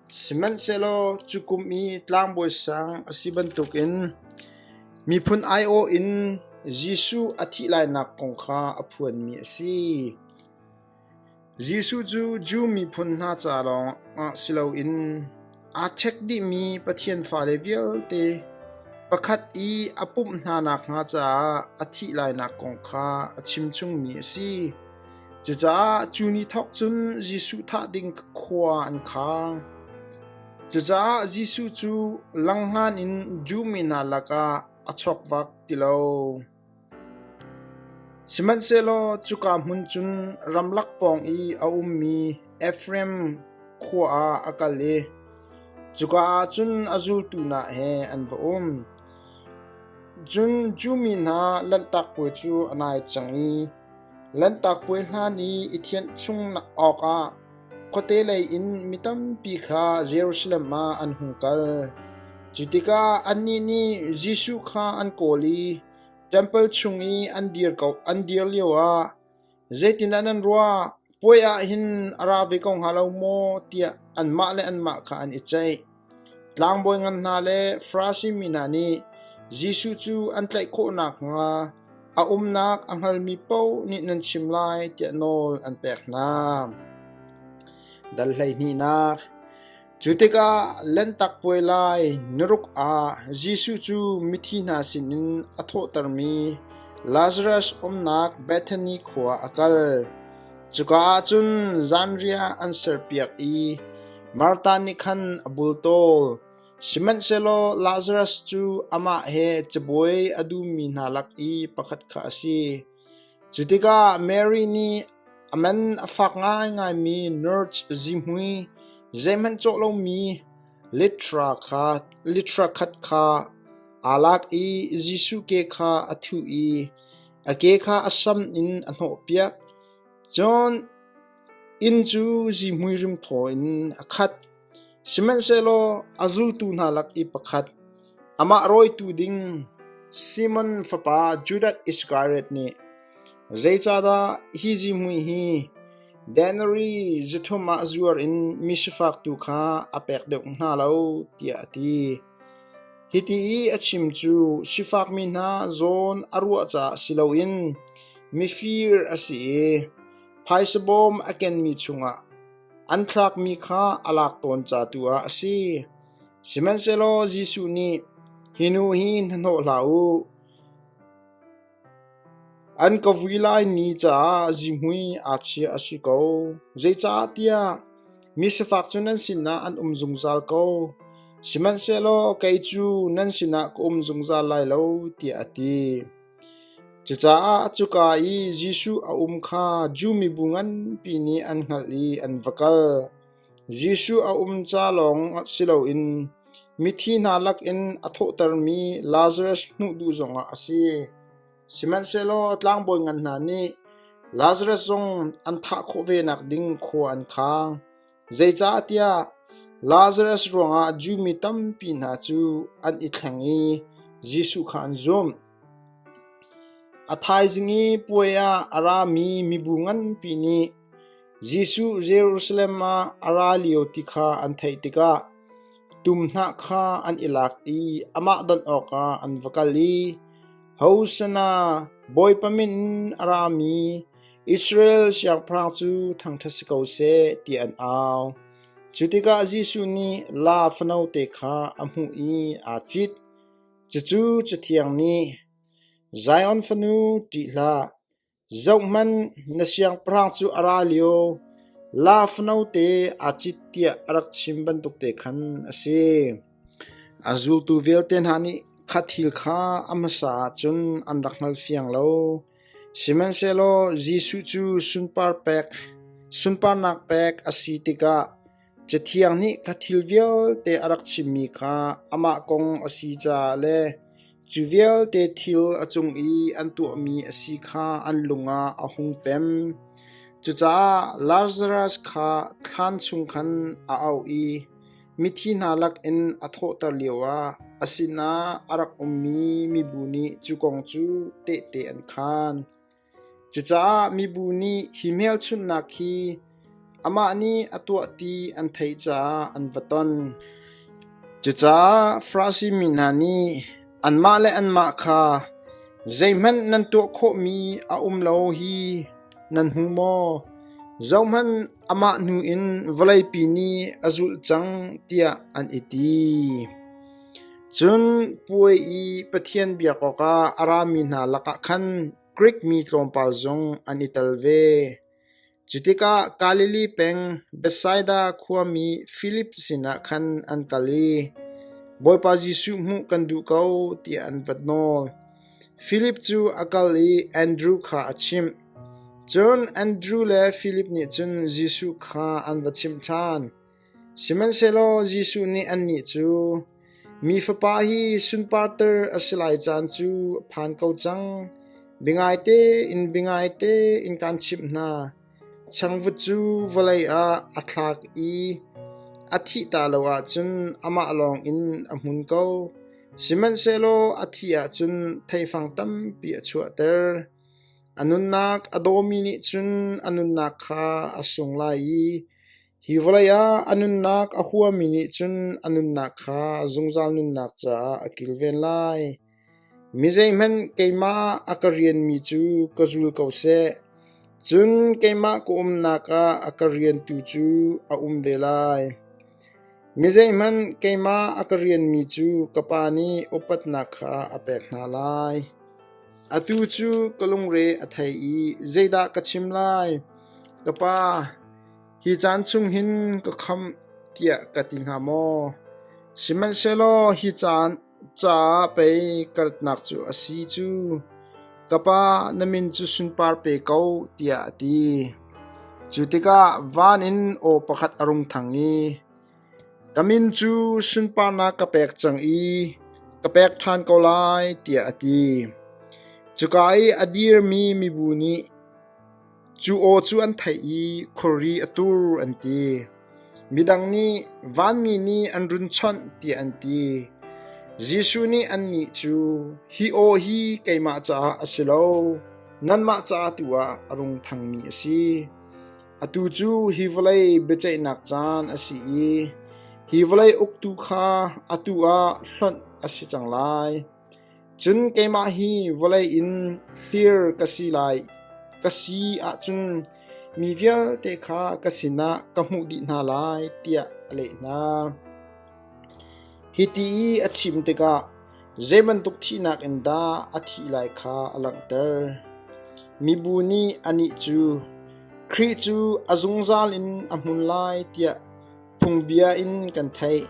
Sihmanhsehlaw cu kum i tlangbawi sang a si bantukin miphun aiawh in Jesuh a thih lainak kong kha a phuanmi a si. Jesuh cu Jew miphun hna ca lawngah si loin aa ṭhek dihmi Pathian fale vialte pakhat i a pumh hna nakhnga caah a thih lainak kong kha a chimchungmi a si. Cucaah cu ni thawk cun Jesuh thah ding khua an khang. Cucaah Jesuh cu langhngan in Jew mi hna lakah a chawkvak ti lo. Sihmanhsehlaw cuka hmun cun ramlak pawng i a ummi Efraim khua ah a kal i cuka ah cun a zultu hna he an va um. Cun Jew mi hna Lanhtak Puai cu a nai cang i Lanhtak Puai hlan i i thianh chung awkah khuate lei in mi tampi kha Jerusalem ah an hung kal. Cu tikah annih nih Jesuh kha an kawl i ṭempal chung i an dir lioah, “Zeitindah nan ruah? Puai ah hin a ra ve ko hnga lo maw?” tiah anmah le anmah kha an i ceih. Tlangbawi ngan hna le Farasi mi hna nih Jesuh cu an tlaih khawh nakhnga a umnak a hngalmi paoh nih nan chim lai tiah nawl an pek hna. Dal 12nak Cu tikah Lanhtak Puai lai niruk ah Jesuh cu mithi hna sinin a thawhtermi Lazarus umnak Bethany khua a kal. Cuka ah cun zanriah an serpiak i Martha nih khan a bultawl. Sihmanhsehlaw Lazarus cu amah he cabuai a dummi hna lak i pakhat kha a si. Cu tikah Mary nih a man a fak ngaingaimi nurse zihmui zeihmanh cawh lomi litra khat kha aa lak i Jesuh ke kha a thuh i a ke kha a sam in a hnawhpiak. Cun inn cu zihmui rimthaw in a khat. Sihmanhsehlaw a zultu hna lak i pakhat, amah rawitu ding Simon fapa Judas Iskariot nih, “Zeicahdah hi zihmui hi denarii 300 ah zuar in misifak tu kha a pek deuh hna lo?” tiah a ti. Hiti i a chim cu sifakmi hna zawn a ruah caah si loin mifir a si i phaisa bawm a kenmi chungah An thlakmi kha a lak tawn ca tu ah a si. Sihmanhsehlaw Jesuh nih, “Hi nu hi hnahnawh hlah u. An ka vui lai ni caah zihmui aa chiah a si ko. Zeicahtiah mi sifak cu nan sinah an um zungzal ko. Sihmanhsehlaw kei cu nan sinah ka um zungzal lai lo,” tiah a ti. Cucaah cuka i Jesuh a um kha Jew mibu nganpi nih an hngalh i an va kal. Jesuh a um ca lawng si loin mithi hna lakin a thawhtermi Lazarus hmuh duh zongah a si. Sihmanhsehlaw tlangbawi ngan hna nih Lazarus zong an thah khawh ve nakding khua an khang. Zeicahtiah Lazarus ruangah Jew mi tampi hna cu an i thleng i Jesuh kha an zumh. A thaizing i puai ah a rami mibu nganpi nih Jesuh Jerusalem ah a ra lio ti kha an theih tikah tum hnah kha an i lak i amah don awkah an va kal i, “Hosanna! Bawipa min in a rami Israel siangpahrang cu thangṭhat si ko seh,” tiah an au. Cu tikah Jesuh nih laa fanote kha a hmuh i aa cit. Cucu Cathiang nih, “Zion fanu, ṭih hlah. Zohhmanh, na siangpahrang cu a ra lio, laa fanote aa cit,” tiah a rak chim bantukte khan a si. A zultu vialte hna nih kha thil kha a hmasa ah cun an rak hngalfiang lo. Sihmanhsehlaw Jesuh cu sunparnak pek a si tikah Cathiang nih kha thil vialte a rak chimmi kha amah kong a si caah le cu vialte thil a cung i an tuahmi a si kha an lung ah a hung pem. Cucaah Lazarus kha thlan chung khan a auh i mithi hna lakin a thawhter lioah a sinah a rak ummi mibu nih cu kong cu tehte an khaan. Cucaah mibu nih hi hmelchunhnak hi amah nih a tuah ti an theih caah an va ton. Cucaah Farasi mi hna nih anmah le anmah kha, “Zeihmanh nan tuah khawhmi a um lo hi nan hmu maw? Zohhmanh, amah hnu in vawleipi nih a zulh cang,” tiah an i ti. Cun puai i Pathian biak awkah a rami hna lakah khan Grik mi tlawmpal zong an i tel ve. Cu tikah Galilee peng Bethsaida khuami Filip sinah khan an kal i, Bawipa Jesuh hmuh kan duh ko, tiah an va nawl. Filip cu a kal i Andru kha a chimh. Cun Andru le Filip nih cun Jesuh kha an va chimh ṭhan. Sihmanhsehlaw Jesuh nih annih cu, “Mi Fapa hi sunparter a si lai caan cu a phan ko cang. Biangaite in biangaite in kaan chimh hna, changvut cu vawlei ah a thlak i a thih ta lo ahcun amah lawngin a hmun ko. Sihmanhsehlaw a thih ahcun theifang tampi a chuahter. A nunnak a dawmi nih cun a nunnak kha a sung lai i Hi vawlei ah a nunnak a huami nih cun a nunnak kha zungzal nunnak caah a kilven lai. Mi zeihmanh keimah a ka rianmi cu ka zul ko seh. Cun keimah ka umnak ah a ka riantu cu a um ve lai. Mi zeihmanh keimah a ka rianmi cu ka Pa nih upatnak kha a pek hna lai. Atu cu ka lungre a thei i zeidah ka chim lai? Ka Pa, hi caan chung hin ka khamh tiah ka ti hnga maw? Sihmanhsehlaw hi caan caah pei ka ratnak cu a si cu. Ka Pa, na min cu sunpar pe ko, tiah a ti. Cu tikah van in aw pakhat a rung thang i, Ka min cu sunparnak ka pek cang i ka pek ṭhan ko lai, tiah a ti. Cuka i a dirmi mibu nih cu aw cu an theih i khuari a tur an ti. Midang nih vanmi nih an run chawnh tiah an ti. Jesuh nih annih cu, Hi aw hi keimah caah a si lo, nanmah ca tu ah a rung thangmi a si. Atu cu hi vawlei biaceihnak caan a si i hi vawlei uktu kha atu ah hlonh a si cang lai. Cun keimah hi vawlei in hlir ka si lai ka si ahcun mi vialte kha ka sinah ka hmuh dih hna lai, tiah a leh hna. Hiti i a chim tikah zei bantuk thihnak in dah a thih lai kha a langhter. Mibu nih anih cu, Khrih cu a zungzal in a hmun lai tiah phungbia in kan theih.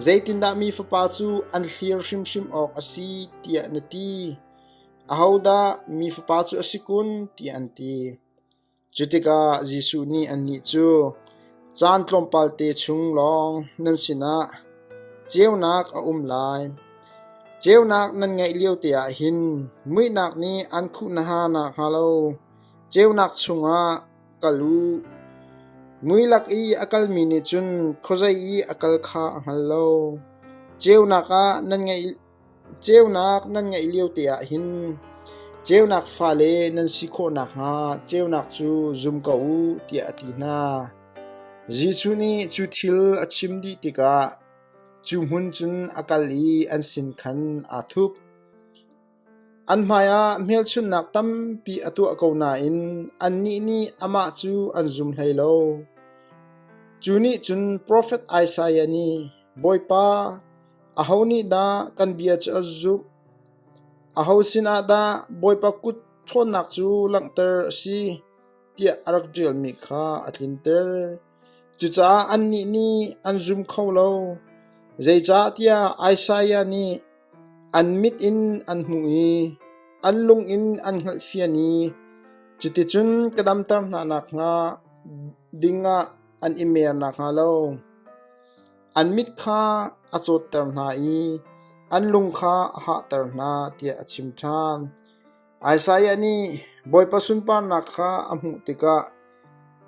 Zeitindah mi Fapa cu an hlir hrimhrim awk a si tiah na ti? Ahodah mi Fapa cu a si kun? tiah an ti. Cu tikah Jesuh nih annih cu, Caan tlawmpal te chung lawng nan sinah ceunak a um lai. Ceunak nan ngeih lio te ah hin muihnak nih an khuh hna nakhnga lo ceunak chungah kal u. Mui lak i a kalmi nih cun khuazei i a kal kha a hngal lo. Ceunak ah nan ngeih Ceunak nan ngeih lio te ah hin ceunak fale nan si khawh nakhnga ceunak cu zum ko u, tiah a ti hna. Jesuh nih cu thil a chim dih tikah cu hmun cun a kal i an sin khan aa thup. An hmaiah hmelchunhnak tampi a tuah ko nain annih nih amah cu an zum hlei lo. Cu nih cun profet Isaiah nih, Bawipa, aho nih dah kan bia cu a zumh? Aho sinah dah Bawipa kut ṭhawnnak cu langhter a si? tiah a rak ṭialmi kha a tlinter. Cucaah annih nih an zum kho lo. Zeicahtiah Isaiah nih an mit in an hmuh i an lung in an hngalhfian i cuticun ka damter hna nakhnga dingah an i mer nakhnga lo. An mit kha a cawtter hna i an lung kha a hahter hna, tiah a chim ṭhan. Isaiah nih Bawipa sunparnak kha a hmuh tikah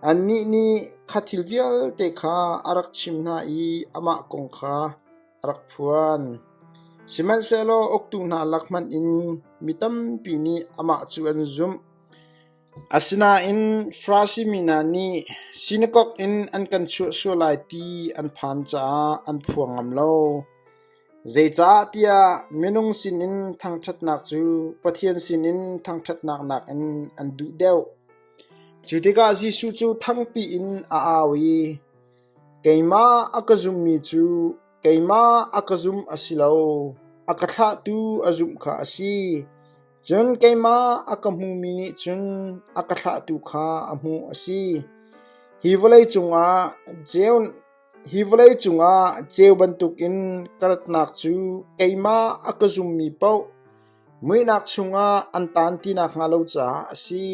annih nih kha thil vialte kha a rak chim hna i amah kong kha a rak phuan. Sihmanhsehlaw uktu hna lak hmanh in mi tampi nih amah cu an zumh. Asinain Farasi mi hna nih sinakok in an kan chuah sual lai ti an phan caah an phuang ngam lo. Zeicahtiah minung sinin thangṭhatnak cu Pathian sinin thangṭhatnak nakin an duh deuh. Cu tikah Jesuh cu thangpi in a au i, Keimah a ka zummi cu keimah a ka zum a si lo, a ka thlahtu a zumh kha a si. Cun keimah a ka hmumi nih cun a ka thlahtu kha a hmuh a si. Hi vawlei cungah ceu Hi vawlei cungah ceu bantukin ka ratnak cu keimah a ka zummi paoh muihnak chungah an taan ti nakhnga lo caah a si.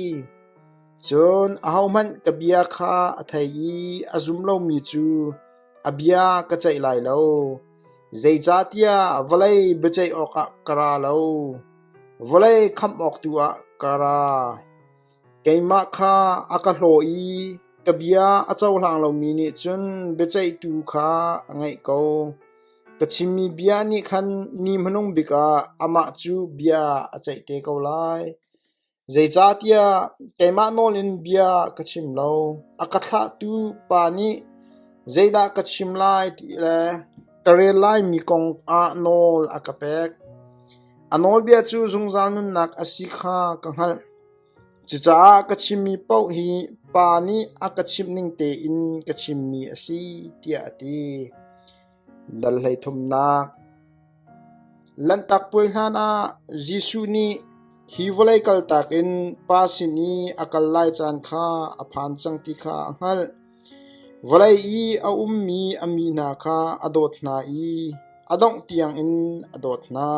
Cun ahohmanh ka bia kha a thei i a zum lomi cu a bia ka ceih lai lo. Zeicahtiah vawlei biaceih awkah ka ra lo, vawlei khamh awk tu ah ka ra. Keimah kha a ka hlaw i ka bia a cohlang lomi nih cun biaceihtu kha a ngeih ko. Ka chimmi bia nih khan ni hmanung bik ah amah cu bia a ceih te ko lai. Zeicahtiah keimah nawl in bia ka chim lo, a ka thlahtu Pa nih zeidah ka chim lai ti le ka rel laimi kong ah nawl a ka pek. A nawlbia cu zungzal nunnak a si kha ka hngalh. Cucaah ka chimmi paoh hi Pa nih a ka chimh ning tein ka chimmi a si, tiah a ti. Dal 13nak Lanhtak Puai hlanah Jesuh nih hi vawlei kaltak in Pa sin i a kal lai caan kha a phan cang ti kha a hngalh. Vawlei i a ummi a mi hna kha a dawt hna i a dongh tiangin a dawt hna.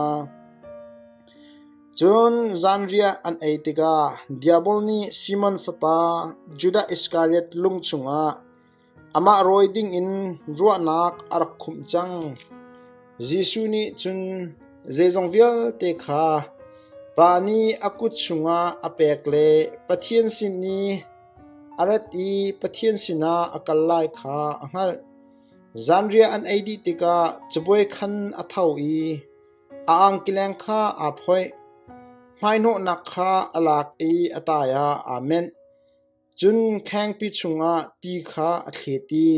Cun zanriah an ei tikah Diabol nih Simon fapa Judas Iskariot lung chungah amah rawi dingin ruahnak a rak khumh cang. Jesuh nih cun zeizong vialte kha Pa nih a kut chungah a pek le Pathian sin i a rat i Pathian sinah a kal lai kha a hngalh. Zanriah an ei dih tikah cabuai khan a tho i a angkileng kha aa phoih. Hmaihnawhnak kha a lak i a tai ah aa menh. Cun khengpi chungah ti kha a thlet i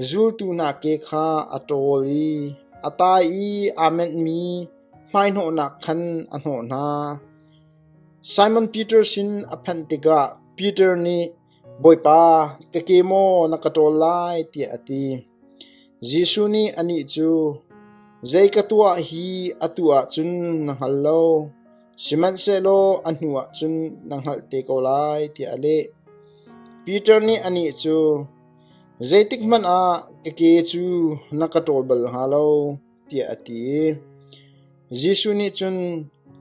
Zultu hna ke kha a ṭawl i a tai i aa menhmi hmaihnawhnak khan a hnawh hna. Simon Peter sin a phanh tikah Peter nih, Bawipa, ka ke maw na ka ṭawl lai? tiah a ti. Jesuh nih anih cu, Zei ka tuah hi atu ah cun na hngal lo, sihmanhsehlaw a hnuah cun na hngalh te ko lai, tiah a leh. Peter nih anih cu, Zeitikhmanh ah ka ke cu na ka ṭawl bal hnga lo, tiah a ti. Jesuh nih cun,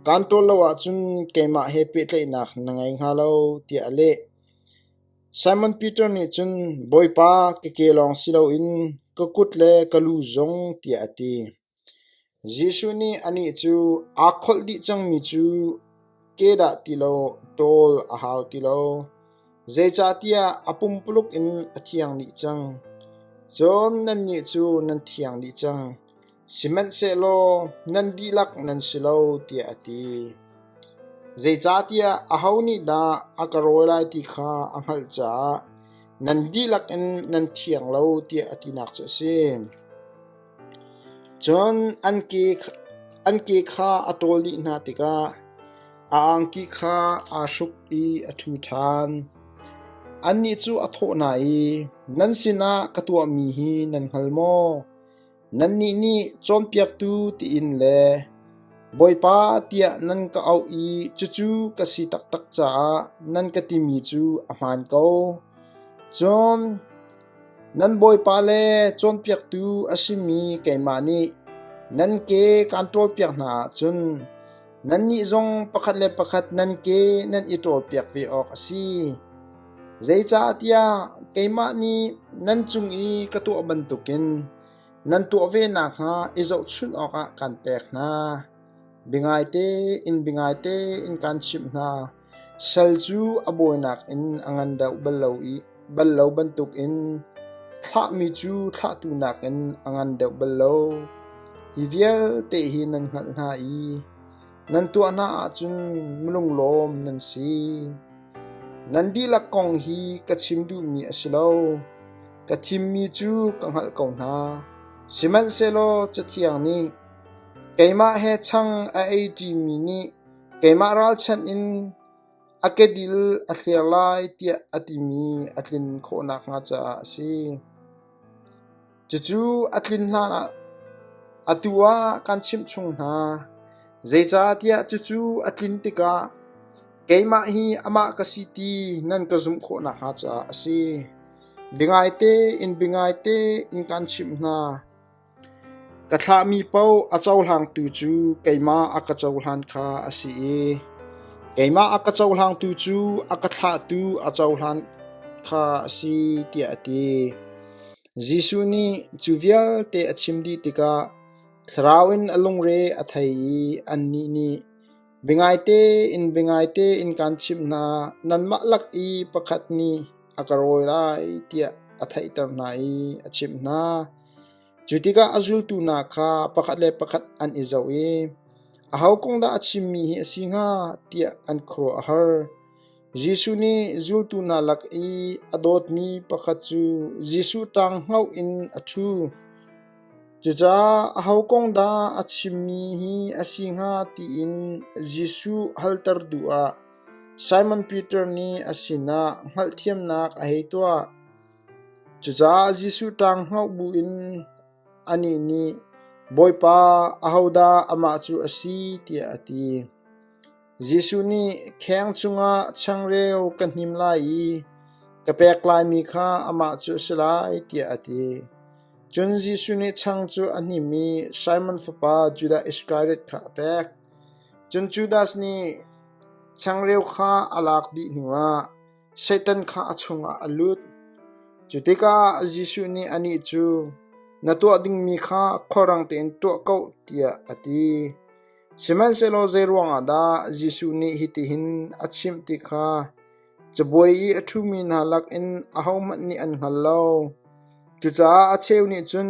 Kaan ṭawl lo ahcun keimah he pehtlaihnak na ngei hnga lo, tiah a leh. Simon Peter nih cun, Bawipa, ka ke lawng si loin ka kut le ka lu zong, tiah a ti. Jesuh nih anih cu aa kholh dih cangmi cu ke dah ti lo ṭawl a hau ti lo, zeicahtiah a pumpuluk in a thiang dih cang. Cun nannih cu nan thiang dih cang, sihmanhsehlaw nan dihlak nan si lo, tiah a ti. Zeicahtiah aho nih dah a ka rawi lai ti kha a hngalh caah nan dihlak in nan thiang lo tiah a tinak cu a si. Cun an ke kha a ṭawl dih hna tikah a angki kha aa hruk i a ṭhu ṭhan. Annih cu a thawh hna i, “Nan sinah ka tuahmi hi nan hngal maw? Nannih nih cawnpiaktu tiin le Bawipa tiah nan ka auh i cucu ka si taktak caah nan ka timi cu a hmaan ko. Cun Nan bawipa le cawnpiaktu a simi keimah nih nan ke kaan ṭawlpiak hna ahcun nannih zong pakhat le pakhat nan ke nan i ṭawlpiak ve awk a si. Zeicahtiah keimah nih nan cung i ka tuah bantukin nan tuah ve nakhnga i zohchunh awkah kaan pek hna. Biangaite in biangaite in kaan chimh hna. Sal cu a bawinak in a ngan deuh bal lo bantukin thlahmi cu thlahtu nakin a ngan deuh bal lo. Hi vialte hi nan hngalh hna i nan tuah hna ahcun milunglawm nan si. Nan dihlak kong hi ka chim duhmi a si lo. Ka thimmi cu ka hngalh ko hna. Sihmanhsehlaw Cathiang nih, Keimah he chang a ei ṭimi nih Keimah ralchanh in a kedil a thlir lai tiah a timi a tlin khawh nakhnga caah a si. Cucu a tlin hlanah atu ah kan chimh chung hna, zeicahtiah cucu a tlin tikah keimah hi amah ka si ti nan ka zumh khawh nakhnga caah a si. Biangaite in biangaite in kan chimh hna. Ka thlahmi paoh a cohlangtu cu keimah a ka cohlan kha a si i keimah a ka cohlangtu cu a ka thlahtu a cohlan kha a si, tiah a ti. Jesuh nih cu vialte a chim dih tikah Thlarau in a lungre a thei i annih nih, Biangaite in biangaite in kaan chimh hna, nanmah lak i pakhat nih a ka rawi lai, tiah a theihter hna i a chimh hna. Cu tikah a zultu hna kha pakhat le pakhat an i zoh i, “Aho kong dah a chimmi hi a si hnga?” tiah an khuaruah a har. Jesuh nih zultu hna lak i a dawtmi pakhat cu Jesuh ṭang hngoh in a ṭhu. Cucaah aho kong dah a chimmi hi a si hnga tiin Jesuh halter duh ah. Simon Peter nih a sinah hngalhthiamnak a hei tuah. Cucaah Jesuh ṭang hngoh buin anih nih, “Bawipa, ahodah amah cu a si?” tiah a ti. Jesuh nih, “Kheng chungah changreu ka hnim lai i ka pek laimi kha amah cu a si lai,” tiah a ti. Cun Jesuh nih chang cu a hnim i Simon fapa Judas Iskariot kha a pek. Cun Judas nih changreu kha a lak dih hnuah Satan kha a chungah a lut. Cu tikah Jesuh nih anih cu, “Na tuah dingmi kha khualrang tein tuah ko,” tiah a ti. Sihmanhsehlaw zeiruang ah dah Jesuh nih hitihin a chimh ti kha cabuai i a ṭhumi hna lakin ahohmanh nih an hngal lo. Cucaah a cheu nih cun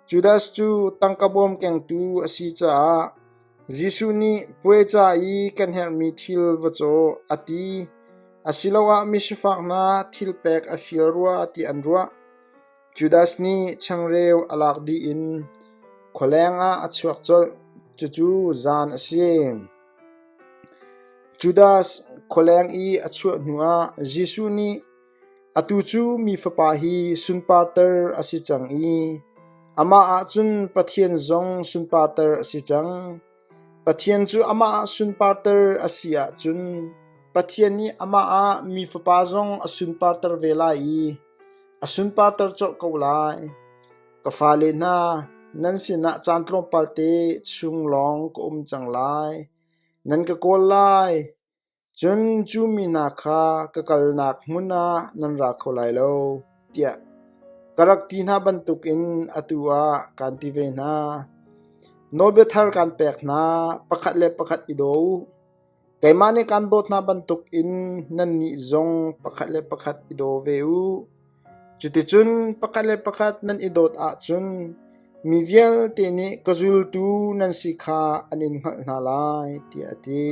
Judas cu tangka bawm kengtu a si caah Jesuh nih puai ca i kan herhmi thil va caw a ti asiloah misifak hna thil pek a fial rua ti an ruah. Judas nih changreu a lak dih in khualeng ah a chuak colh, cucu zan a si. Judas khualeng i a chuah hnuah Jesuh nih Atu cu Mi Fapa hi sunparter a si cang i amah ah cun Pathian zong sunparter a si cang. Pathian cu amah ah sunparter a si ahcun Pathian nih amah ah Mi Fapa zong a sunparter ve lai i a sunparter colh ko lai. Ka fale hna, nan sinah caan tlawmpal te chung lawng ka um cang lai. Nan ka kawl lai. Cun cu mi hna kha ka kalnak hmun ah nan ra kho lai lo, tiah ka rak ti hna bantukin atu ah kaan ti ve hna. Nawlbia thar kaan pek hna, pakhat le pakhat i daw u. Keimah nih kaan dawt hna bantukin nannih zong pakhat le pakhat i daw ve u. Cuticun pakhat le pakhat nan i dawt ahcun mi vialte nih ka zultu nan si kha an in hngalh hna lai, tiah a ti.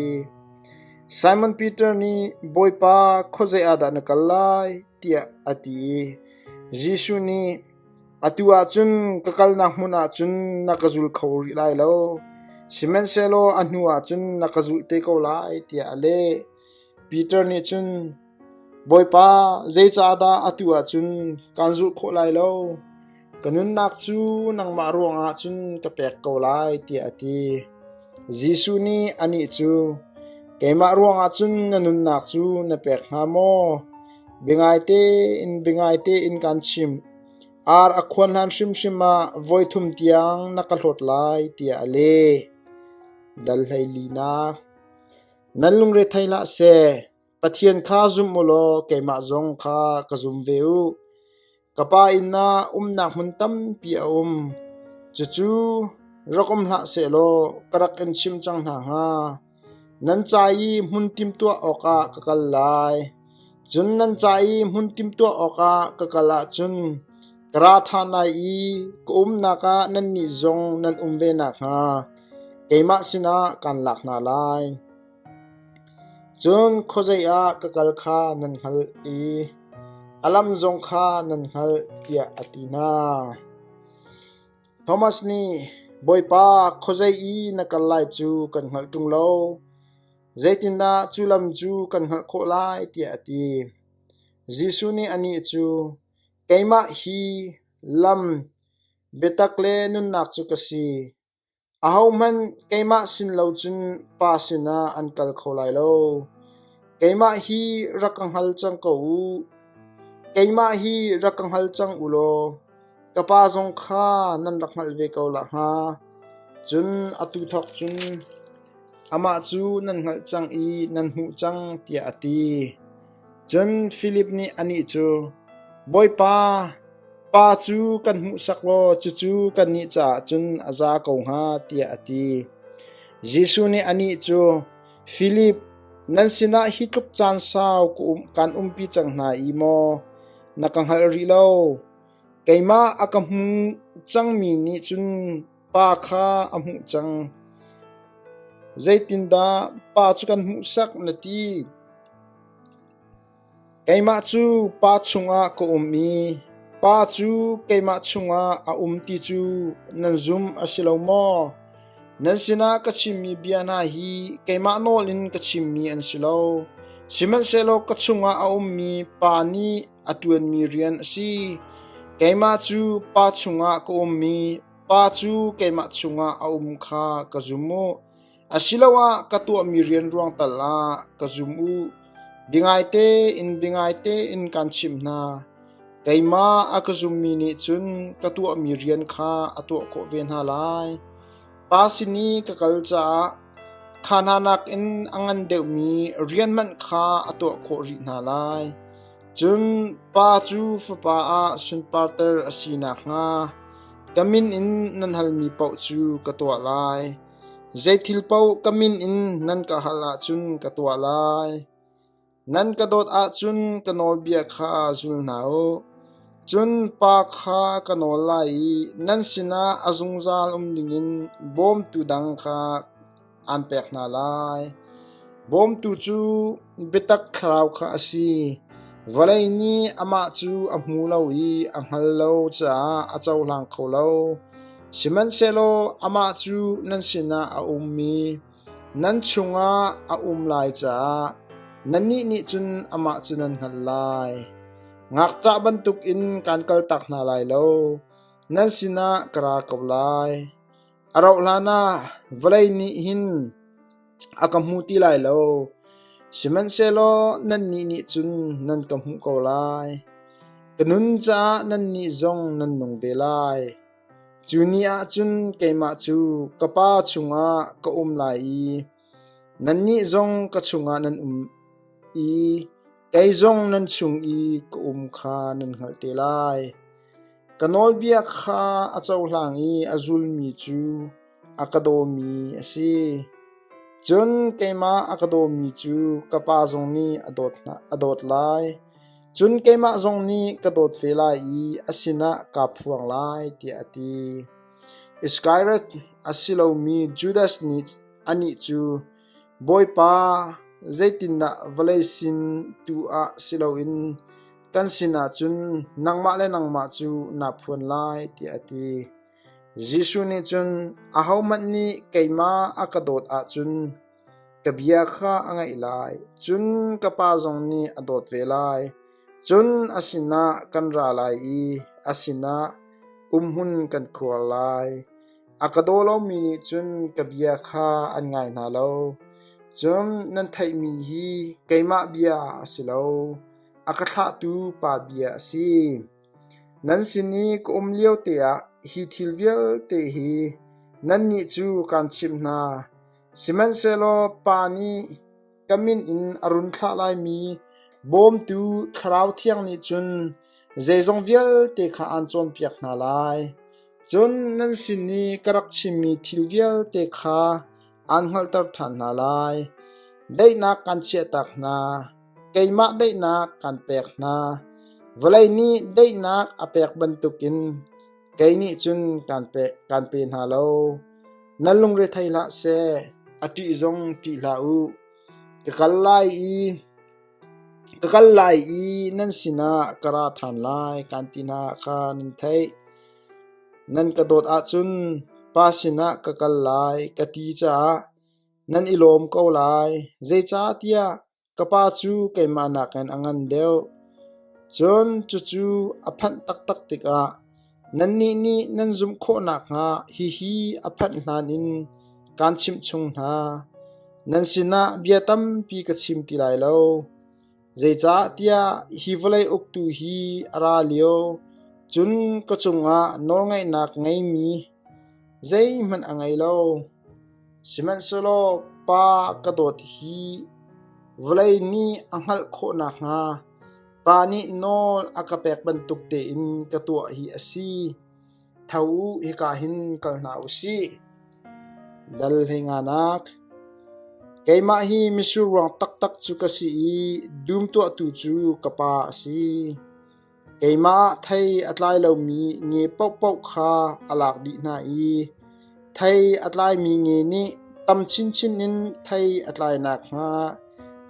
Simon Peter nih, Bawipa, khuazei ah dah na kal lai? tiah a ti i Jesuh nih, Atu ah cun ka kalnak hmun ah cun na ka zul kho rih lai lo, sihmanhsehlaw a hnuah cun na ka zulh te ko lai, tiah a leh. Peter nih cun, Bawipa, zeicahdah atu ah cun kaan zulh khawh lai lo? Ka nunnak cu nangmah ruangah cun ka pek ko lai, tiah a ti. Jesuh nih anih cu, Keimah ruangah cun na nunnak cu na pek hnga maw? Biangai tein, biangai tein kaan chimh, ar a khuan hlan hrimhrim ah voithum tiang na ka hlawt lai, tiah a leh. Dal 14 Nan lungre thei hlah seh, Pathian kha zum u law keimah zong kha ka zum ve u. Ka Pa inn ah umnak hmun tampi a um. Cucu rak um hlah sehlaw ka rak in chimh cang hna hnga. Nan ca i hmun timhtuah awkah ka kal lai. Cun nan ca i hmun timhtuah awkah ka kal ahcun ka ra ṭhan lai i ka umnak ah nannih zong nan um ve nakhnga keimah sinah kaan lak hna lai. Cun khuazei ah ka kal kha nan hngalh i a lam zong kha nan hngalh, tiah a ti hna. Thomas nih, Bawipa, khuazei i na kal lai cu kan hngalh ṭung lo. Zeitindah cu lam cu kan hngalh khawh lai? tiah a ti. Jesuh nih anih cu, Keimah hi lam, biatak le nunnak cu ka si. Ahohmanh keimah sin lo cun Pa sinah an kal kho lai lo. Keimah hi rak ka hngal cang ko u. Keimah hi rak ka hngal cang u law ka Pa zong kha nan rak hngalh ve ko la hnga. Cun atu thawk cun amah cu nan hngalh cang i nan hmuh cang, tiah a ti. Cun Filip nih anih cu, Bawipa, Pa cu kan hmuhsak law cucu kannih caah cun a za ko hnga, tiah a ti. Jesuh nih anih cu, Filip, nan sinah hi tluk caan sau kaan umpi cang hna i maw na ka hngalh rih lo? Keimah a ka hmu cangmi nih cun Pa kha a hmuh cang. Zeitindah Pa cu kan hmuhsak na ti? Keimah cu Pa chungah ka um i Pa cu keimah chungah a um ti cu nan zum a si lo maw? Nan sinah ka chimmi bia hna hi keimah nawl in ka chimmi an si lo. Sihmanhsehlaw ka chungah a ummi Pa nih a ṭuanmi rian a si. Keimah cu Pa chungah ka um i Pa cu keimah chungah a um kha ka zum u. Asiloah ka tuahmi rian ruang tal ah ka zum u. Biangaite in biangaite in kaan chimh hna. Keimah a ka zummi nih cun ka tuahmi rian kha a tuah khawh ve hna lai. Pa sin i ka kal caah kha hna nakin a ngan deuhmi rian hmanh kha a tuah khawh rih hna lai. Cun Pa cu Fapa ah sunparter a si nakhnga ka min in nan halmi paoh cu ka tuah lai. Zei thil paoh ka min in nan ka hal ahcun ka tuah lai. Nan ka dawt ahcun ka nawlbia kha zul hna u. Cun Pa kha ka nawl lai i nan sinah a zungzal um dingin bawmtu dang kha aan pek hna lai. Bawmtu cu biatak thlarau kha a si. Vawlei nih amah cu a hmu lo i a hngal lo caah a cohlang kho lo. Sihmanhsehlaw amah cu nan sinah a um i Nan chungah a um lai caah nannih nih cun amah cu nan hngalh lai. Ngakṭah bantukin kaan kaltak hna lai lo, nan sinah ka ra ko lai. A rauhhlan ah vawlei nih hin a ka hmu ti lai lo, sihmanhsehlaw nannih nih cun nan ka hmuh ko lai. Ka nun caah nannih zong nan nung ve lai. Cu ni ah cun keimah cu ka Pa chungah ka um lai i nannih zong ka chungah nan um i kei zong nan chung i ka um kha nan hngalh te lai. Ka nawlbia kha a cohlang i a zulmi cu a ka dawmi a si. Cun keimah a ka dawmi cu ka Pa zong nih a dawt lai. Cun keimah zong nih ka dawt ve lai i a sinah kaa phuang lai, tiah a ti. Iskariot a si lomi Judas nih anih cu, Bawipa, zeitindah vawlei sin tu ah si loin kan sinah cun nangmah le nangmah cu naa phuan lai, tiah a ti. Jesuh nih cun, Ahohmanh nih keimah a ka dawt ahcun Ka bia kha a ngaih lai, cun ka Pa zong nih a dawt ve lai. Cun a sinah kan ra lai i a sinah umhmun kan khuar lai. A ka daw lomi nih cun ka bia kha an ngai hna lo. Cun nan theihmi hi keimah bia a si lo, a ka thlahtu Pa bia a si. Nan sin i ka um liote ah hi thil vialte hi nannih cu kaan chimh hna. Sihmanhsehlaw Pa nih ka min in a run thlah laimi Bawmtu Thlarau Thiang nih cun zeizong vialte kha aan cawnpiak hna lai. Cun nan sin i ka rak chimmi thil vialte kha aan hngalhter ṭhan hna lai. Daihnak kaan chiahtak hna, keimah daihnak kaan pek hna. Vawlei nih daihnak a pek bantukin Kei nih cun kaan pe hna lo. Nan lungre thei hlah seh, a ṭih zong ṭih hlah u. Ka kal lai i nan sinah ka ra ṭhan lai, kaan ti hna kha nan theih. Nan ka dawt ahcun Pa sinah ka kal lai ka ti caah nan i lawm ko lai. Zeicahtiah Ka pa cu keimah nakin a ngan deuh. Cun cucu a phanh taktak tikah nannih nih nan zumh khawh nakhnga hihi a phanh hlan in kaan chimh chung hna. Nan sinah bia tampi ka chim ti lai lo. Zeicahtiah hi vawlei uktu hi a ra lio, cun ka cungah nawlngeihnak ngeimi zeihmanh a ngei lo. Sihmanhsehlaw Pa ka dawt hi vawlei nih a hngalh khawh nakhnga Pa nih nawl a ka pek bantuk tein ka tuah hi a si. Tho u, hika hin kal hna u sih. Dal hleinganak Keimah hi mitsur ruang taktak cu ka si i dum tuahtu cu ka Pa a si. Keimah ah thei a tlai lomi nge paohpaoh kha a lak dih hna i thei a tlaimi nge nih tam chinchin in thei a tlai nakhnga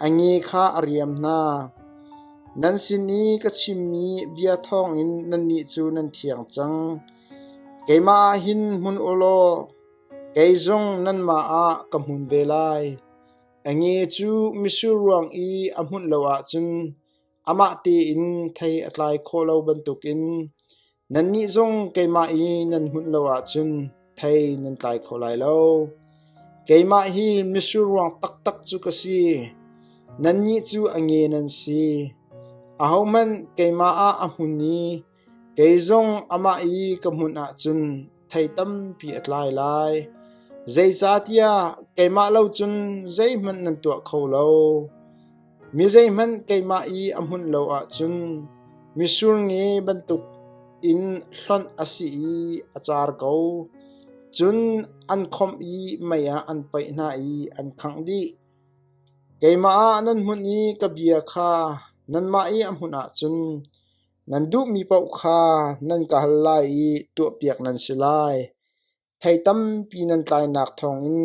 a nge kha a riam hna. Nan sin i ka chimmi bia thawngin nannih cu nan thiang cang. Keimah ah hin hmun u law kei zong nanmah ah ka hmun ve lai. A nge cu mitsur ruang i a hmunh lo ahcun amah tein thei a tlai khawh lo bantukin nannih zong keimah i nan hmunh lo ahcun thei nan tlai kho lai lo. Keimah hi mitsur ruang taktak cu ka si, nannih cu a nge nan si. Ahohmanh keimah ah a hmun i Kei zong amah i ka hmunh ahcun thei tampi a tlai lai. Zeicahtiah keimah lo cun zeihmanh nan tuah kho lo. Mi zeihmanh keimah i a hmunh lo ahcun mitsur nge bantuk in hlonh a si i a car ko. Cun an khawmh i mei ah an paih hna i an khangh dih. Keimah ah nan hmunh i ka bia kha nanmah i a hmunh ahcun Nan duhmi paoh kha nan ka hal lai i tuahpiak nan si lai. Thei tampi nan tlainak thawngin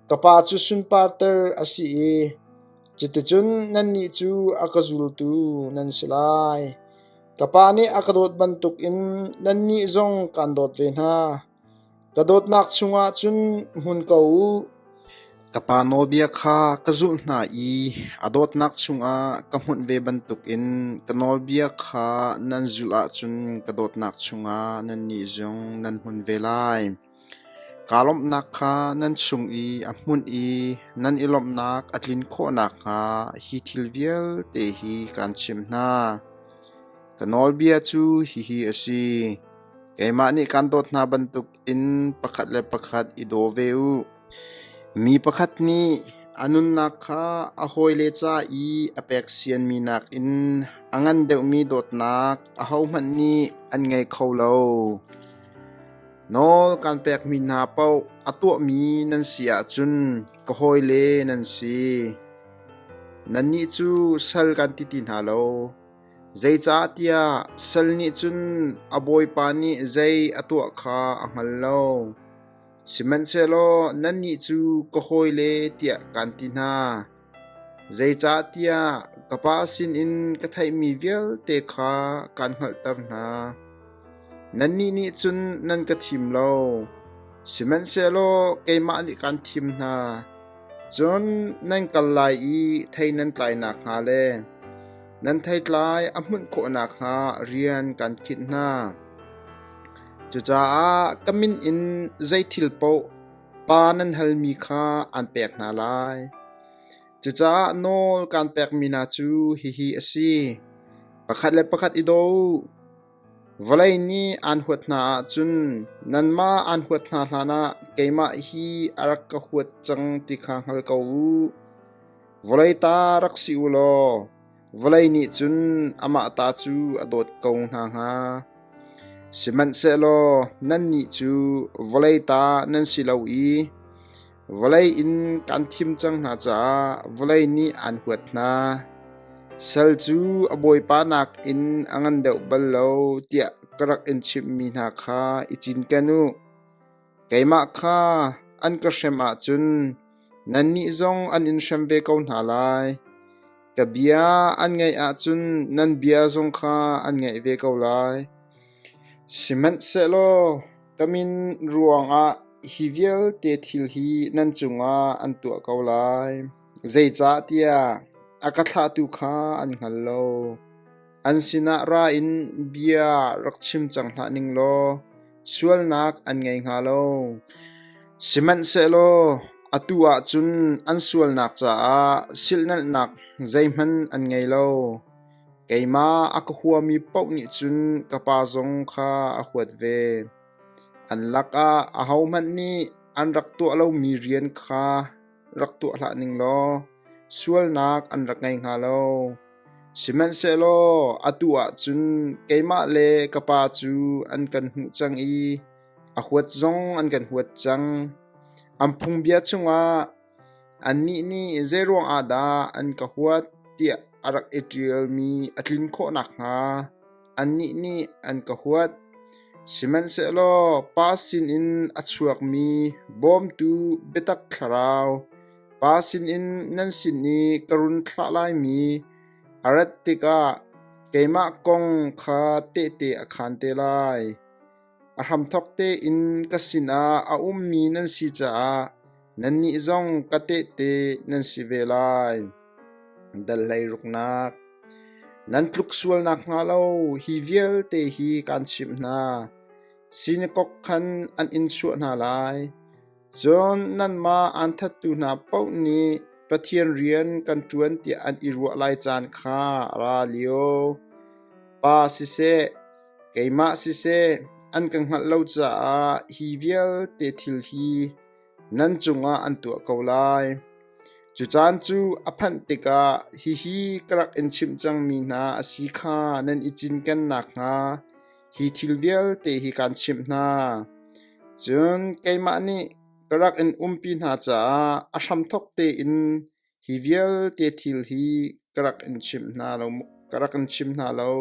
ka Pa cu sunparter a si i cuticun nannih cu a ka zultu nan si lai. Ka Pa nih a ka dawt bantukin nannih zong kaan dawt ve hna. Ka dawtnak chungah cun hmun ko u. Ka Pa nawlbia kha ka zulh hna i a dawtnak chungah ka hmunh ve bantukin ka nawlbia kha nan zulh ahcun ka dawtnak chungah nannih zong nan hmun ve lai. Kaa lawmhnak kha nan chung i a hmunh i nan i lawmhnak a tlin khawh nakhnga hi thil vialte hi kaan chimh hna. Ka nawlbia cu hihi a si: Keimah nih kaan dawt hna bantukin pakhat le pakhat i daw ve u. Mi pakhat nih a nunnak kha a hawile ca i a pek sianmi nakin a ngan deuhmi dawtnak ahohmanh nih an ngei kho lo. Nawl kaan pekmi hna paoh a tuahmi nan si ahcun ka hawile nan si. Nannih cu sal kan ti ti hna lo. Zeicahtiah sal nih cun a bawipa nih zei a tuah kha a hngal lo. Sihmanhsehlaw nannih cu ka hawile tiah kaan ti hna. Zeicahtiah ka Pa sinin ka theihmi vialte kha kaan hngalhter hna. Nannih nih cun nan ka thim lo, sihmanhsehlaw keimah nih kaan thim hna. Cun nan kal lai i thei nan tlai nakhnga le nan theitlai a hmunh khawh nakhnga rian kaan khinh hna. Cucaah ka min in zei thil paoh Pa nan halmi kha aan pek hna lai. Cucaah nawl kaan pekmi hna cu hihi a si: pakhat le pakhat i daw u. Vawlei nih aan huat hna ahcun nanmah aan huat hna hlanah keimah hi a rak ka huat cang ti kha hngal ko u. Vawlei ta rak si u law vawlei nih cun amah ta cu a dawt ko hna hnga. Sihmanhsehlaw nannih cu vawlei ta nan si lo i Vawlei in kaan thim cang hna caah vawlei nih aan huat hna. Sal cu a bawipa nakin a ngan deuh bal lo tiah ka rak in chimhmi hna kha i cinken u. Keimah kha an ka hrem ahcun nannih zong an in hrem ve ko hna lai. Ka bia an ngaih ahcun nan bia zong kha an ngaih ve ko lai. Sihmanhsehlaw Ka min ruangah hi vialte thil hi nan cungah an tuah ko lai. Zeicahtiah a ka thlahtu kha an hngal lo. An sinah ra in bia rak chim cang hlah ning law sualnak an ngei hnga lo. Sihmanhsehlaw atu ah cun an sualnak caah silhnalhnak zeihmanh an ngei lo. Keimah a ka huami paoh nih cun ka Pa zong kha a huat ve. An lakah ahohmanh nih an rak tuah lomi rian kha rak tuah hlah ning law sualnak an rak ngei hnga lo. Sihmanhsehlaw atu ah cun keimah le ka Pa cu an kan hmuh cang i a huat zong an kan huat cang. An phungbia chungah Annih nih zeiruang ah dah an ka huat tiah a rak i ṭialmi a tlin khawh nakhnga annih nih an ka huat. Sihmanhsehlaw Pa sinin a chuakmi bawmtu biatak thlarau, Pa sinin nan sin i ka run thlah laimi a rat tikah keimah kong kha tehte a khaan te lai. A hramthawk tein ka sinah a ummi nan si caah. Nannih zong ka tehte nan si ve lai. Dal hleiruknak Nan tluk sual nakhnga lo hi vialte hi kaan chimh hna. Sinakok khan an in chuah hna lai. Cun nanmah aan thattu hna paoh nih Pathian rian kan ṭuan tiah an i ruah lai caan kha a ra lio. Pa siseh, keimah siseh, an ka hngalh lo caah hi vialte thil hi nan cungah an tuah ko lai. Cu caan cu a phanh tikah hihi ka rak in chimh cangmi hna a si kha nan i cinken nakhnga hi thil vialte hi kaan chimh hna. Cun keimah nih ka rak in umpi hna caah a hramthawk tein hi vialte thil hi ka rak in chimh hna lo. Ka rak in chim hna lo.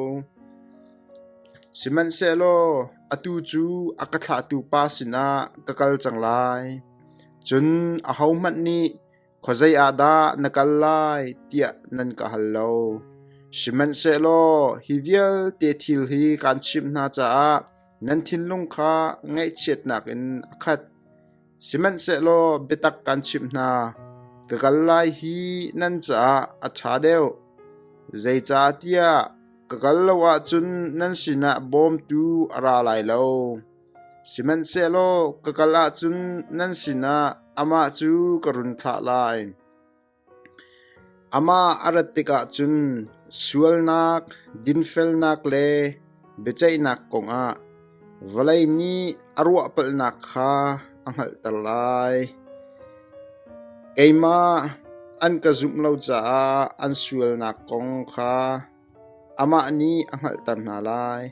Sihmanhsehlaw atu cu a ka thlahtu Pa sinah ka kal cang lai. Cun ahohmanh nih Khuazei ah dah na kal lai tiah nan ka hal lo. Sihmanhsehlaw hi vialte thil hi kaan chimh hna caah nan thinlung kha ngaihchiatnak in a khat. Sihmanhsehlaw biatak kaan chimh hna, ka kal lai hi nan caah a ṭha deuh. Zeicahtiah ka kal lo ahcun nan sinah bawmtu a ra lai lo. Sihmanhsehlaw ka kal ahcun nan sinah amah cu ka run thlah lai. Amah a rat tikah cun sualnak, dinfelnak le biaceihnak kongah vawlei nih a ruahpalhnak kha a hngalhter lai. Keimah an ka zumh lo caah an sualnak kong kha amah nih a hngalhter hna lai.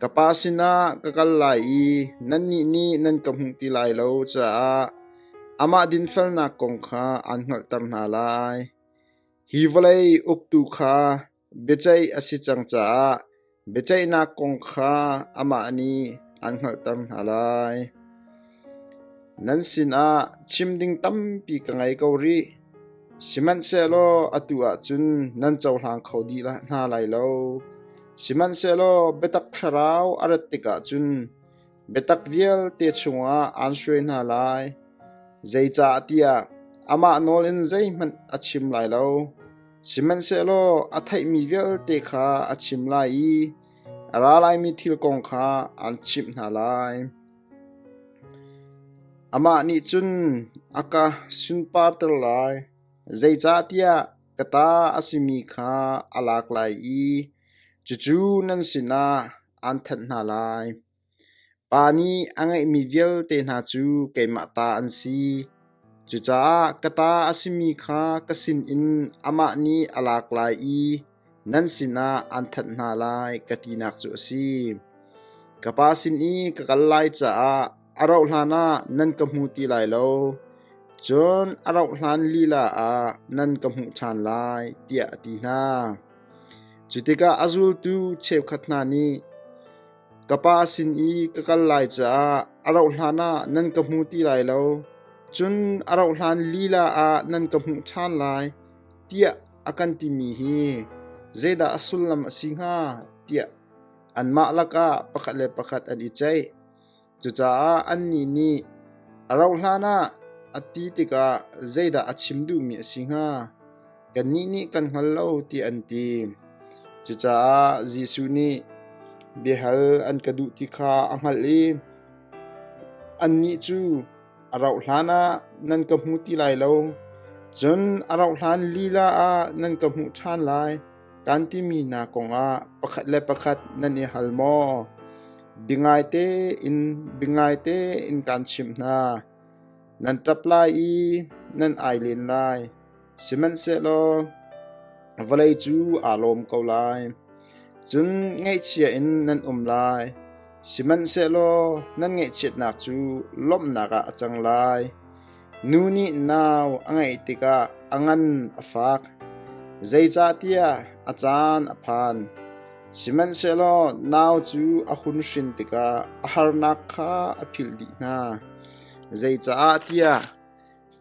Ka Pa sinah ka kal lai i nannih nih nan ka hmuh ti lai lo caah amah dinfelnak kong kha aan hngalhter hna lai. Hi vawlei uktu kha biaceih a si cang caah biaceihnak kong kha amah nih aan hngalhter hna lai. Nan sinah chim ding tampi ka ngei ko rih, sihmanhsehlaw atu ah cun nan cohlang kho dih hna lai lo. Sihmanhsehlaw biatak thlarau a rat tikah cun biatak vialte chungah aan hruai hna lai. Zeicahtiah amah nawl in zeihmanh a chim lai lo. Sihmanhsehlaw a theihmi vialte kha a chim lai i a ra laimi thil kong kha aan chimh hna lai. Amah nih cun a ka sunparter lai, zeicahtiah ka ta a simi kha a lak lai i cucu nan sinah aan thanh hna lai. Pa nih a ngeihmi vialte hna cu keimah ta an si. Cucaah ka ta a simi kha ka sinin amah nih a lak lai i nan sinah aan thanh hna lai ka tinak cu a si. Ka Pa sin i ka kal lai caah a rauhhlan ah nan ka hmu ti lai lo, cun a rauhhlan lila ah nan ka hmuh ṭhan lai, tiah a ti hna. Cu tikah a zultu cheukhat hna nih, Ka Pa sin i ka kal lai caah a rauhhlan ah nan ka hmu ti lai lo, cun a rauhhlan lila ah nan ka hmuh ṭhan lai, tiah a kan timi hi zeidah a sullam a si hnga tiah anmah lakah pakhat le pakhat an i ceih. Cucaah annih nih a rauhhlan ah a ti tikah zeidah a chim duhmi a si hnga? Kannih nih kan hngal lo tiah an ti. Cucaah Jesuh nih biahal an ka duh ti kha a hngalh i annih cu A rauhhlan ah nan ka hmu ti lai lo, cun a rauhhlan lila ah nan ka hmuh ṭhan lai, kaan timi hna kongah pakhat le pakhat nan i hal maw? Biangai tein, biangai tein kaan chimh hna. Nan ṭap lai i nan ai len lai. Sihmanhsehlaw vawlei cu aa lawm ko lai. Cun ngaihchia in nan um lai. Sihmanhsehlaw nan ngaihchiatnak cu lawmhnak ah a cang lai. Nu nih nau a ngeih tikah a ngan a fak, zeicahtiah a caan a phan. Sihmanhsehlaw nau cu a hun hrin tikah a harnak kha a philh dih hna. Zeicahtiah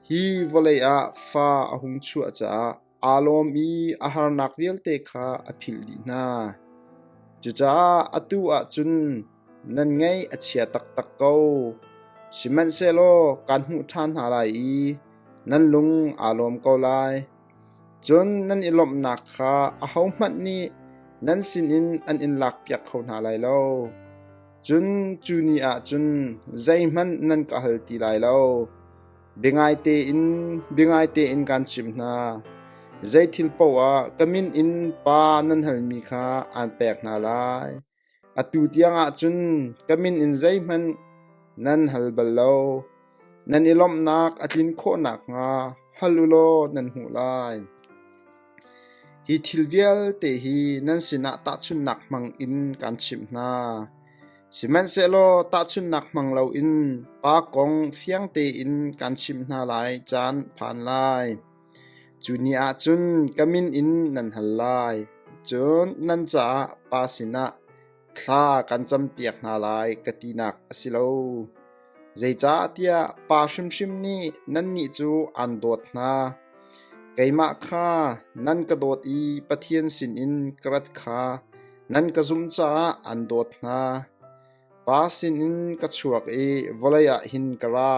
Hi vawlei ah fa a hung chuah caah aa lawm i a harnak vialte kha a philh dih hna. Cucaah atu ah cun nan ngaih a chia taktak ko. Sihmanhsehlaw kaan hmuh ṭhan hna lai i nan lung aa lawm ko lai. Cun nan i lawmhnak kha ahohmanh nih nan sinin an in lakpiak kho hna lai lo. Cun cu ni ah cun zeihmanh nan ka hal ti lai lo. Biangai tein kaan chimh hna, zei thil paoh ah ka min in Pa nan halmi kha aan pek hna lai. Atu tiangah cun ka min in zeihmanh nan hal bal lo. Nan i lawmhnak a tlin khawh nakhnga hal u law nan hmuh lai. Hi thil vialte hi nan sinah tahchunhnak hmang in kaan chimh hna. Sihmanhsehlaw tahchunhnak hmang loin Pa kong fiang tein kaan chimh hna lai caan phan lai. Cu ni ah cun ka min in nan hal lai, cun nan caah Pa sinah thla kan campiak hna lai ka tinak a si lo. Zeicahtiah Pa hrimhrim nih nannih cu aan dawt hna. Keimah kha nan ka dawt i Pathian sinin ka rat kha nan ka zumh caah aan dawt hna. Pa sinin ka chuak i vawlei ah hin ka ra.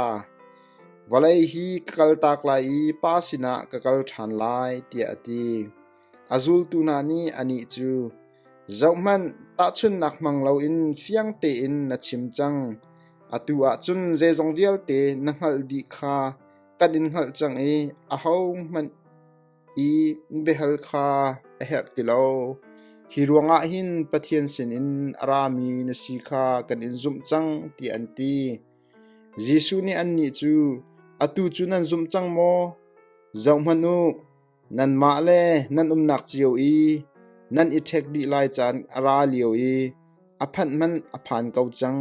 Vawlei hi ka kaltak lai i Pa sinah ka kal ṭhan lai, tiah a ti. A zultu hna nih anih cu, Zohhmanh, tahchunhnak hmang loin fiang tein na chim cang. Atu ah cun zeizong vialte na hngalh dih kha kan in hngalh cang i ahohmanh i biahal kha a herh ti lo. Hi ruangah hin Pathian sinin a rami na si kha kan in zumh cang, tiah an ti. Jesuh nih annih cu, Atu cu nan zumh cang maw? Zohhmanh u, nanmah le nan umnak cio i nan i ṭhek dih lai caan a ra lio i a phanh hmanh a phan ko cang.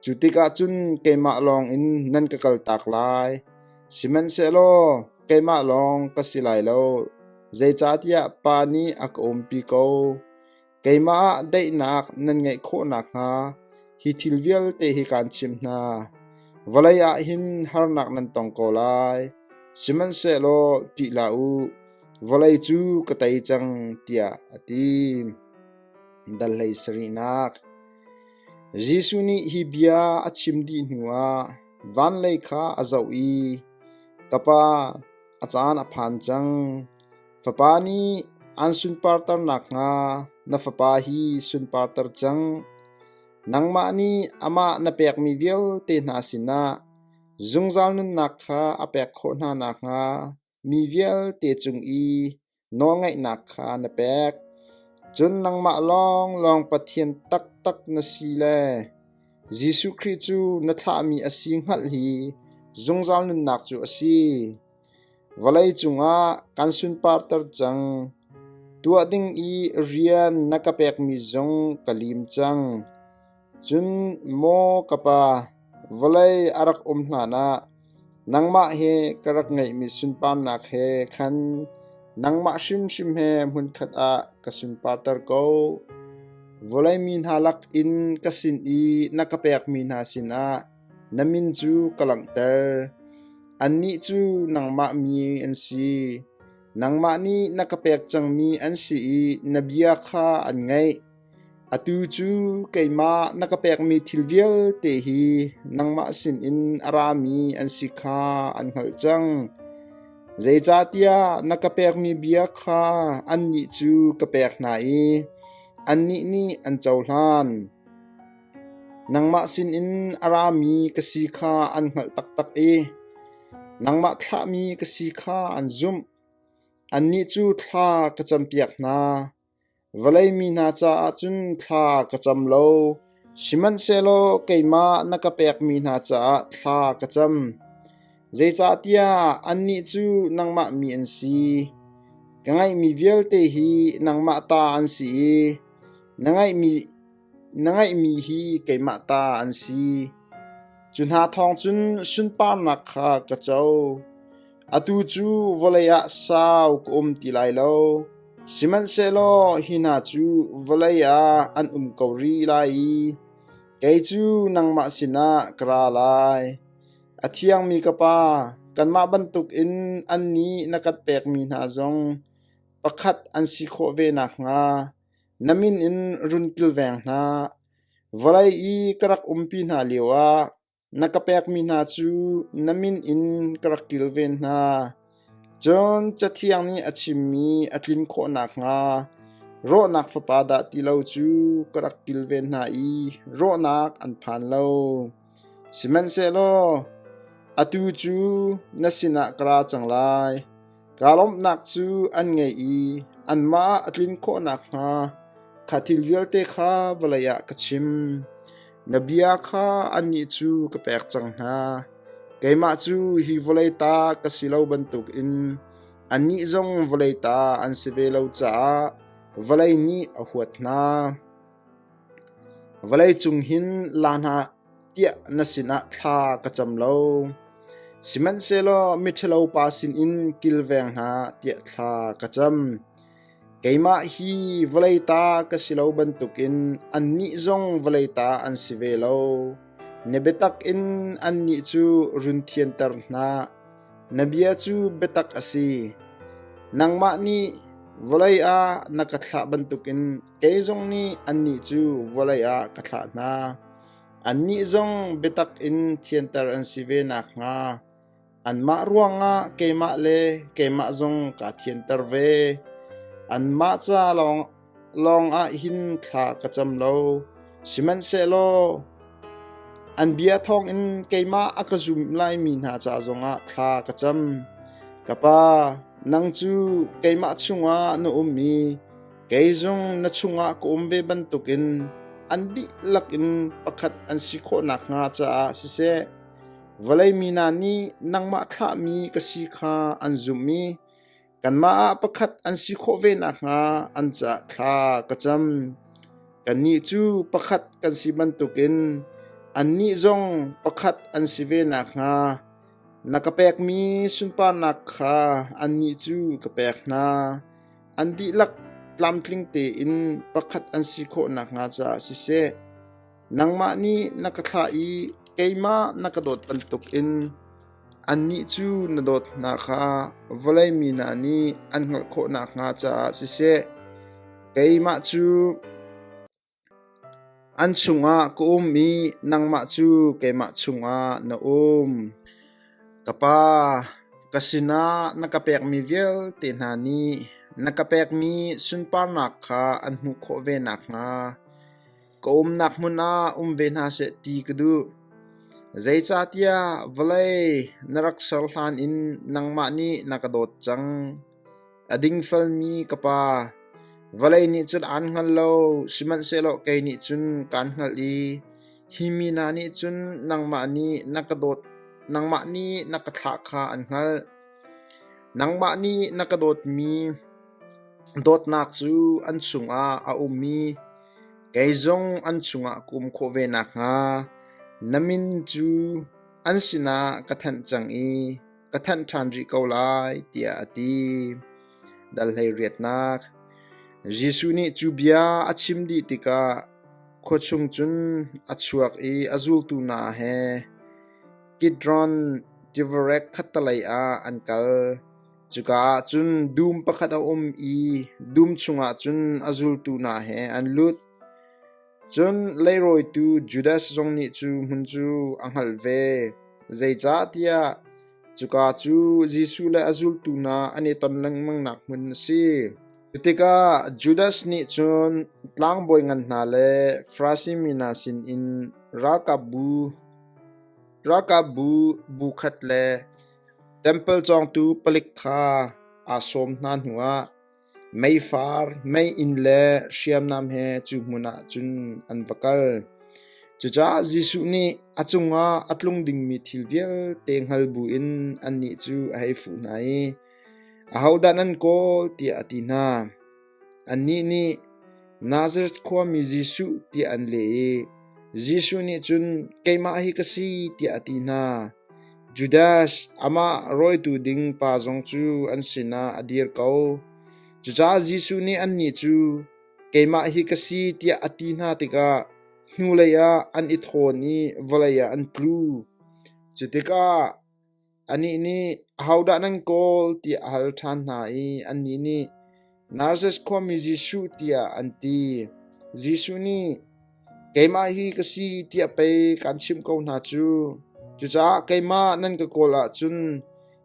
Cu tikah cun keimah lawngin nan ka kaltak lai. Sihmanhsehlaw keimah lawng ka si lai lo, zeicahtiah Pa nih a ka umpi ko. Keimah ah daihnak nan ngeih khawh nakhnga hi thil vialte hi kaan chimh hna. Vawlei ah hin harnak nan tong ko lai, sihmanhsehlaw ṭih hlah u, vawlei cu ka tei cang, tiah a ti. Dal hlei sarihnak. Jesuh nih hi bia a chim dih hnuah vanlei kha a zoh i, Ka Pa, a caan a phan cang. Fapa nih aan sunparter nakhnga na Fapa hi sunparter cang. Nangmah nih amah na pekmi vialte hna sinah zungzal nunnak kha a pek khawh hna nakhnga mi vialte cung i nawlngaihnak kha na pek. Cun nangmah lawnglawng Pathian taktak na si le Jesuh Khrih cu na thlahmi a si hngalh hi zungzal nunnak cu a si. Vawlei cungah kan sunparter cang. Tuah ding i rian na ka pekmi zong ka lim cang. Cun maw ka Pa, vawlei a rak um hlanah nangmah he ka rak ngeihmi sunparnak he khan nangmah hrimhrim he hmunkhat ah ka sunparter ko. Vawlei mi hna lakin ka sin i na ka pekmi hna sinah na min cu ka langhter. Annih cu nangmah mi an si. Nangmah nih na ka pek cangmi an si i na bia kha an ngaih. Atu cu keimah na ka pekmi thil vialte hi nangmah sinin a rami an si kha an hngalh cang. Zeicahtiah na ka pekmi bia kha annih cu ka pek hna i annih nih an cohlan. Nangmah sinin a rami ka si kha an hngalh taktak i nangmah thlahmi ka si kha an zumh. Annih cu thla ka campiak hna. Vawlei mi hna caah cun thla ka cam lo, sihmanhsehlaw keimah na ka pekmi hna caah thla ka cam. Zeicahtiah annih cu nangmah mi an si. Ka ngeihmi vialte hi nangmah ta an si i na ngeihmi Na ngeihmi hi keimah ta an si. Cu hna thawng cun sunparnak kha ka co. Atu cu vawlei ah sau ka um ti lai lo. Sihmanhsehlaw hi hna cu vawlei ah an um ko rih lai i kei cu nangmah sinah ka ra lai. A thiangmi ka Pa, kanmah bantukin annih na kan pekmi hna zong pakhat an si khawh ve nakhnga Na min in run kilveng hna. Vawlei i ka rak umpi hna lioah. Na ka pekmi hna cu na min in ka rak kilven hna. Cun Cathiang nih a chimmi a tlin khawh nakhnga rawhnak fapa dah ti lo cu ka rak kilven hna i rawhnak an phan lo. Sihmanhsehlaw atu cu na sinah ka ra cang lai. Kaa lawmhnak cu an ngei i anmah ah a tlin khawh nakhnga kha thil vialte kha vawlei ah ka chim. Na bia kha annih cu ka pek cang hna. Keimah cu hi vawlei ta ka si lo bantukin annih zong vawlei ta an si ve lo caah vawlei nih a huat hna. Vawlei cung hin la hna tiah na sinah thla ka cam lo. Sihmanhsehlaw miṭhalo pa sinin kilveng hna tiah thla ka cam. Keimah hi vawlei ta ka si lo bantukin annih zong vawlei ta an si ve lo. Na biatak in annih cu run thianter hna. Na bia cu biatak a si. Nangmah nih vawlei ah na ka thlah bantukin Kei zong nih annih cu vawlei ah ka thlah hna. Annih zong biatak in thianter an si ve nakhnga anmah ruangah keimah le keimah zong kaa thianter ve. Anmah ca lawngah hin thla ka cam lo, sihmanhsehlaw an bia thawngin keimah a ka zum laimi hna ca zongah thla ka cam. Ka Pa, nang cu keimah chungah na um i Kei zong na chungah ka um ve bantukin an dihlak in pakhat an si khawh nakhnga caah siseh, vawlei mi hna nih nangmah thlahmi ka si kha an zumh i kanmah ah pakhat an si khawh ve nakhnga an caah thla ka cam. Kannih cu pakhat kan si bantukin annih zong pakhat an si ve nakhnga na ka pekmi sunparnak kha annih cu ka pek hna. An dihlak tlamtling tein pakhat an si khawh nakhnga caah siseh, nangmah nih na ka thlah i keimah na ka dawt bantukin annih cu na dawt hna kha vawlei mi hna nih an hngalh khawh nakhnga caah siseh, keimah cu An chungah ka um i nangmah cu keimah chungah na um. Ka Pa, ka sinah na ka pekmi vialte hna nih na ka pekmi sunparnak kha an hmuh khawh ve nakhnga ka umnak hmun ah um ve hna seh ti ka duh. Zeicahtiah vawlei na rak ser hlan in nangmah nih na ka dawt cang. A dingfelmi ka Pa, vawlei nih cun aan hngal lo, sihmanhsehlaw kei nih cun kaan hngalh i hi mi hna nih cun nangmah nih na ka dawt, nangmah nih na ka thlah kha an hngalh. Nangmah nih na ka dawtmi dawtnak cu an chungah a um i kei zong an chungah ka um khawh ve nakhnga na min cu an sinah ka thanh cang i ka thanh ṭhan rih ko lai, tiah a ti. Dal hleiriatnak Jesuh nih cu bia a chim dih tikah khua chung cun a chuak i a zultu hna he Kidron tivarek khattalei ah an kal. Cuka ah cun dum pakhat a um i dum chungah cun a zultu hna he an lut. Cun leirawitu Judas zong nih cu hmun cu a hngalh ve. Zeicahtiah cuka cu Jesuh le a zultu hna an i ton lengmangnak hmun a si. Cu tikah Judas nih cun tlangbawi ngan hna le Farasi mi hna sinin ralkapbu bu khat le ṭempal cawngtu palik kha aa sawm hna hnuah Meifar, meiinn le hriamnam he cu hmun ah cun an va kal. Cucaah Jesuh nih a cungah a tlung dingmi thil vialte hngal buin annih cu a hei fuh hna i, “Ahodah nan kawl?” tiah a ti hna. Annih nih, “Nazareth khuami Jesuh,” tiah an leh i Jesuh nih cun, “Keimah hi ka si,” tiah a ti hna. Judas, amah rawitu ding pa zong cu an sinah a dir ko. Cucaah Jesuh nih annih cu, “Keimah hi ka si,” tiah a ti hna tikah hnulei ah an i thawn i vawlei ah an tlu. Cu tikah anih nih, “Ahodah nan kawl?” tiah a hal ṭhan hna i annih nih, Nazareth khuami Jesuh tiah an ti. Jesuh nih, Keimah hi ka si tiah pei kaan chimh ko hna cu. Cucaah keimah nan ka kawl ahcun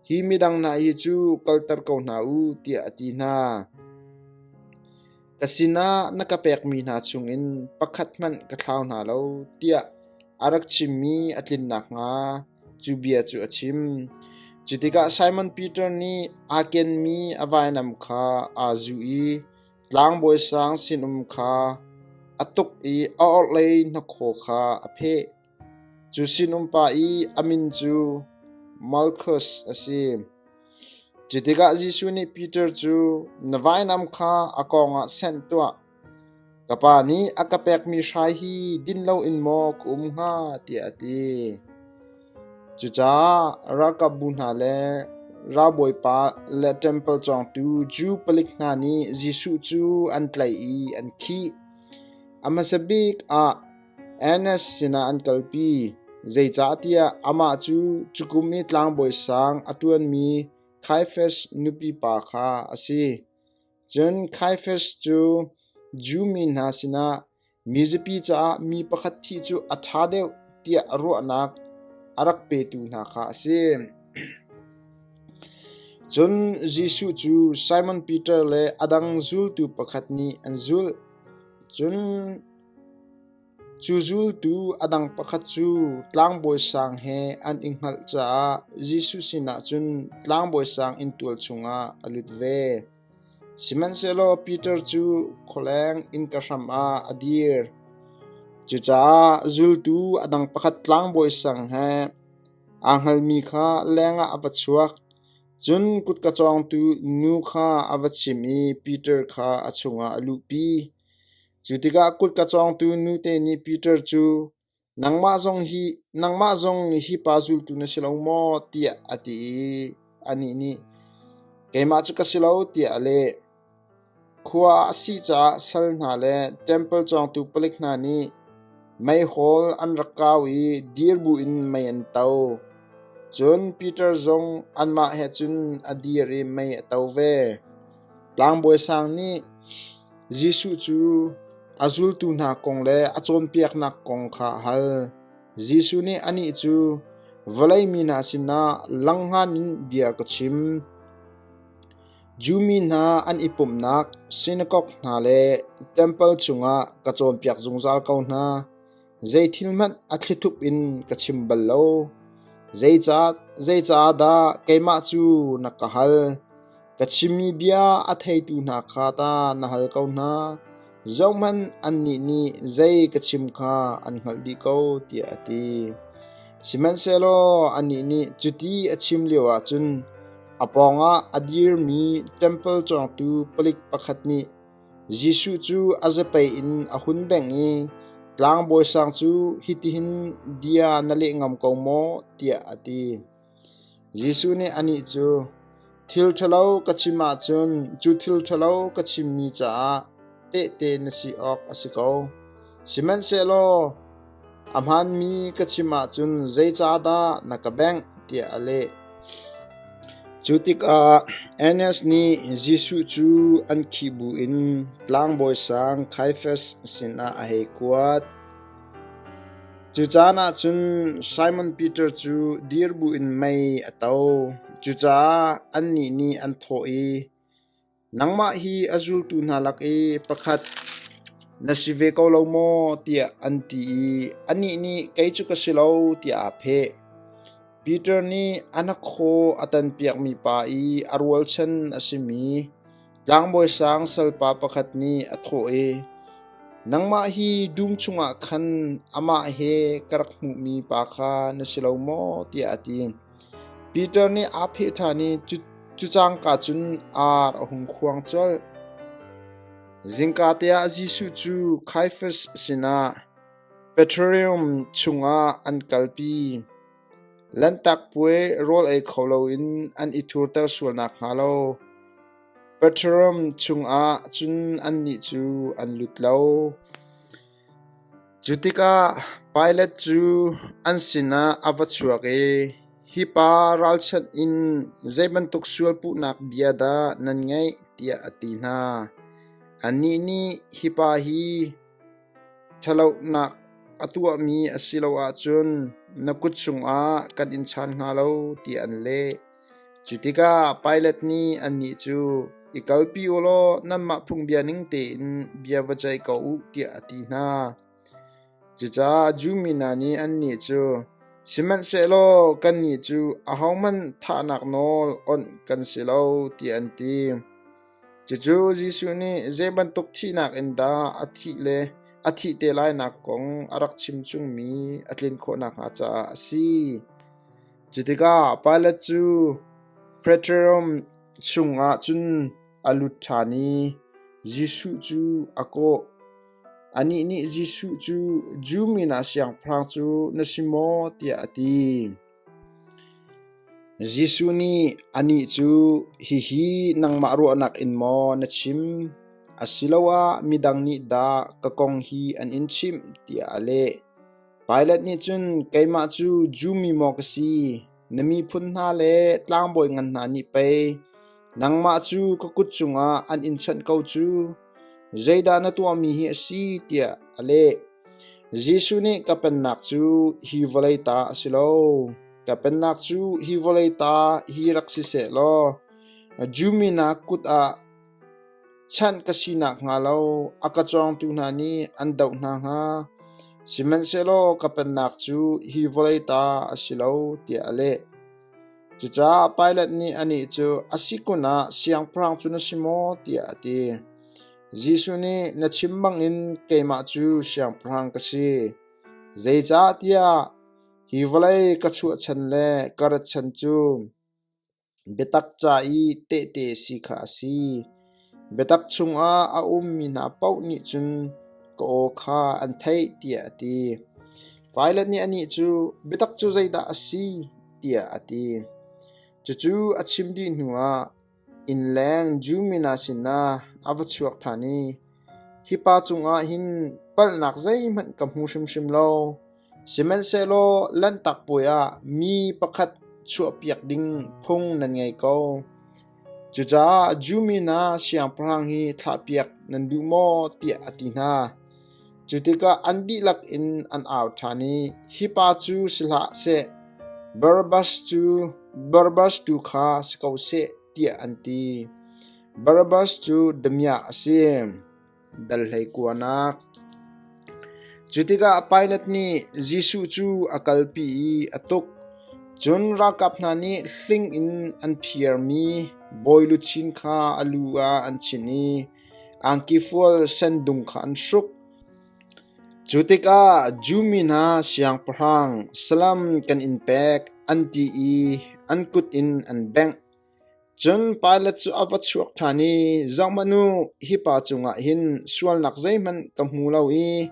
hi midang hna hi cu kalter ko hna u, tiah a ti hna. Ka sinah na ka pekmi hna chungin pakhat hmanh ka thlau hna lo, tiah a rak chimmi a tlin nakhnga cu bia cu a chim. Cu tikah Simon Peter nih aa kenmi a vainam kha aa zuh i tlangbawi sang sinum kha a tuk i a orhlei hnakhaw kha a pheh. Cu sinum pa i a min cu Malchus a si. Cu tikah Jesuh nih Peter cu, "Na vainam kha a kawng ah senh tuah. Ka Pa nih a ka pekmi hrai hi din loin maw ka um hnga?" tiah a ti. Cucaah ralkapbu hna le ralbawipa le ṭempal cawngtu Jew palik hna nih Jesuh cu an tlaih i an khih. A hmasa bik ah Annas sinah an kalpi, zeicahtiah amah cu cu kum i tlangbawi sang a ṭuanmi Kaiafas nupi pa kha a si. Cun Kaiafas cu Jew mi hna sinah mizapi caah mi pakhat thih cu a ṭha deuh tiah ruahnak a rak petu hna kha a si. Cun Jesuh cu Simon Peter le a dang zultu pakhat nih an zulh. Cun Cu zultu a dang pakhat cu tlangbawi sang he an i hngalh caah Jesuh sinah cun tlangbawi sang inntual chungah a lut ve. Sihmanhsehlaw Peter cu khualeng innka hram ah a dir. Cucaah zultu a dang pakhat tlangbawi sang he aa hngalmi kha lengah a va chuak. Cun kutka cawngtu nu kha a va chim i Peter kha a chungah a luhpi. Cu tikah kutka cawngtu nute nih Peter cu, "Nangmah zong hi pa zultu na si lo maw?" tiah a ti i anih nih, "Keimah cu ka si lo," tiah a leh. Khua a sih caah sal hna le ṭempal cawngtu palik hna nih meihol an rak kau i dir buin mei an to. Cun Peter zong anmah he cun a dir i mei a to ve. Tlangbawi sang nih Jesuh cu a zultu hna kong le a cawnpiaknak kong kha a hal. Jesuh nih anih cu, Vawlei mi hna sinah langhngan in bia ka chim. Jew mi hna an i pumhnak sinakok hna le ṭempal chungah ka cawnpiak zungzal ko hna. Zei thil hmanh a thlithup in ka chim bal lo. Zeicah dah keimah cu na ka hal? Ka chimmi bia a theitu hna kha ta na hal ko hna. Zohhmanh, annih nih zei ka chim kha an hngalh dih ko, tiah a ti. Sihmanhsehlaw anih nih cuti a chim lioah cun a pawngah a dirmi ṭempal cawngtu palik pakhat nih Jesuh cu a zapei in a hun bengh i tlangbawi sang cu hitihin bia na leh ngam ko maw? tiah a ti. Jesuh nih anih cu, Thil ṭhalo ka chim ahcun cu thil ṭhalo ka chimmi caah tehte na si awk a si ko. Sihmanhsehlaw a hmaanmi ka chim ahcun zeicahdah na ka bengh? tiah a leh. Cu tikah Annas nih Jesuh cu an khih buin tlangbawi sang Kaiafas sinah a hei kuat. Cu caan ah cun Simon Peter cu dir buin mei a to. Cucaah annih nih an thawh i, Nangmah hi a zultu hna lak i pakhat na si ve ko lo maw? tiah an ti i anih nih, Kei cu ka si lo, tiah aa pheh. Peter nih a hnakhaw a tanpiakmi pa i a rualchan a simi Tlangbawi sang salpa pakhat nih a thawh i, Nangmah hi dum chungah khan amah he ka rak hmuhmi pa kha na si lo maw? tiah a ti. Peter nih aa pheh ṭhan i cu cangka cun ar a hung khuang colh. Zingka te ah Jesuh cu Kaiafas sinah Petroleum chungah an kalpi. Lanhtak puai rawl ei kho loin an i thurter sual nakhnga lo Petroleum chungah cun annih cu an lut lo. Cu tikah Pilat cu an sinah a va chuak i, “Hi pa ralchanh in zei bantuk sualpuhnak bia dah nan ngeih?” tiah a ti hna. Annih nih, “Hi pa hi ṭhatlonak a tuahmi a si lo ahcun na kut chungah kan in chan hnga lo, tiah an leh. Cu tikah Pilat nih annih cu, “I kalpi u law nanmah phungbia ning tein bia va ceih ko u,” tiah a ti hna. Cucaah Jew mi hna nih annih cu, “Sihmanhsehlaw kannih cu ahohmanh thahnak nawl awnh kan si lo,” tiah an ti. Cucu Jesuh nih zei bantuk thihnak in dah a thih le a thih te lainak kong a rak chimchungmi a tlin khawh nakhnga caah a si. Cu tikah Pilat cu Praetorium chungah cun a lut ṭhan i Jesuh cu a kawh. Anih nih Jesuh cu Jew mi hna siangpahrang cu na si maw? tiah a ti. Jesuh nih anih cu, “Hihi nangmah ruahnak in maw na chim, asiloah midang nih dah ka kong hi an in chimh?” tiah a leh. Pilat nih cun, “Keimah cu Jew mi maw ka si? Na miphun hna le tlangbawi ngan hna nih pei nangmah cu ka kut cungah an in chanh ko cu. Zeidah na tuahmi hi a si?” tiah a leh. Jesuh nih, “Ka pennak cu hi vawlei ta a si lo. Ka pennak cu hi vawlei ta hi rak si seh law Jew mi hna kut ah chanh ka si nakhnga lo a ka cawngtu hna nih an doh hna hnga. Sihmanhsehlaw ka pennak cu hi vawlei ta a si lo,” tiah a leh. Cucaah Pilat nih anih cu, “A si kun ah siangpahrang cu na si maw?” tiah a ti. Jesuh nih, “Na chim bangin keimah cu siangpahrang ka si. Zeicahtiah hi vawlei ka chuahchan le ka rat chan cu biatak ca i tehte si kha a si. Biatak chungah a ummi hna paoh nih cun ka aw kha an theih,” tiah a ti. Pilat nih anih cu, “Biatak cu zeidah a si?” tiah a ti. Cucu a chim dih hnuah innleng Jew mi hna sinah a va chuak ṭhan i, “Hi pa cungah hin palhnak zeihmanh ka hmu hrimhrim lo. Sihmanhsehlaw Lanhtak Puai ah mi pakhat chuahpiak ding phung nan ngei ko. Cucaah Jew mi hna siangpahrang hi thlahpiak nan duh maw?” tiah a ti hna. Cu tikah an dihlak in an au ṭhan i, “Hi pa cu si hlah seh, Barabbas cu Barabbas tu kha si ko seh,” tiah an ti. Barabbas cu damiah a si. Dal hleikuanak. Cu tikah Pilat nih Jesuh cu a kalpi i a tuk. Cun ralkap hna nih hling in an phiarmi bawi luchin kha a lu ah an chinh i angki fual sendung kha an hruk. Cu tikah Jew mi hna siangpahrang salam kan in pek an ti i an kut in an bengh. Cun Pilat cu a va chuak ṭhan i, “Zohhmanh u, hi pa cungah hin sualnak zeihmanh ka hmu lo i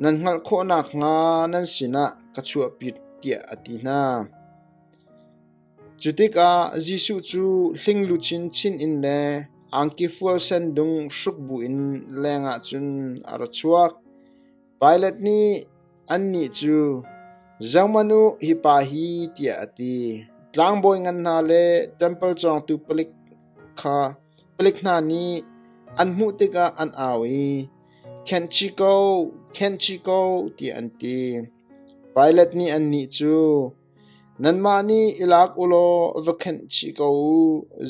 nan hngalh khawh nakhnga nan sinah ka chuahpi,” tiah a ti hna. Cu tikah Jesuh cu hling luchin chinh in le angki fual sendung hruk buin lengah cun a ra chuak. Pilat nih annih cu, “Zohhmanh u, hi pa hi,” tiah a ti. Tlangbawi ngan hna le ṭempal cawngtu palik kha palik hna nih an hmuh tikah an au i, “Khenh chih ko! Khenh chih ko!” tiah an ti. Pilat nih annih cu, Nanmah nih i lak u law va khenh chih ko u,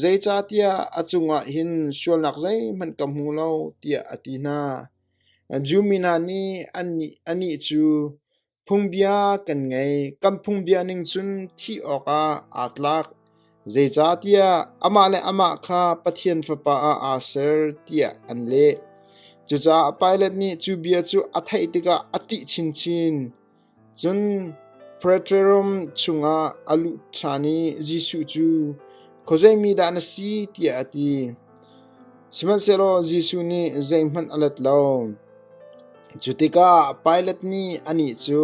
zeicahtiah a cungah hin sualnak zeihmanh ka hmu lo, tiah a ti hna. Jew mi hna nih anih cu, Phungbia kan ngei, kan phungbia ning cun thih awkah aa tlak, zeicahtiah amah le amah kha Pathian Fapa ah aa ser, tiah an leh. Cucaah Pilat nih cu bia cu a theih tikah a ṭih chinchin. Cun Praetorium chungah a luh ṭhan i Jesuh cu, “Khuazei mi dah na si?” tiah a ti. Sihmanhsehlaw Jesuh nih zeihmanh a let lo. Cu tikah Pilat nih anih cu,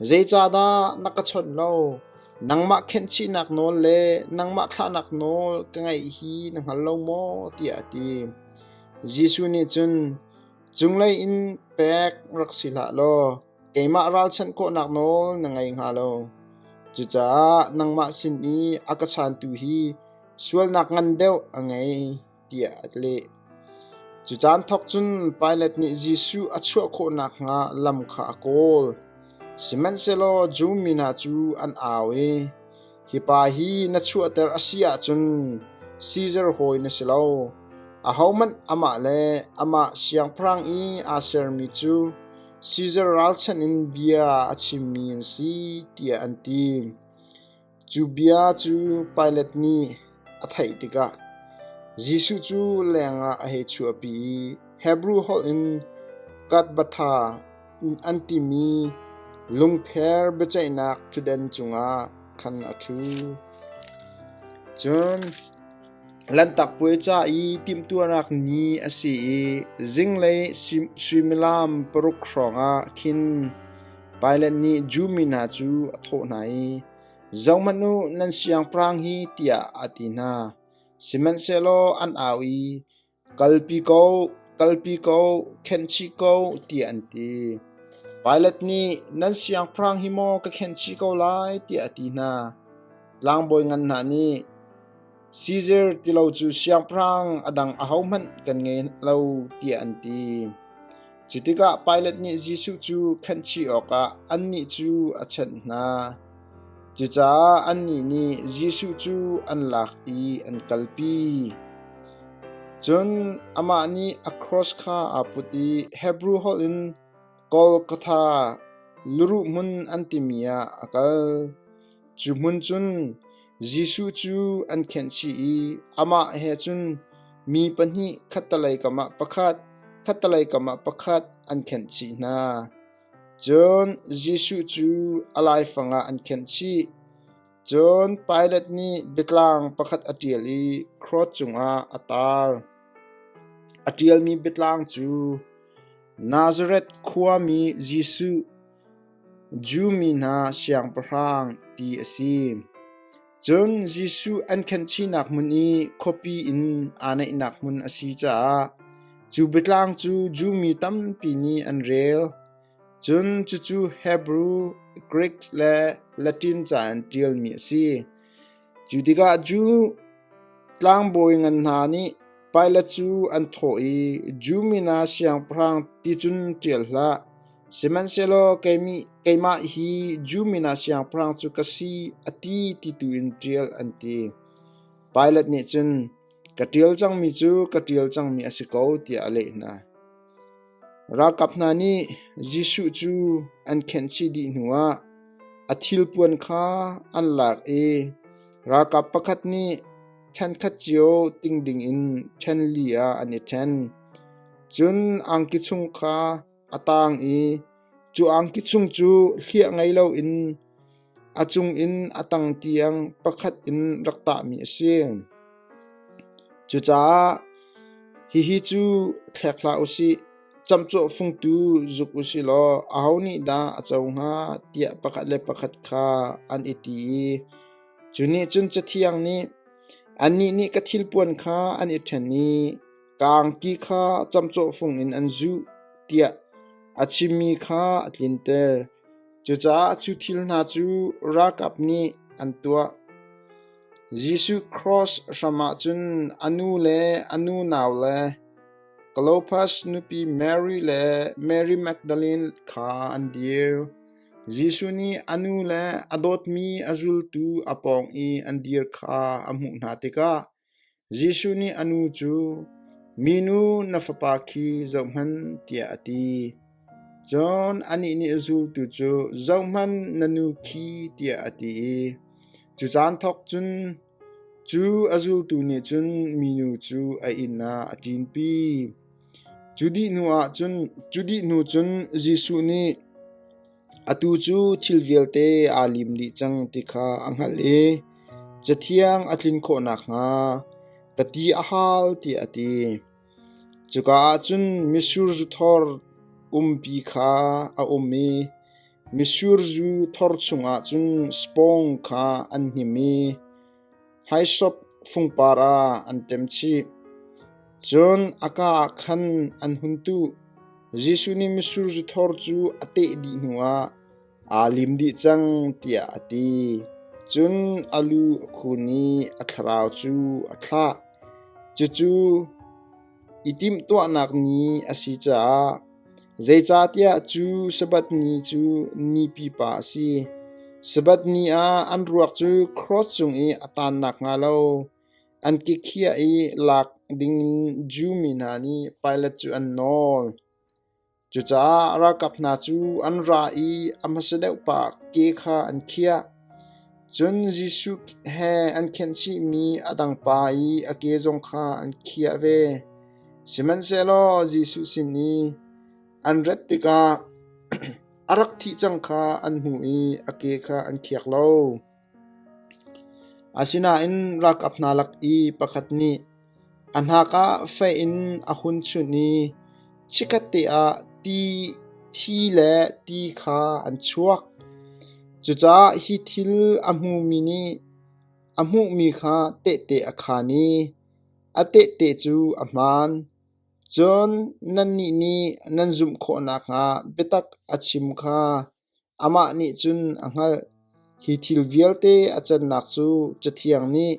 “Zeicahdah na ka chawnh lo? Nangmah khenhchihnak nawl le nangmah thlahnak nawl ka ngeih hi na hngal lo maw?” tiah a ti. Jesuh nih cun, “Cunglei in pek rak si hlah law keimah ralchanh khawhnak nawl na ngei hnga lo. Cucaah nangmah sin i a ka chaantu hi sualnak ngan deuh a ngei,” tiah a leh. Cu caan thawk cun Pilat nih Jesuh a chuah khawh nakhnga lam kha a kawl. Sihmanhsehlaw Jew mi hna cu an au i, Hi pa hi na chuahter a si ahcun Sizar hawi na si lo. Ahohmanh amah le amah siangpahrang i aa sermi cu Sizar ralchanh in bia a chimmi an si, tiah an ti. Cu bia cu Pilat nih a theih tikah Jesuh cu lengah a hei chuahpi i Hebru holh in Gatbatha an timi lungpher biaceihnak ṭhutdan cungah khan a ṭhu. Cun Lanhtak Puai ca i timhtuahnak ni a si i zinglei suimilam paruk hrawngah khin Pilat nih Jew mi hna cu a thawh hna i, “Zohhmanh u, nan siangpahrang hi,” tiah a ti hna. Sihmanhsehlaw an au i, “Kalpi ko, kalpi ko, khenhchih ko,” tiah an ti. Pilat nih, “Nan siangpahrang hi maw ka khenhchih ko lai?” tiah a ti hna. Tlangbawi ngan hna nih, “Sizar ti lo cu siangpahrang a dang ahohmanh kan ngei lo,” tiah an ti. Cu tikah Pilat nih Jesuh cu khenhchih awkah annih cu a chanh hna. Cucaah annih nih Jesuh cu an lak i an kalpi. Cun amah nih a cross kha aa put i Hebru holh in Golgotha luruh hmun an timi ah a kal. Cu hmun cun Jesuh cu an khenhchih i amah he cun mi pahnih khattelei kam ah pakhat, khattelei kam ah pakhat an khenhchih hna. Cun Jesuh cu a laifang ah an khenhchih. Cun Pilat nih biatlang pakhat a ṭial i cross cungah a tar. A ṭialmi biatlang cu Nazareth khuami Jesuh, Jew mi hna siangpahrang ti a si. Cun Jesuh an khenhchihnak hmun i khuapi in aa naihnak hmun a si caah cu biatlang cu Jew mi tampi nih an rel. Cun cucu Hebru, Grik le Latin ca in ṭialmi a si. Cu tikah Jew tlangbawi ngan hna nih Pilat cu an thawh i Jew mi hna siangpahrang ti cun ṭial hlah. Sihmanhsehlaw keimah hi Jew mi hna siangpahrang cu ka si a ti ti tu in ṭial an ti. Pilat nih cun, Ka ṭial cangmi cu ka ṭial cangmi a si ko, tiah a leh hna. Ralkap hna nih Jesuh cu an khenhchih dih hnuah a thilpuan kha an lak i ralkap pakhat nih ṭhenkhat cio ting dingin ṭhen li ah an i ṭhen. Cun angki chung kha a tang i cu angki chung cu hliah ngei loin a cungin a tang tiang pakhat in rak tahmi a si. Cucaah hihi cu thlek hlah usih, camcawh fungtu zuk usih law aho nih dah a co hnga tiah pakhat le pakhat kha an i ti i cu nih cun Cathiang nih, Annih nih ka thilpuan kha an i ṭhen i ka angki kha camcawh fung in an zuh tiah a chimmi kha a tlinter. Cucaah cu thil hna cu ralkap nih an tuah. Jesuh cross hram ah cun a nu le a nu nau le Klopas nupi Mary le Mary Magdalene kha an dir. Jesuh nih a nu le a dawtmi a zultu a pawng i an dir kha a hmuh hna tikah Jesuh nih a nu cu, “Minu, na fapa khi zohhmanh,” tiah a ti. Cun anih nih a zultu cu, “Zohhmanh, na nu khi,” tiah a ti i cu caan thawk cun cu a zultu nih cun minu cu a inn ah a ṭinpi. Cu dih hnu cun Jesuh nih Atu cu thil vialte aa lim dih cang ti kha a hngalh i Cathiang a tlin khawh nakhnga ka ti a hal tiah a ti. Cuka ah cun mitsur zu thor umpi kha a um i mitsur zu thor chungah cun spong kha an hnim i Hyssop fungpar ah an ṭemchih. Cun a ka ah khan an hun tuh. Jesuh nih mitsur zu thor cu a teh dih hnuah aa lim dih cang tiah a ti. Cun a lu a khun i a thlarau cu a thlah. Cucu i timhtuahnak ni a si caah zeicahtiah cu Sabbath ni cu ni pipa a si. Sabbath ni ah an ruak cu cross cung i a taan nakhnga lo an ke khiah i lak dingin Jew mi hna nih Pilat cu an nawl. Cucaah ralkap hna cu an ra i a hmasa deuh pa ke kha an khiah. Cun Jesuh he an khenhchihmi a dang pa i a ke zong kha an khiah ve. Sihmanhsehlaw Jesuh sin i an rat tikah a rak thih cang kha an hmuh i a ke kha an khiak lo. Asinain ralkap hna lak i pakhat nih A hnak ah fei in a hun chunh i chikkhatte ah thi le ti kha an chuak. Cucaah hi thil a hmumi nih a hmuhmi kha tehte a khaan i a tehte cu a hmaan. Cun nannih nih nan zumh khawh nakhnga biatak a chim kha Amah nih cun a hngalh. Hi thil vialte a cannak cu Cathiang nih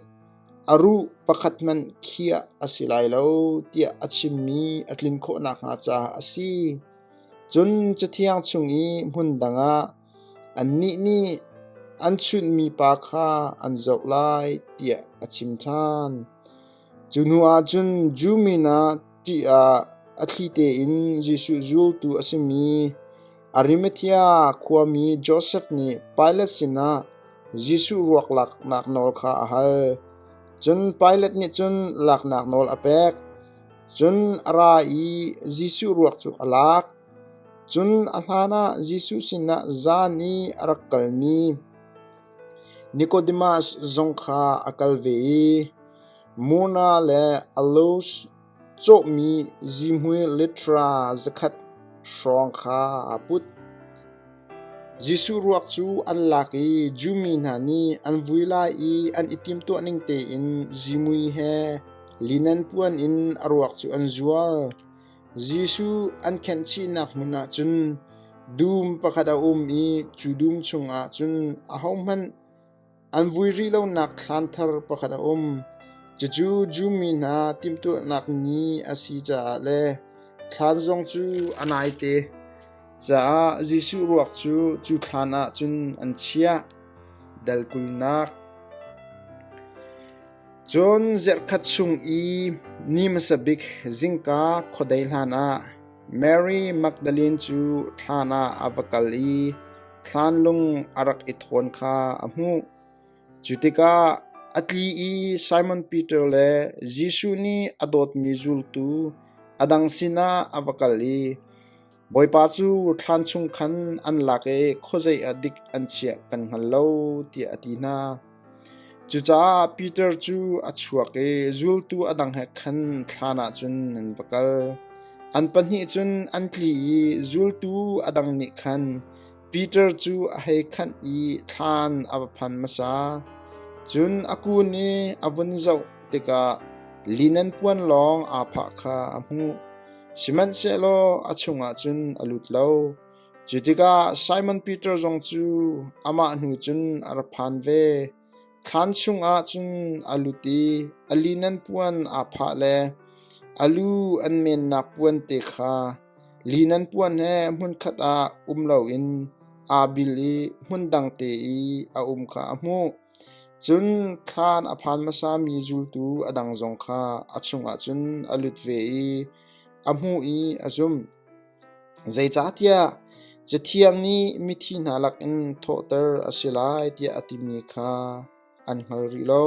a ruh pakhat hmanh khiah a si lai lo tiah a chimmi a tlin khawh nakhnga caah a si. Cun Cathiang chung i hmun dang ah annih nih an chunhmi pa kha an zoh lai tiah a chim ṭhan. Cu hnuah cun Jew mi hna ṭih ah a thli tein Jesuh zultu a simi Arimathea khuami Josef nih Pilat sinah Jesuh ruak laknak nawl kha a hal. Cun Pilat nih cun laknak nawl a pek. Cun a ra i Jesuh ruak cu a lak. Cun a hlanah Jesuh sinah zan i a rak kalmi Nicodemus zong kha a kal ve i Mona le Aloes cawhmi zihmui litra zakhat hrawng kha aa put. Jesuh ruak cu an lak i Jew mi hna nih an vui lai i an i timhtuah ning tein zihmui he linen puan in a ruak cu an zual. Jesuh an khenhchihnak hmun ah cun dum pakhat a um i cu dum chungah cun ahohmanh an vui rih lonak thlan thar pakhat a um. Cucu Jew mi hna timhtuahnak ni a si caah le thlan zong cu a naite caah Jesuh ruak cu cu thlan ah cun an chiah. Dal kulnak. Cun zarhkhat chung i ni hmasa bik zingka khuadei hlanah Mary Magdalene cu thlan ah a va kal i thlanlung a rak i thawn kha a hmuh. Cu tikah a tli i Simon Peter le Jesuh nih a dawtmi zultu a dang sinah a va kal i, Bawipa cu thlan chung khan an lak i khuazei ah dik an chiah kan hngal lo, tiah a ti hna. Cucaah Peter cu a chuak i zultu a dang he khan thlan ah cun an va kal. An pahnih cun an tli i zultu a dang nih khan Peter cu a hei khanh i thlan a va phan hmasa. Cun a kun i a vun zoh tikah linen puan lawng aa phah kha a hmuh. Sihmanhsehlaw a chungah cun a lut lo. Cu tikah Simon Peter zong cu amah hnu cun a ra phan ve. Thlan chungah cun a lut i a linen puan aa phah le a lu an mennak puan te kha linen puan he hmunkhat ah um loin aa bil i hmundang te i a um kha a hmuh. Cun thlan a phan hmasami zultu a dang zong kha a chungah cun a lut ve i a hmuh i a zumh. Zeicahtiah Cathiang nih mithi hna lakin thawhter a si lai tiah a timi kha an hngal rih lo.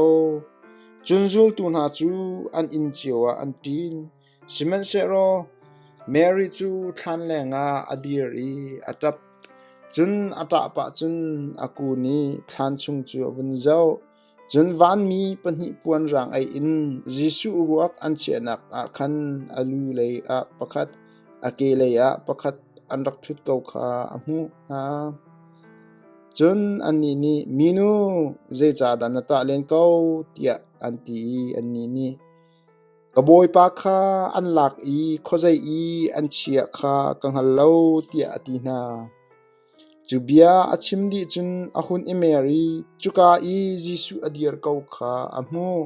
Cun zultu hna cu an inn cio ah an ṭin. Sihmanhsehlaw Mary cu thlan lengah a dir i a ṭap. Cun a ṭah pah cun a kun i thlan chung cu a vun zoh. Cun vanmi pahnih puanrang aih in Jesuh ruak an chiahnak ah khan a lu lei ah pakhat, a ke lei ah pakhat an rak ṭhut ko kha a hmuh hna. Cun annih nih, Minu, zeicahdah na ṭah len ko? tiah an ti i annih nih, Ka bawipa kha an lak i khuazei i an chiah kha ka hngal lo, tiah a ti hna. Cu bia a chim dih cun a hun i mer i cuka i Jesuh a dir ko kha a hmuh.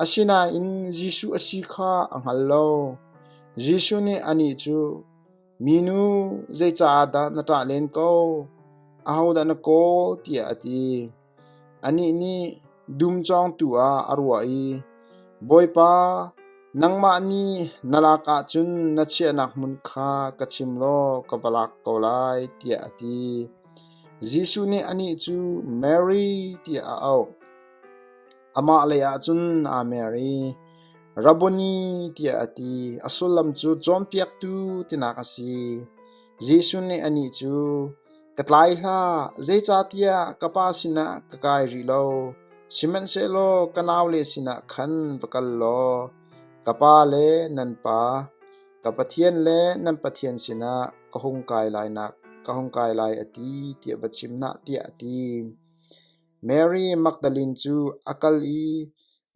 Asinain Jesuh a si kha a hngal lo. Jesuh nih anih cu, Minu, zeicaah dah na ṭah len ko? Ahodah na kawl? tiah a ti. Anih nih dum cawngtu ah a ruah i, Bawipa, nangmah nih na lak ahcun na chiahnak hmun kha ka chim law ka va lak ko lai, tiah a ti. Jesuh nih anih cu, Mary, tiah a auh. Amah lei ah cun aa mer i, Rabboni tiah a ti. A sullam cu cawnpiaktu tinak a si. Jesuh nih anih cu, Ka tlai hlah, zeicahtiah ka Pa sinah ka kai rih lo. Sihmanhsehlaw ka naule sinah khan va kal law, ka Pa le nan Pa, ka Pathian le nan Pathian sinah ka hung kai lainak ka hung kai lai a ti, tiah va chim hna, tiah a ti. Mary Magdalene cu a kal i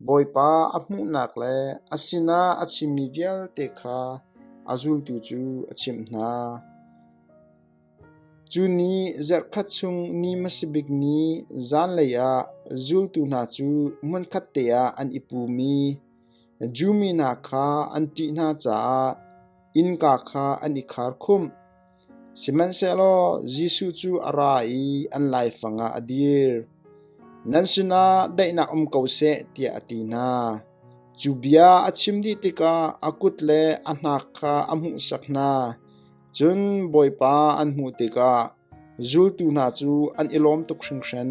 Bawipa a hmuhnak le a sinah a chimmi vialte kha a zultu cu a chimh hna. Cu ni zarhkhat chung ni hmasa bik ni zanlei ah zultu hna cu hmunkhatte ah an i pum i Jew mi hna kha an ṭih hna caah innka kha an i khar khumh. Sihmanhsehlaw Jesuh cu a ra i an laifang ah a dir. Nan sinah daihnak um ko seh, tiah a ti hna. Cu bia a chim dih tikah a kut le a hnak kha a hmuhsak hna. Cun Bawipa an hmuh tikah zultu hna cu an i lawm tuk hringhran.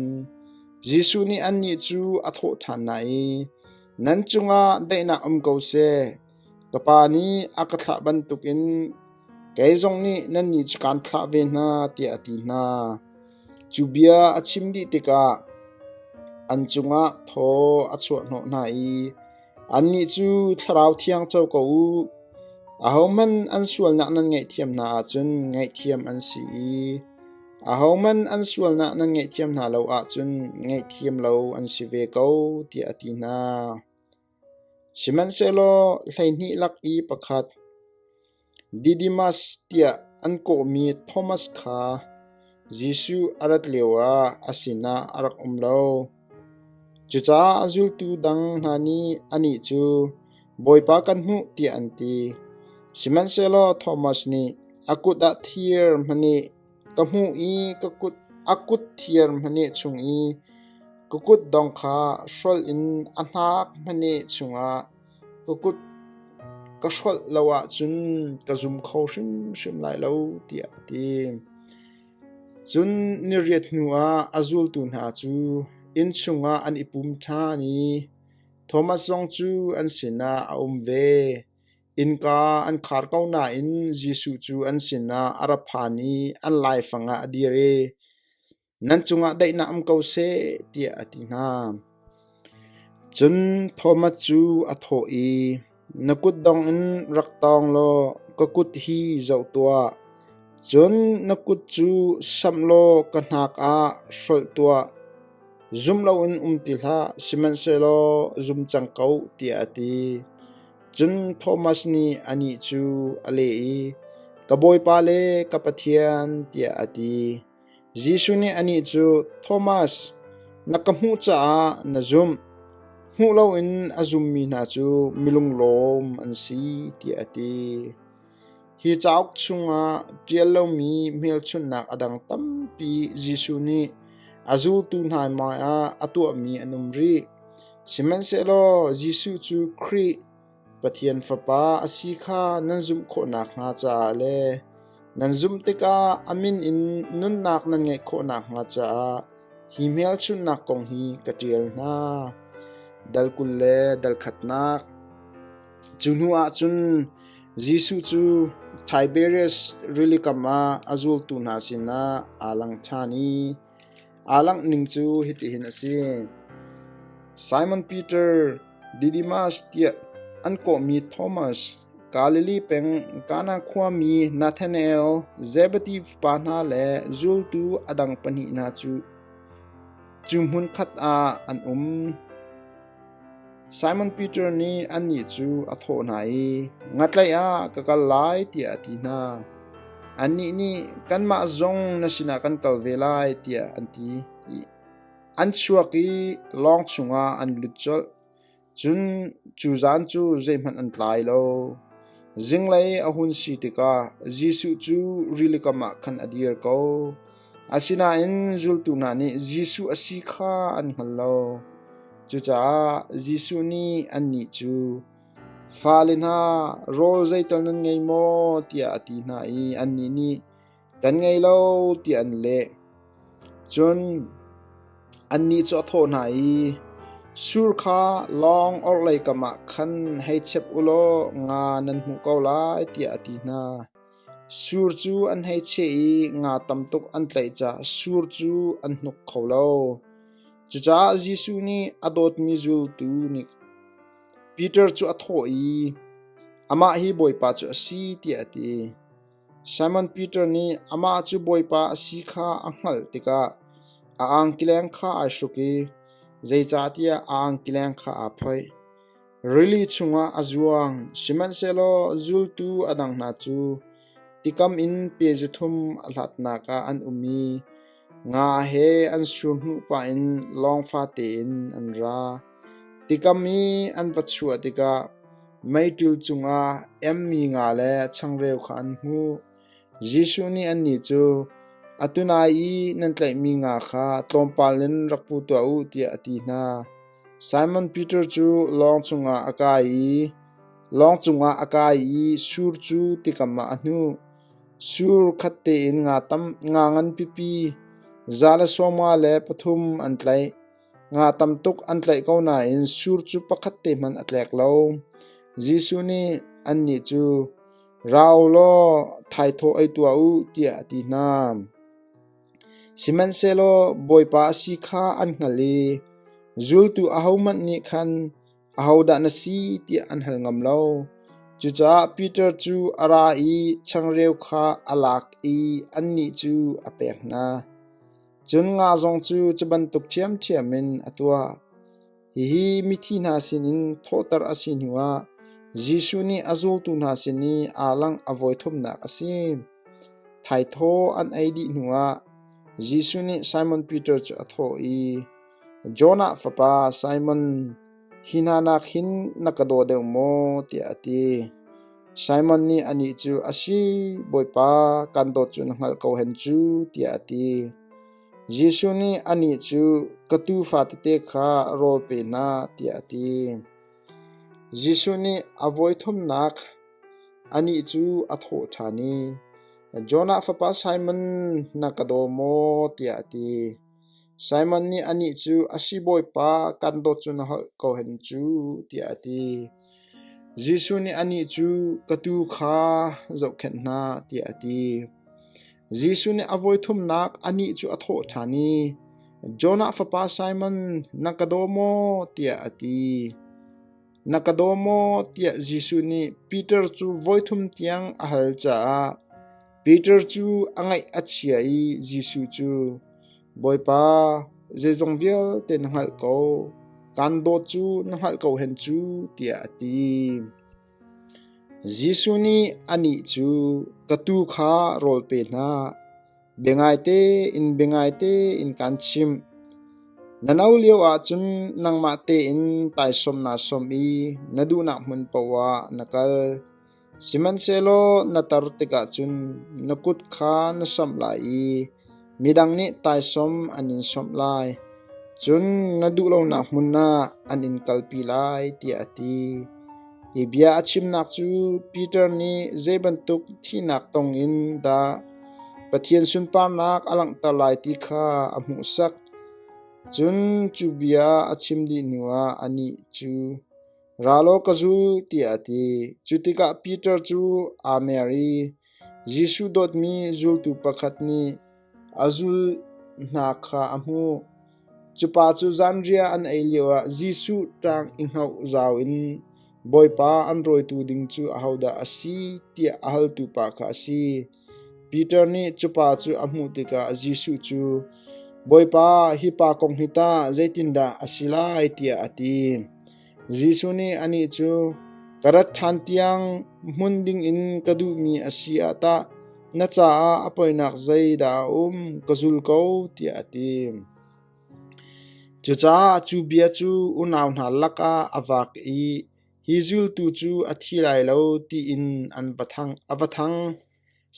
Jesuh nih annih cu a thawh ṭhan hna i, Nan cungah daihnak um ko seh. Ka Pa nih a ka thlah bantukin kei zong nih nannih cu kaan thlah ve hna, tiah a ti hna. Cu bia a chim dih tikah an cungah thaw a chuahhnawh hna i annih cu Thlarau Thiang co ko u. Ahohmanh an sualnak nan ngaihthiam hna ahcun ngaihthiam an si i ahohmanh an sualnak nan ngaihthiam hna lo ahcun ngaihthiam lo an si ve ko, tiah a ti hna. Sihmanhsehlaw 12 lak i pakhat, Didymus tiah an kawhmi Thomas kha Jesuh a rat lioah a sinah a rak um lo. Cucaah a zultu dang hna nih anih cu, Bawipa kan hmuh tiah an ti. Sihmanhsehlaw Thomas nih a kut ah thir hmanh Ka hmuh i ka kut a kut thiar hmaneh chung i ka kutdong kha hrolh in a hnak hmaneh chungah ka kut ka hrolh lo ahcun ka zum kho hrimhrim lai lo, tiah a ti. Cun niriat hnuah a zultu hna cu inn chungah an i pum ṭhan i Thomas zong cu an sinah a um ve. Innka an khar ko nain Jesuh cu an sinah a ra phan i an laifang ah a dir i, “Nan cungah daihnak um ko seh,” tiah a ti hna. Cun Thomas cu a thawh i, “Na kutdong in rak tawng law ka kut hi zoh tuah. Cun na kut cu samh law ka hnak ah hrolh tuah. Zum loin um ti hlah, sihmanhsehlaw zum cang ko,” tiah a ti. Cun Thomas nih anih cu a leh i, Ka Bawipa le ka Pathian, tiah a ti. Jesuh nih anih cu, Thomas, na ka hmuh caah na zumh. Hmuh loin a zummi hna cu milunglawm an si, tiah a ti. Hi cauk chungah ṭial lomi hmelchunhnak a dang tampi Jesuh nih a zultu hna hmaiah a tuahmi an um rih. Sihmanhsehlaw Jesuh cu Khrih, Pathian Fapa a si kha nan zumh khawh nakhnga caah le nan zumh tikah a min in nunnak nan ngeih khawh nakhnga caah hi hmelchunhnak kong hi ka ṭial hna. Dal 20 le dal khatnak. Cu hnuah cun Jesuh cu Tiberias rilikam ah a zultu hna sinah aa lang ṭhan i aa langh ning cu hitihin a si: Simon Peter, Didymus tiah an kawhmi Thomas, Galilee peng Kana khuami Nathanael, Zebedi fapa hna le zultu a dang pahnih hna cu cu hmunkhat ah an um. Simon Peter nih annih cu a thawh hna i, Ngatlaih ah ka kal lai, tiah a ti hna. Annih nih, Kanmah zong na sinah kan kal ve lai, tiah an ti. An chuak i lawng chungah an lut colh. Cun cu zan cu zeihmanh an tlai lo. Zinglei a hun si tikah Jesuh cu rilikam ah khan a dir ko. Asinain zultu hna nih Jesuh a si kha an hngal lo. Cucaah Jesuh nih annih cu, Fale hna, rawl zeital nan ngei maw? tiah a ti hna i annih nih, Kan ngei lo, tiah an leh. Cun annih cu a thawh hna i, Sur kha lawng orhlei kam ah khan hei chep u law nga nan hmuh ko lai, tiah a ti hna. Sur cu an hei cheh i nga tam tuk an tlaih caah sur cu an hnuk kho lo. Cucaah Jesuh nih a dawtmi zultu nih Peter cu a thawh i, Amah hi Bawipa cu a si, tiah a ti. Simon Peter nih amah cu Bawipa a si kha a hngalh tikah a angkileng kha ai hruk i zeicahtiah a angkileng kha aa phoih. Rili chungah a zuang, sihmanhsehlaw zultu a dang hna cu tikam in pe zathum a hlatnak ah an um i nga he an sur hnuh pah in lawng fate in an ra. Tikam i an va chuah tikah meiṭil cungah emmi nga le changreu kha an hmuh. Jesuh nih annih cu, Atu nai i nan tlaihmi nga kha tlawmpal in rak pu tuah u, tiah a ti hna. Simon Peter cu lawng cungah a kai i lawng cungah a kai i sur cu tikam ah a hnuh. Sur khat tein nga tam nga ngan pipi 153 an tlaih. Nga tam tuk an tlaih ko nain sur cu pakhat te hmanh a tlek lo. Jesuh nih annih cu, Ra u law thaithawh ei tuah u, tiah a ti hna. Sihmanhsehlaw Bawipa a si kha an hngalh i zultu ahohmanh nih khan, Ahodah na si? tiah an hal ngam lo. Cucaah Peter cu a ra i changreu kha a lak i annih cu a pek hna. Cun nga zong cu cu bantuk ṭhiamṭhiam in a tuah. Hihi mithi hna sinin thawhter a si hnuah Jesuh nih a zultu hna sin i aa langh a voithumnak a si. Thaithaw an ei dih hnuah Jesuh nih Simon Peter cu a thawh i, Jonah fapa Simon, hi hna nak hin na ka daw deuh maw? tiah a ti. Simon nih anih cu, A si, Bawipa, kan dawt cu na hngalh ko hen cu, tiah a ti. Jesuh nih anih cu, Ka tuufa tete kha rawl pe hna, tiah a ti. Jesuh nih a voithumnak anih cu a thawh ṭhan i, Jonah fapa Simon, na ka daw maw? tiah a ti. Simon nih anih cu, A si Bawipa, kan dawt cu na holh ko hen cu, tiah a ti. Jesuh nih anih cu, Ka tuu kha zohkhenh hna, tiah a ti. Jesuh nih a voithumnak anih cu a thawh ṭhan i, Jonah fapa Simon, na ka daw maw? tiah a ti. Na ka daw maw? tiah Jesuh nih Peter cu voithum tiang a hal caah Peter cu a ngaih a chia i Jesuh cu, Bawipa, zeizong vialte na hngalh ko, kaan dawt cu na hngalh ko hen cu, tiah a ti. Jesuh nih anih cu, Ka tuu kha rawl pe hna. Biangaite in biangaite in kaan chimh. Na no lio ahcun nangmah tein taisawm naa sawmh i na duhnak hmun paoh ah na kal. Sihmanhsehlaw na tar tikah cun na kut kha na samh lai i midang nih taisawm an in sawmh lai, cun na duh lonak hmun ah an in kalpi lai, tiah a ti. Hi bia a chimnak cu Peter nih zei bantuk thihnak tong in dah Pathian sunparnak a langhter lai ti kha a hmuhsak. Cun cu bia a chim dih hnuah anih cu, Ra law ka zul, tiah a ti. Cu tikah Peter cu aa mer i Jesuh dawtmi zultu pakhat nih a zulh hna kha a hmuh. Cu pa cu zanriah an ei lioah Jesuh ṭang i hngauh zau in Bawipa an rawitu ding cu ahodah a si tiah a haltu pa kha a si. Peter nih cu pa cu a hmuh tikah Jesuh cu, Bawipa, hi pa kong hi tah zeitindah a si lai? tiah a ti. Jesuh nih anih cu, Ka rat ṭhan tiang hmun dingin ka duhmi a si ah tah na caah a poinak zeidah a um? Ka zul ko, tiah a ti. Cucaah cu bia cu unau hna lakah a vak i. Hi zultu cu a thi lai lo tiin a va thang.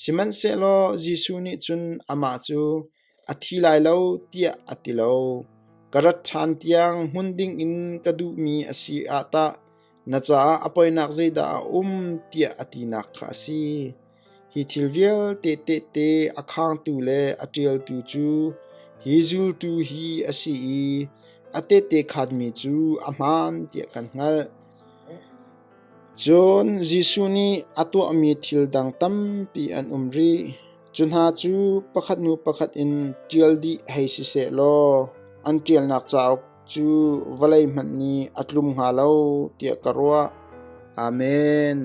Sihmanhsehlaw Jesuh nih cun amah cu, A thi lai lo, tiah a ti lo. Ka rat ṭhan tiang hmun dingin ka duhmi a si ah tah na caah a poinak zeidah a um tiah a tinak kha a si. Hi thil vialte tehte a khangtu le a ṭialtu cu hi zultu hi a si i a tehte khaanmi cu a hmaan tiah kan hngalh. Cun Jesuh nih a tuahmi thil dang tampi an um rih. Cu hna cu pakhat hnu pakhat in ṭial dih hei si seh law an ṭialnak cauk cu vawlei hmanh nih a tlum hnga lo tiah ka ruah. Amen.